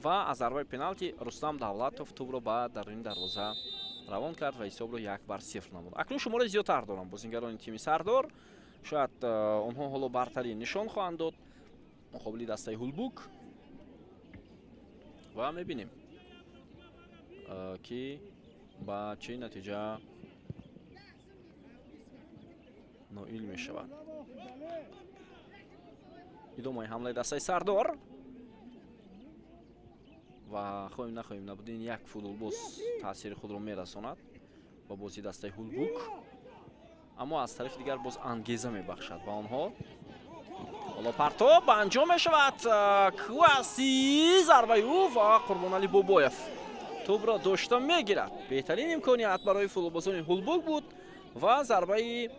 ва аз зарбаи пеналти Рустам Давлатов тӯбро ба даруни дарвоза равон кард ва ҳисобро 1-0 намуд. Акнун шумораи зиёдтар доранд бозингарони тими Сардор. Шояд онҳо ҳоло бартарӣ нишон хоҳанд дод муқобили дастаи Ҳулбук ва мебинем, ки ба чӣ натиҷа ноил мешавад. Идомаи ҳамлаи дастаи Сардор ва хоҳем нахоҳем набудин як футболбоз таъсири худро мерасонад ба бозии дастаи Ҳулбук, аммо аз тарафи дигар боз ангеза мебахшад ба онҳо. Ҳоло партоб ба анҷом мешавад. Кваси зарбаи ӯ ва Қурбоналӣ Бобоев тӯбро дошта мегирад. Беҳтарин имконият барои футболбозони Ҳулбук буд ва зарбаи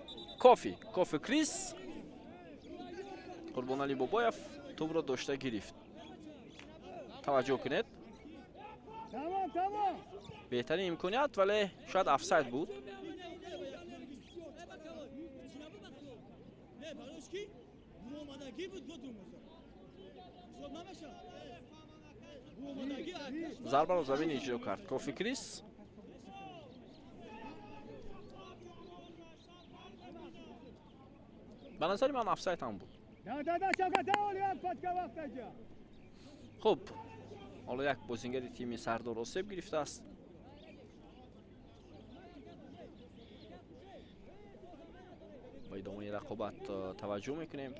Кофи Крис Қурбоналӣ Бобоев тӯбро дошта гирифт. Таваҷҷӯҳ кунед. Беҳтарин имконият, вале шояд офсайд буд. Зарбаро замин иҷро кард Кофи Крис. Ба назари ман офсайд ҳам буд. Хуб, ҳоло як бозингари тими Сардор осеб гирифтааст. Ба идомаи рақобат таваҷҷӯҳ мекунем.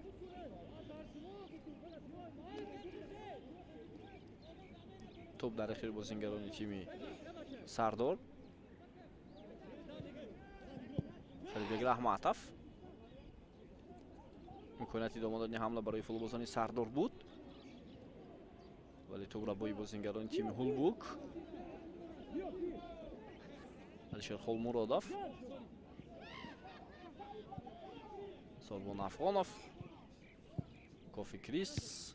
Тӯб дар охири бозингарони тими Сардор. Шарифбек Раҳматов. Имконияти идома додани ҳамла барои футболбозони Сардор буд, вале тӯбро бои бозингарони тими Ҳулбук. Алишер Холмуродов, Сорбон Афғонов, Кофи Крис.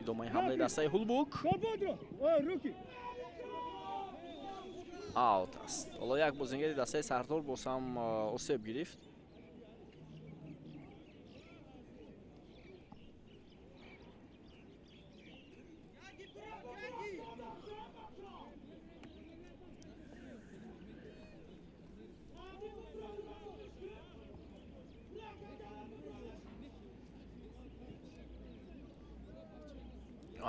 Идомаи ҳамлаи дастаи Ҳулбук. Аут аст. Ҳоло як бозингари дастаи Сардор боз ҳам осеб гирифт.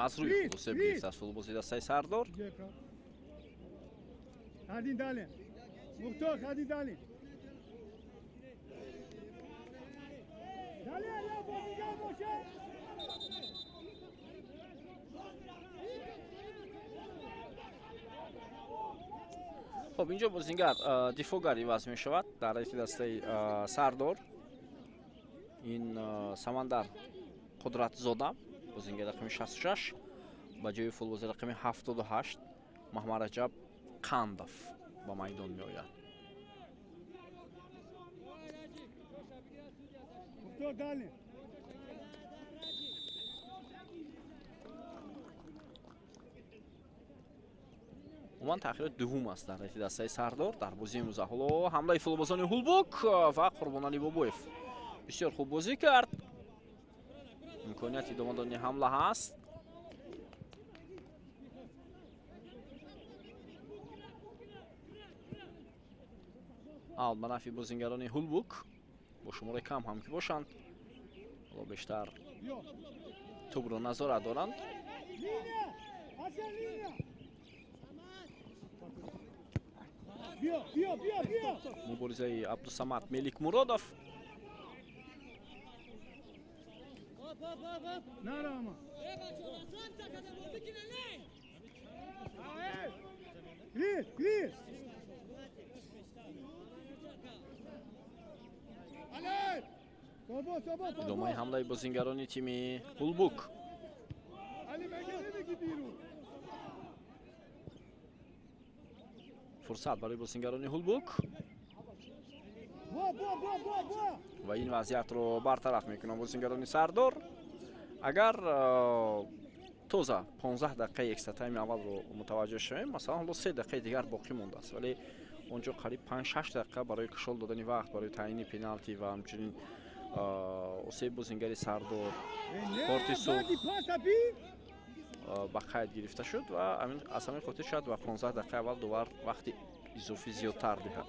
Аз рӯи худ осеб гирифт аз футболбози дастаи Сардор. Хуб, инҷо бозингар дифоъгар иваз мешавад дар райти дастаи Сардор. Ин Самандар Қудратзода, бозингари рақами 66, ба ҷои футболбози рақами 78 Маҳмадраҷаб Қандов ба майдон меояд. Умуман таъхироти дуввум аст дар райти дастаи Сардор дар бозии имрӯза. Ҳоло ҳамлаи футболбозони Ҳулбук ва Қурбоналӣ Бобоев бисёр хуб бозӣ кард. Имконияти идома додани ҳамла ҳаст. Аут ба нафъи бозингарони Ҳулбук бо шумораи кам ҳам ки бошанд, ҳоло бештар тӯбро назорат доранд. Муборизаи Абдусамад Меликмуродов. Идомаи ҳамлаи бозингарони тими Ҳулбук. Фурсат барои бозингарони Ҳулбук ва ин вазъиятро бартараф мекунанд бозингарони Сардор. Агар тоза 15 дақиқаи экстра-тайми аввалро мутаваҷҷӯҳ шавем, масалан ҳоло 3 дақиқаи дигар боқӣ мондааст, вале он ҷо қариб 5-6 дақиқа барои кушол додани вақт, барои таъйини пеналти ва ҳамчунин се бозингари Сардор корти сурх ба қайд гирифта шуд ва аз ҳамин хотир шояд ба 15 дақиқаи аввал довар вақти изофӣ зиёдтар диҳад.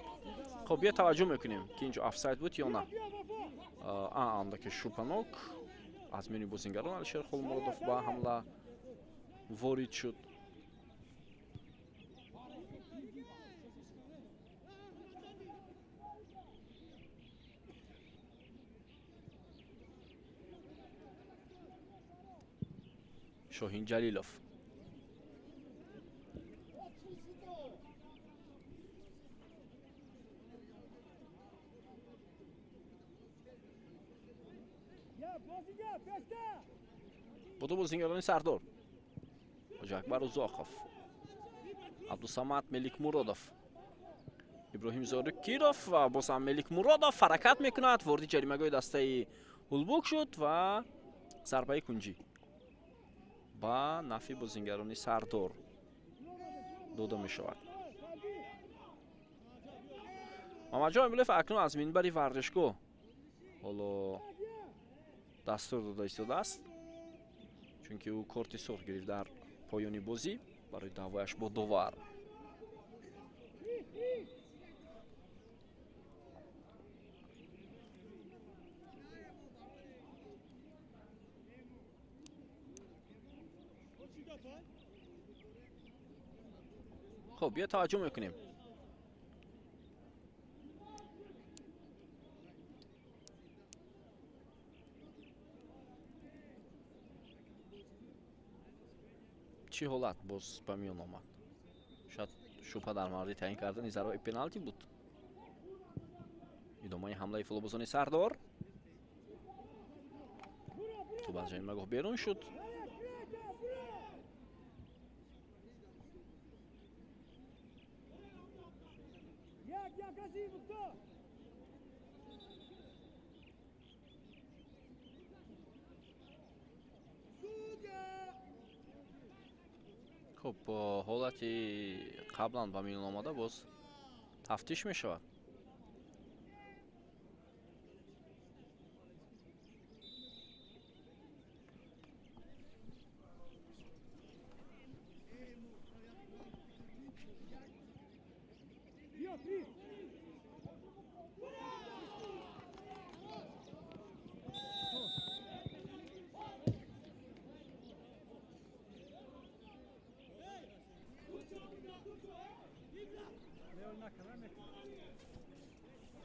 Хоб, биё таваҷҷӯҳ мекунем, ки инҷо офсайд буд ё на. Андаке шубҳанок аз миёни бозингарон Алишер Холмуродов ба ҳамла ворид шуд. Шоҳин Ҷалилов. Бо ду бозингарони Сардор, Ҳоҷи Акбар Узоқов, Абдусамад Меликмуродов, Иброҳим Зокиров ва боз ҳам Меликмуродов ҳаракат мекунад, вориди ҷаримагоҳи дастаи Ҳулбук шуд ва зарбаи кунҷӣ ба нафъи бозингарони Сардор дода мешавад. Мамаджон Эмилов акнун аз минбари варзишгоҳ ҳоло дастур дода истодааст, чунки ӯ корти сурх гирифт дар поёни бозӣ барои даъвояш бо довар. Хуб, биё таваҷҷӯҳ мекунем. Чӣ ҳолат боз ба миён омад? Шояд шубҳа дар мавриди таъин кардани зарбаи пеналти буд. Идомаи ҳамлаи футболбозони Сардор. Тӯб аз ҷаримагоҳ берун шуд. Хуб, ҳолати қаблан ба миён омада боз тафтиш мешавад.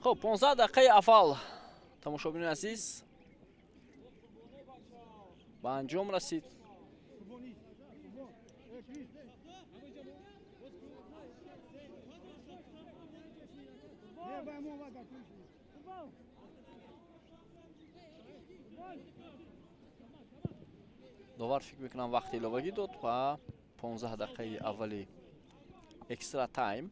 Хуб, 15 дақиқаи аввал, тамошобинони азиз, Ба анҷом расид. Довар фикр мекунам вақти иловагӣ дод ва 15 дақиқаи аввали экстра тайм.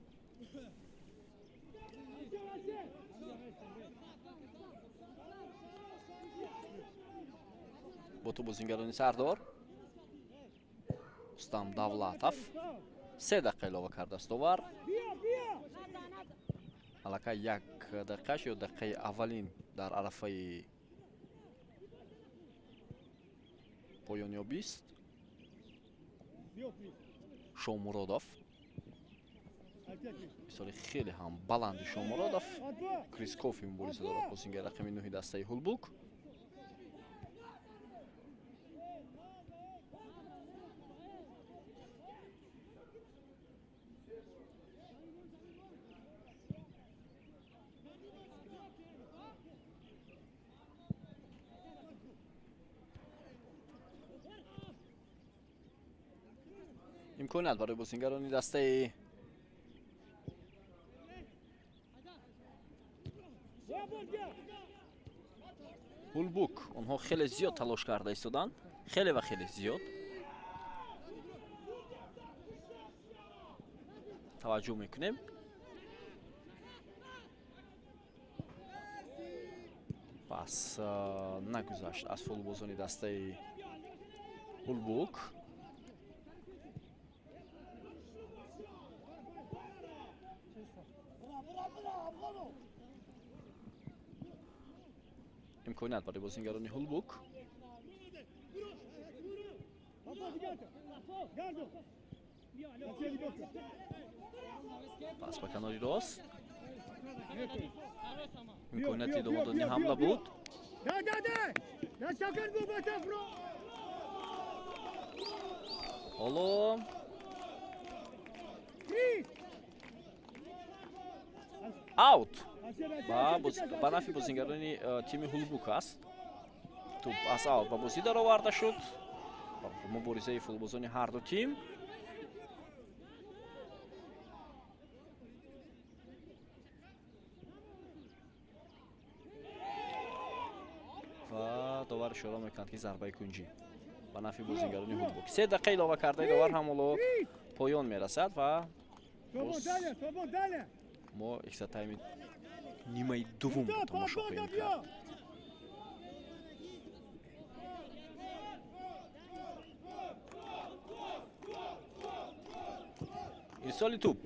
Бо ту бозингарони Сардор Рустам Давлатов 3 дақиқа илова кардааст довар. Аллакай 1 дақиқаш ё дақиқаи аввалин дар арафаи поёнёбист. Шомуродов, мисоли хеле ҳам баланди Шомуродов. Крисков мубориза дорад бозингари рақами 9 дастаи Ҳулбук. Имконият барои бозингарони дастаи Ҳулбук. Онҳо хеле зиёд талош карда истоданд, хеле ва хеле зиёд. Таваҷҷӯҳ мекунем. Пас нагузашт аз футболбозони дастаи Ҳулбук. Имконият барои бозингарони Ҳулбук. Пас ба канори рост. Имконияти идома додани ҳамла буд. Ҳоло аут ба нафи бозингарони тими Ҳулбук аст. Тӯб аз аут ба бозӣ дароварда шуд. Муборизаи футболбозони ҳарду тим. Ва довар ишора мекунад, ки зарбаи кунҷӣ ба нафи бозингарони Ҳулбук. 3 дақиқа илова кардаи довар ҳам ҳоло поён мерасад ва мо экстра тайми нимаи дуввумро тамошо хоҳем кард. Ирсоли тӯб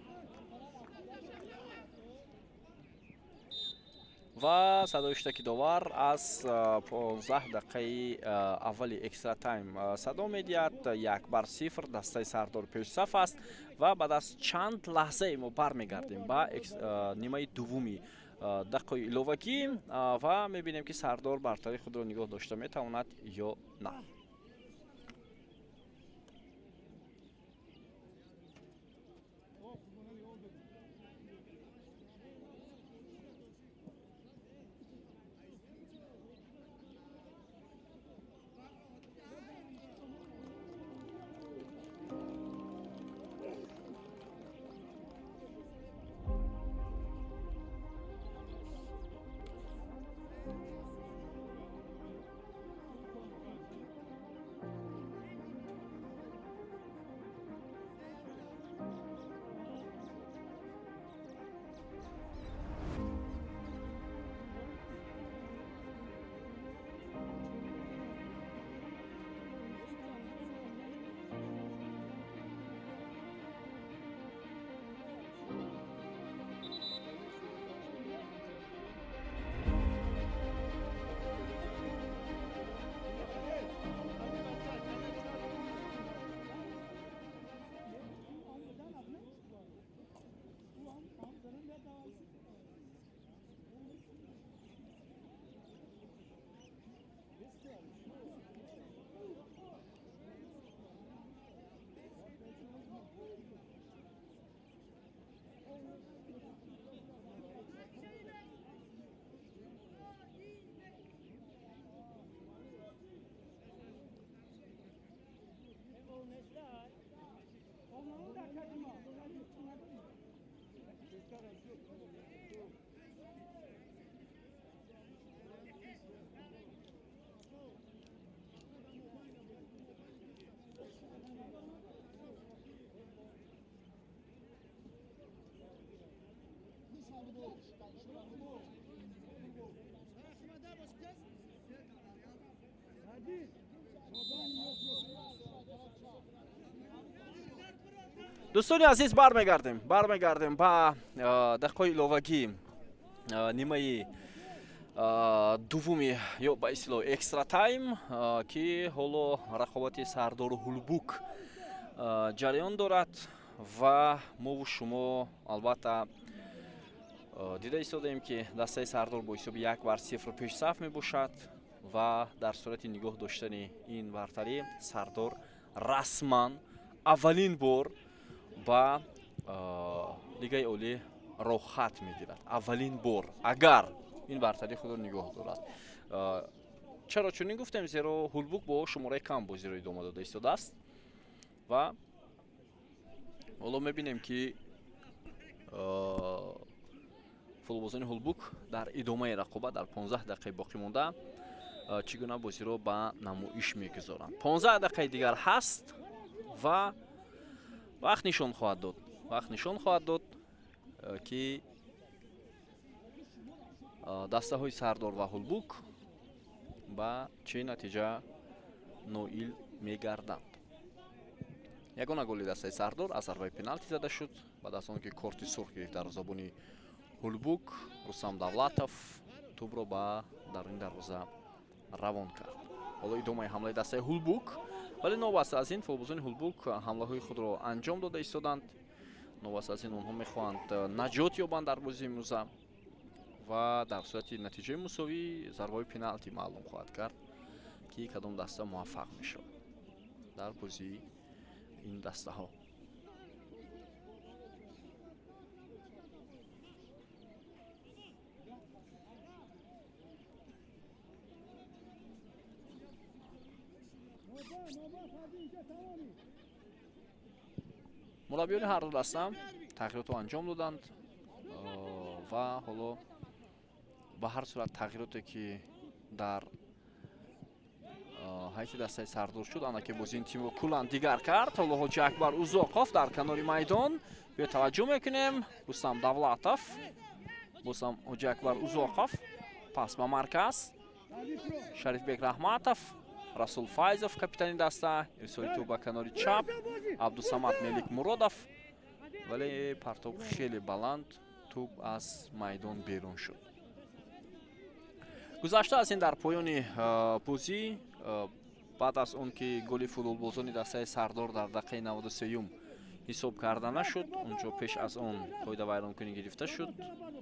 ва садои шутаки довар аз 15 дақиқаи аввали экстра тайм садо медиҳад. 1-0 дастаи Сардор пешсаф аст ва баъд аз чанд лаҳзае мо бармегардем ба нимаи дуввуми дақиқаи иловагӣ ва мебинем, ки Сардор бартарии худро нигоҳ дошта метавонад ё на. Дӯстони азиз, бармегардем ба дақиқаҳои иловагӣ нимаи дуввуми ё ба истилоҳ экстра тайм, ки ҳоло рақобати Сардору Ҳулбук ҷараён дорад ва мову шумо албатта дида истодаем, ки дастаи Сардор бо ҳисоби 1-0 пешсаф мебошад ва дар сурати нигоҳ доштани ин бартарӣ Сардор расман аввалин бор ба Лигаи Олӣ роҳхат мегирад. Аввалин бор, агар ин бартарии худро нигоҳ дорад. Чаро чунин гуфтем? Зеро Ҳулбук бо шумораи кам бозиро идома дода истодааст ва ҳоло мебинем, ки футболбозони Ҳулбук дар идомаи рақобат дар 15 дақиқаи боқӣ монда чӣ гуна бозиро ба намоиш мегузоранд. 15 дақиқаи дигар ҳаст ва вақт нишон хоҳад дод, вақт нишон хоҳад дод, ки дастаҳои Сардор ва Ҳулбук ба чӣ натиҷа ноил мегарданд. Ягона голи дастаи Сардор аз зарбаи пеналти зада шуд, баъд аз он ки корти сурх гирифт дарвозабони Ҳулбук Рустам Давлатов тӯбро ба даруни дарвоза равон кард. Ҳоло идомаи ҳамлаи дастаи Ҳулбук, вале новобаста аз ин футболбозони Ҳулбук ҳамлаҳои худро анҷом дода истоданд. Новобаста аз ин онҳо мехоҳанд наҷот ёбанд дар бозии имрӯза ва дар сурати натиҷаи мусовӣ зарбаҳои пеналти маълум хоҳад кард, ки кадом даста муваффақ мешавад дар бозии ин дастаҳо. Мураббиёни ҳар ду даста тағйиротро анҷом доданд ва ҳоло ба ҳар сурат тағйироте, ки дар ҳайати дастаи Сардор шуд, анаки бозии ин тимро куллан дигар кард. Ҳоло Ҳоҷи Акбар Узоқов дар канори майдон, биё таваҷҷӯҳ мекунем. Рустам Давлатов, бозам Ҳоҷи Акбар Узоқов, пас ба марказ, Шарифбек Раҳматов, Расул Файзов, капитани даста, ирсоли тӯб ба канори чап, Абдусамад Мелик Муродов, вале партоб хеле баланд, тӯб аз майдон берун шуд. Гузашта аз ин дар поёни бозӣ, баъд аз он ки голи футболбозони дастаи Сардор дар дақиқаи 93-юм ҳисоб карда нашуд, онҷо пеш аз он қоидавайронкунӣ гирифта шуд.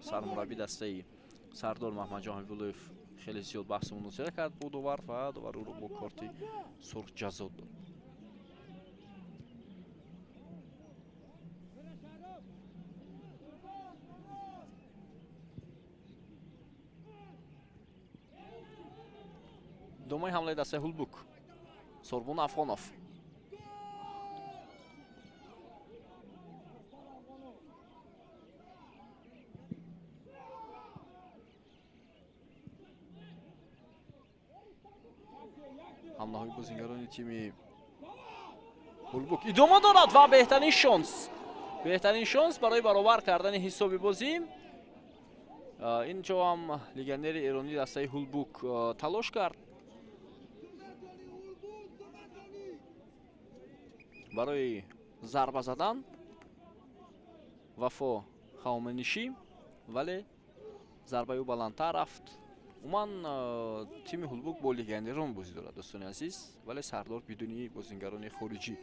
Сармурабби дастаи Сардор Маҳмадҷон Ҳабибуллоев хеле зиёд баҳсу мунозира кард бо довар ва довар ӯро бо корти сурх ҷазо дод. Идомаи ҳамлаи дастаи Ҳулбук, Сорбон Афғонов. Ҳамлаҳои бозингарони тими Ҳулбук идома дорад ва беҳтарин шонс барои баробар кардани ҳисоби бозӣ. Инҷо ҳам легионери эронии дастаи Ҳулбук талош кард барои зарба задан Вафо Хаоманишӣ, вале зарбаи ӯ баландтар рафт. Умуман тими Ҳулбук бо легионерон бозӣ дорад, дӯстони азиз, вале Сардор бидуни бозингарони хориҷӣ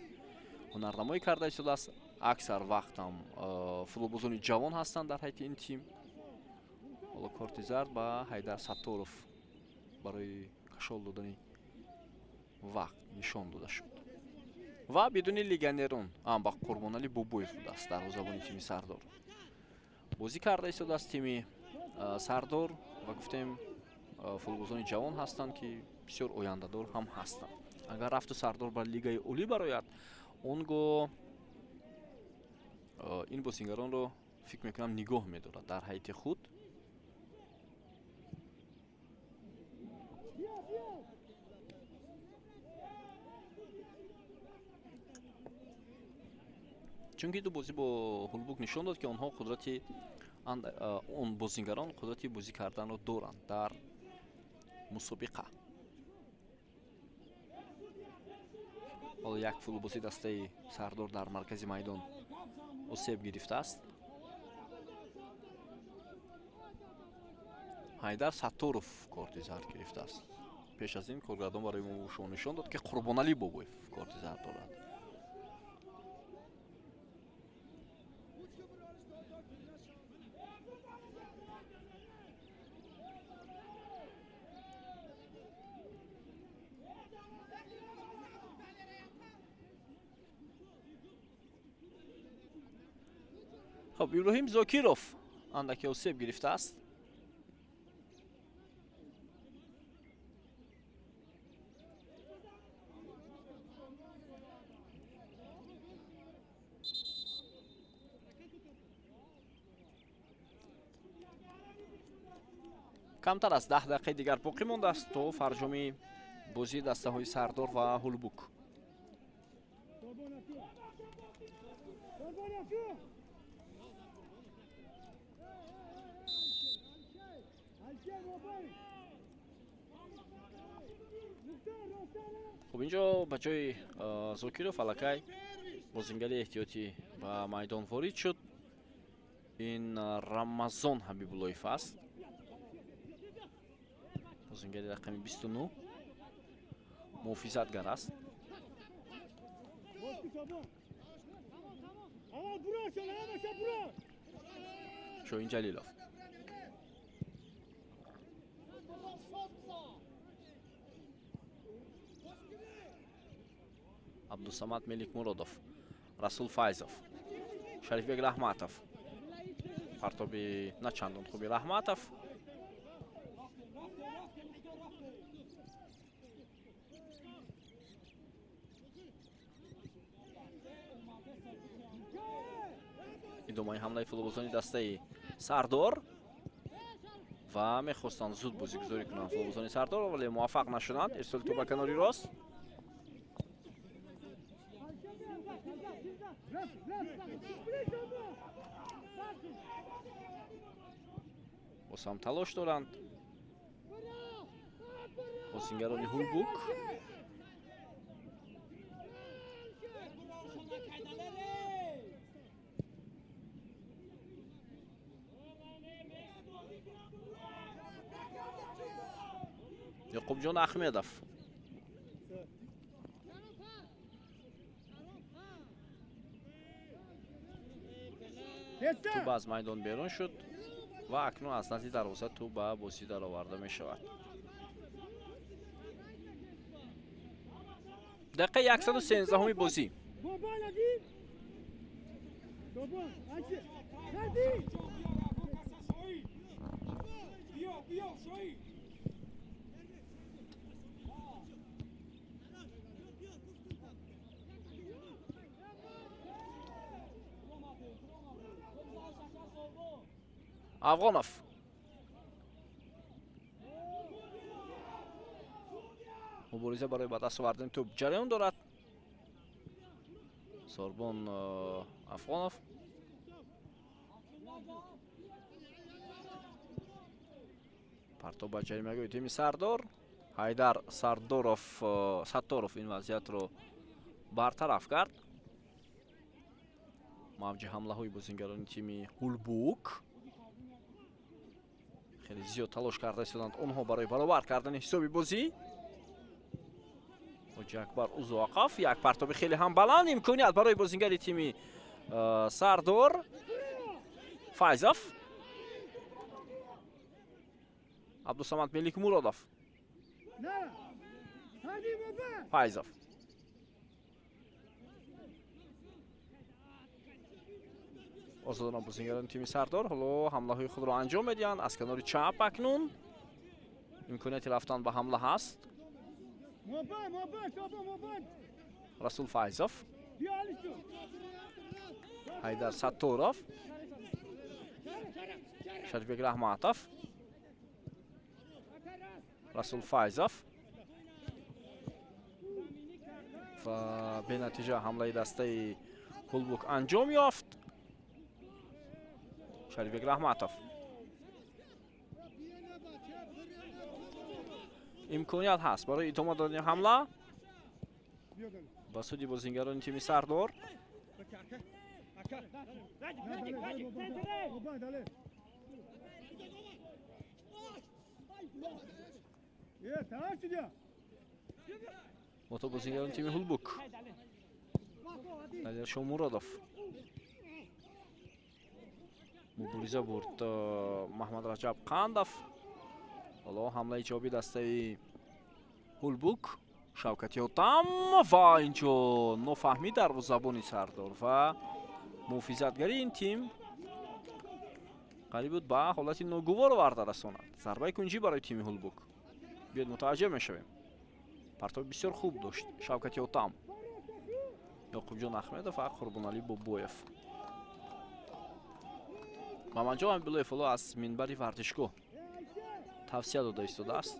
ҳунарнамоӣ карда истодааст. Аксар вақт ҳам футболбозони ҷавон ҳастанд дар ҳайати ин тим. Ҳоло корти зард ба Ҳайдар Сатторов барои кашол додани вақт нишон дода шуд ва бидуни легионерон ба Қурбоналӣ Бобоев будааст дарвозабони тими Сардор. Бозӣ карда истодааст тими Сардор ва гуфтем футболбозони ҷавон ҳастанд, ки бисёр ояндадор ҳам ҳастанд. Агар рафту Сардор ба Лигаи Олӣ барояд, он гоҳ Ин бозингаронро фикр мекунам нигоҳ медорад дар ҳайати худ. Чунки ду бозӣ бо Ҳулбук нишон дод, ки онҳо қудрати он бозингарон қудрати бозӣ карданро доранд дар мусобиқа. Ҳоло як футболбози дастаи Сардор дар маркази майдон осеб гирифтааст. Ҳайдар Сатторов корти зард гирифтааст. Пеш аз ин коргардон барои мо шумо нишон дод, ки Қурбоналӣ Бобоев корти зард дорад. Хоб, Иброҳим Зокиров андаке осеб гирифтааст. Камтар аз 10 дақиқаи дигар боқӣ мондааст то фарҷоми бозии дастаҳои Сардор ва Ҳулбук. Хуб, инҷо ба ҷои Зокиров аллакай бозингари эҳтиётӣ ба майдон ворид шуд. Ин Рамазон Ҳабибуллоев аст, бозингари рақами 29, муҳофизатгар аст. Шоҳин Ҷалилов. Абдусамад Меликмуродов, Расул Файзов, Шарифбек Раҳматов. Партоби на чандон хуби Раҳматов. Идомаи ҳамлаи футболбозони дастаи Сардор ва мехостанд зуд бозигузорӣ кунанд футболбозони Сардор, вале муваффақ нашуданд. Ирсоли тӯп ба канори рост. Боз ҳам талош доранд бозингарони Ҳулбук. Ёқубҷон Аҳмедов. Тӯп аз майдон берун шуд ва акнун аз назди дарвоза тӯп ба бозӣ дароварда мешавад. Дақиқаи 113-уми бозӣ. Афғонов. Мубориза барои ба даст овардани тӯп ҷараён дорад. Сорбон Афғонов. Партоб ба ҷаримагоҳи тими Сардор. Ҳайдар Сардоров, Сатторов ин вазъиятро бартараф кард. Мавҷи ҳамлаҳои бозингарони тими Ҳулбук. Хеле зиёд талош карда истоданд онҳо барои баробар кардани ҳисоби бозӣ. Ҳоҷи Акбар Узоқов як партоби хеле ҳам баланд, имконият барои бозингари тими Сардор. Файзов. Абдусамад Меликмуродов. Файзов. Озодона бозингарони тими Сардор ҳоло ҳамлаҳои худро анҷом медиҳанд. Аз канори чап акнун имконияти рафтан ба ҳамла ҳаст. Расул Файзов. Ҳайдар Сатторов, Шарифбек Раҳматов, Расул Файзов ва бенатиҷа ҳамлаи дастаи Ҳулбук анҷом ёфт. Шарифбек Раҳматов имконият ҳаст барои идома додани ҳамла ба суди бозингарони тими Сардор. Бо бозингарони тими Ҳулбук. Далер Шомуродов мубориза бурд Маҳмад Раҷаб Қандов. Ҳоло ҳамлаи ҷавоби дастаи Ҳулбук. Шавкати Ҳотам ва инҷо нофаҳмӣ дарвозабони Сардор ва муҳофизатгари ин тим қариб буд ба ҳолати ногувор оварда расонад. Зарбаи кунҷӣ барои тими Ҳулбук. Биёд мутаваҷҷеҳ мешавем. Партоби бисёр хуб дошт Шавкати Ҳотам. Ёқубҷон Аҳмедов ва Қурбоналӣ Бобоев. Мамаджон Абдуллоев ҳоло аз минбари варзишгоҳ тавсия дода истодааст.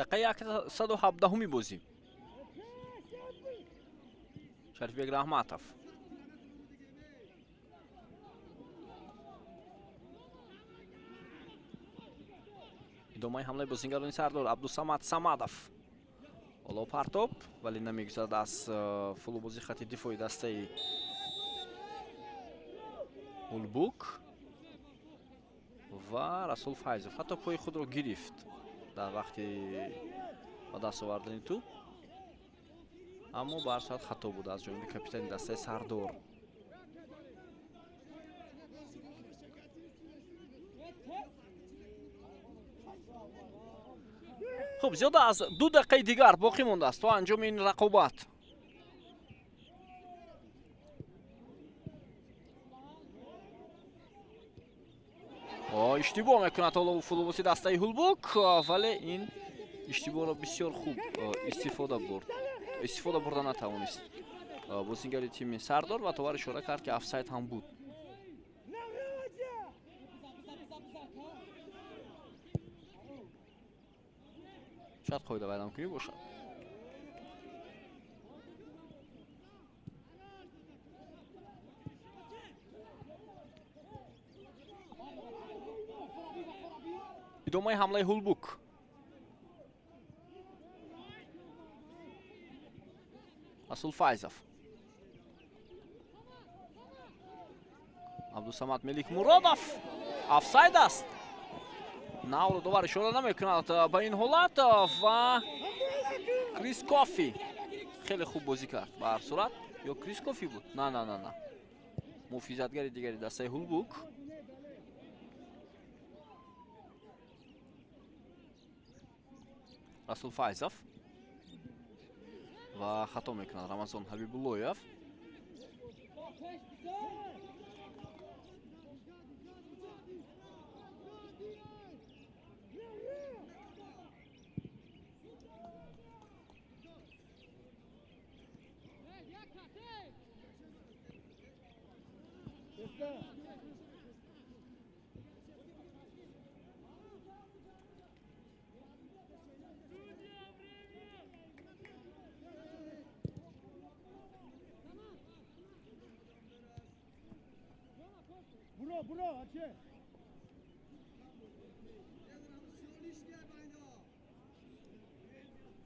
Дақиқаи 117-уми бозӣ. Шарифбек Раҳматов. Идомаи ҳамлаи бозингарони Сардор. Абдусамад Самадов. Ҳоло партоб, вале намегузарад аз фулубози хати дифои дастаи Ҳулбук ва Расул Файзов ҳатто пои худро гирифт дар вақти ба даст овардани тӯб, аммо ба ҳар сурат хато буд аз ҷониби капитани дастаи Сардор. Хуб, зиёда аз 2 дақиқаи дигар боқӣ мондааст то анҷоми ин рақобат. Иштибоҳ мекунад ҳоло фулубоси дастаи Ҳулбук, вале ин иштибоҳро бисёр хуб истифода бурд. Истифода бурда натавонист бозингари тими Сардор ва товар ишора кард, ки офсайд ҳам буд. Шояд қоида вайронкунӣ бошад. Идомаи ҳамлаи Ҳулбук. Расул Файзов. Абдусамад Меликмуродов. Офсайд аст. Навро довар ишора намекунад ба ин ҳолат ва Крис Кофи хеле хуб бозӣ кард. Ба ҳар сурат ё Крис Кофи буд? На, на, на, на. Муҳофизатгари дигари дастаи Ҳулбук. Расул Файзов ва хато мекунад Рамазон Ҳабибуллоев.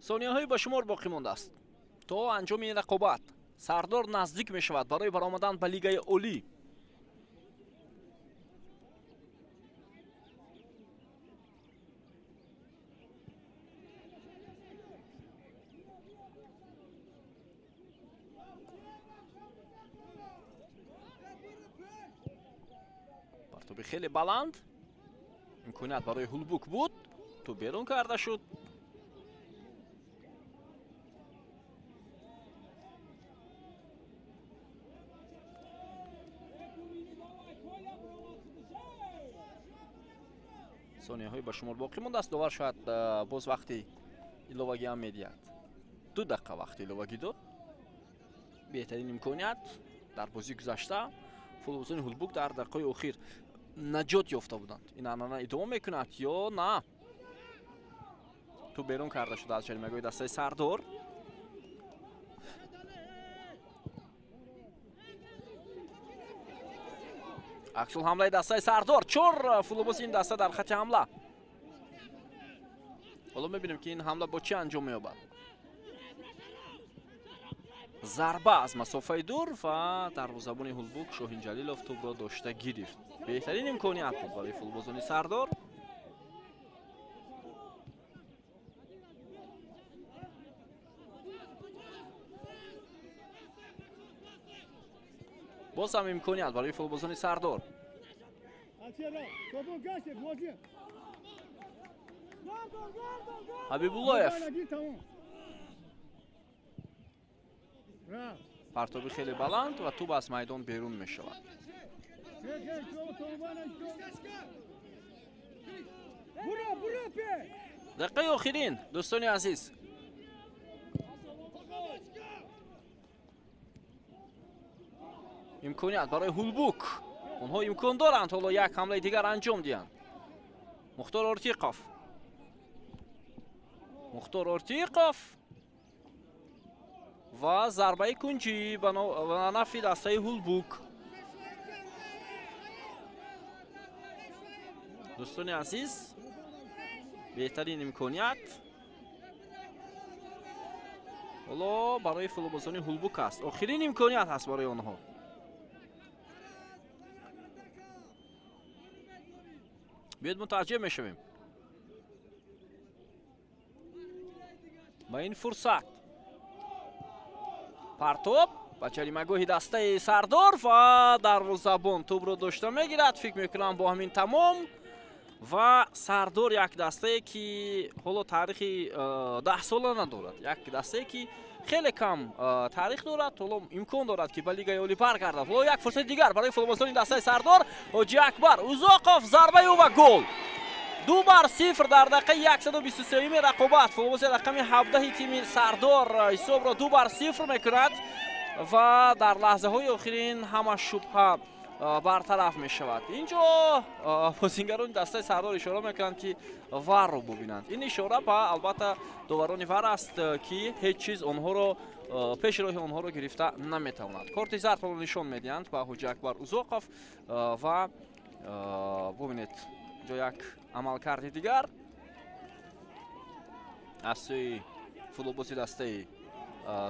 Сонияҳои ба шумор боқӣ мондааст то анҷоми ин рақобат. Сардор наздик мешавад барои баромадан ба лигаи олӣ. Партоби хеле баланд. Имконият барои Ҳулбук буд. Тӯб берун карда шуд. Сонияҳои ба шумор боқӣ мондааст. Довар шояд боз вақти иловагӣ ҳам медиҳад. 2 дақиқа вақти иловагӣ дод. Беҳтарин имконият дар бозии гузашта футболбозони Ҳулбук дар дақиқаи охир наҷот ёфта буданд. Ин анъана идома мекунад ё на? Тӯб берун карда шуда аз ҷаримагоҳи дастаи Сардор. Аксул ҳамлаи дастаи Сардор. 4 футболбози ин даста дар хати ҳамла. Ҳоло мебинем, ки ин ҳамла бо чӣ анҷом меёбад. Зарба аз масофаи дур ва дарвозабони Ҳулбук Шоҳин Ҷалилов тӯбро дошта гирифт. Беҳтарин имконият буд барои футболбозони Сардор. Боз ҳам имконият барои футболбозони Сардор. Ҳабибуллоев. Партоби хеле баланд ва тӯб аз майдон берун мешавад. Дақиқаи охирин, дӯстони азиз. Имконият барои Ҳулбук. Онҳо имкон доранд ҳоло як ҳамлаи дигар анҷом диҳанд. Мухтор Ортиқов. Мухтор Ортиқов ва зарбаи кунҷӣ ба нафи дастаи Ҳулбук. Дӯстони азиз, беҳтарин имконият ҳоло барои футболбозони Ҳулбук аст. Охирин имконият ҳаст барои онҳо. Биёед мутааҷҷиб мешавем ба ин фурсат. Партоб ба ҷаримагоҳи дастаи Сардор ва дарвозабон тӯбро дошта мегирад. Фикр мекунам бо ҳамин тамом. Ва Сардор як дастае, ки ҳоло таърихи 10 сола надорад, як дастае, ки хеле кам таърих дорад, ҳоло имкон дорад, ки ба Лигаи Олӣ баргардад. Ҳоло як фурсати дигар барои футболбозони дастаи Сардор. Ҳоҷи Акбар Узоқов, зарбаи ӯ ва гол. 2-0 дар дақиқаи 123-юми рақобат. Футболбози рақами 17 тими Сардор ҳисобро 2-0 мекунад ва дар лаҳзаҳои охирин ҳама шубҳа бартараф мешавад. Инҷо бозингарони дастаи Сардор ишора мекунанд, ки варро бубинанд. Ин ишора ба албатта доварони вар аст, ки ҳеҷ чиз онҳоро пеши роҳи онҳоро гирифта наметавонад. Корти зардро нишон медиҳанд ба Ҳоҷи Акбар Узоқов ва бубинед, инҷо як амалкарди дигар аз сӯи футболбози дастаи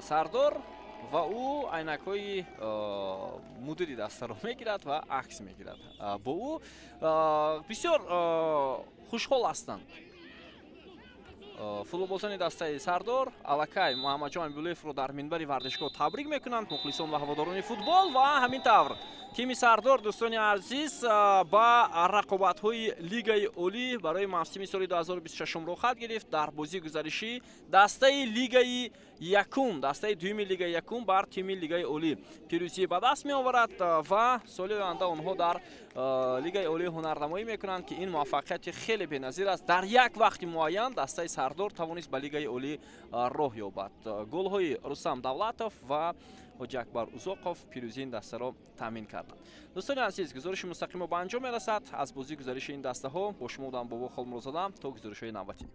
Сардор ва ӯ айнакҳои мудири дастаро мегирад ва акс мегирад. Бо ӯ бисёр хушҳол ҳастанд футболбозони дастаи Сардор. Аллакай Муҳаммадҷон Абдуллоевро дар минбари варзишгоҳ табрик мекунанд мухлисон ва ҳаводорони футбол. Ва ҳамин тавр тими Сардор, дӯстони азиз, ба рақобатҳои Лигаи Олӣ барои мавсими соли 2026 роҳхат гирифт. Дар бозии гузаришӣ дастаи Лигаи якум, дастаи дуюми Лигаи якум бар тими Лигаи Олӣ пирӯзӣ ба даст меоварад ва соли оянда онҳо дар Лигаи Олӣ ҳунарнамоӣ мекунанд, ки ин муваффақияти хеле беназир аст. Дар як вақти муайян дастаи Сардор тавонист ба Лигаи Олӣ роҳ ёбад. Голҳои Рустам Давлатов ва Ҳоҷи Акбар Узоқов пирӯзии ин дастаро таъмин карданд. Дӯстони азиз, гузориши мустақимо ба анҷом мерасад. Аз бозии гузариши ин дастаҳо бо шумо будам Бобо Холмурозода. То гузоришҳои навбатӣ.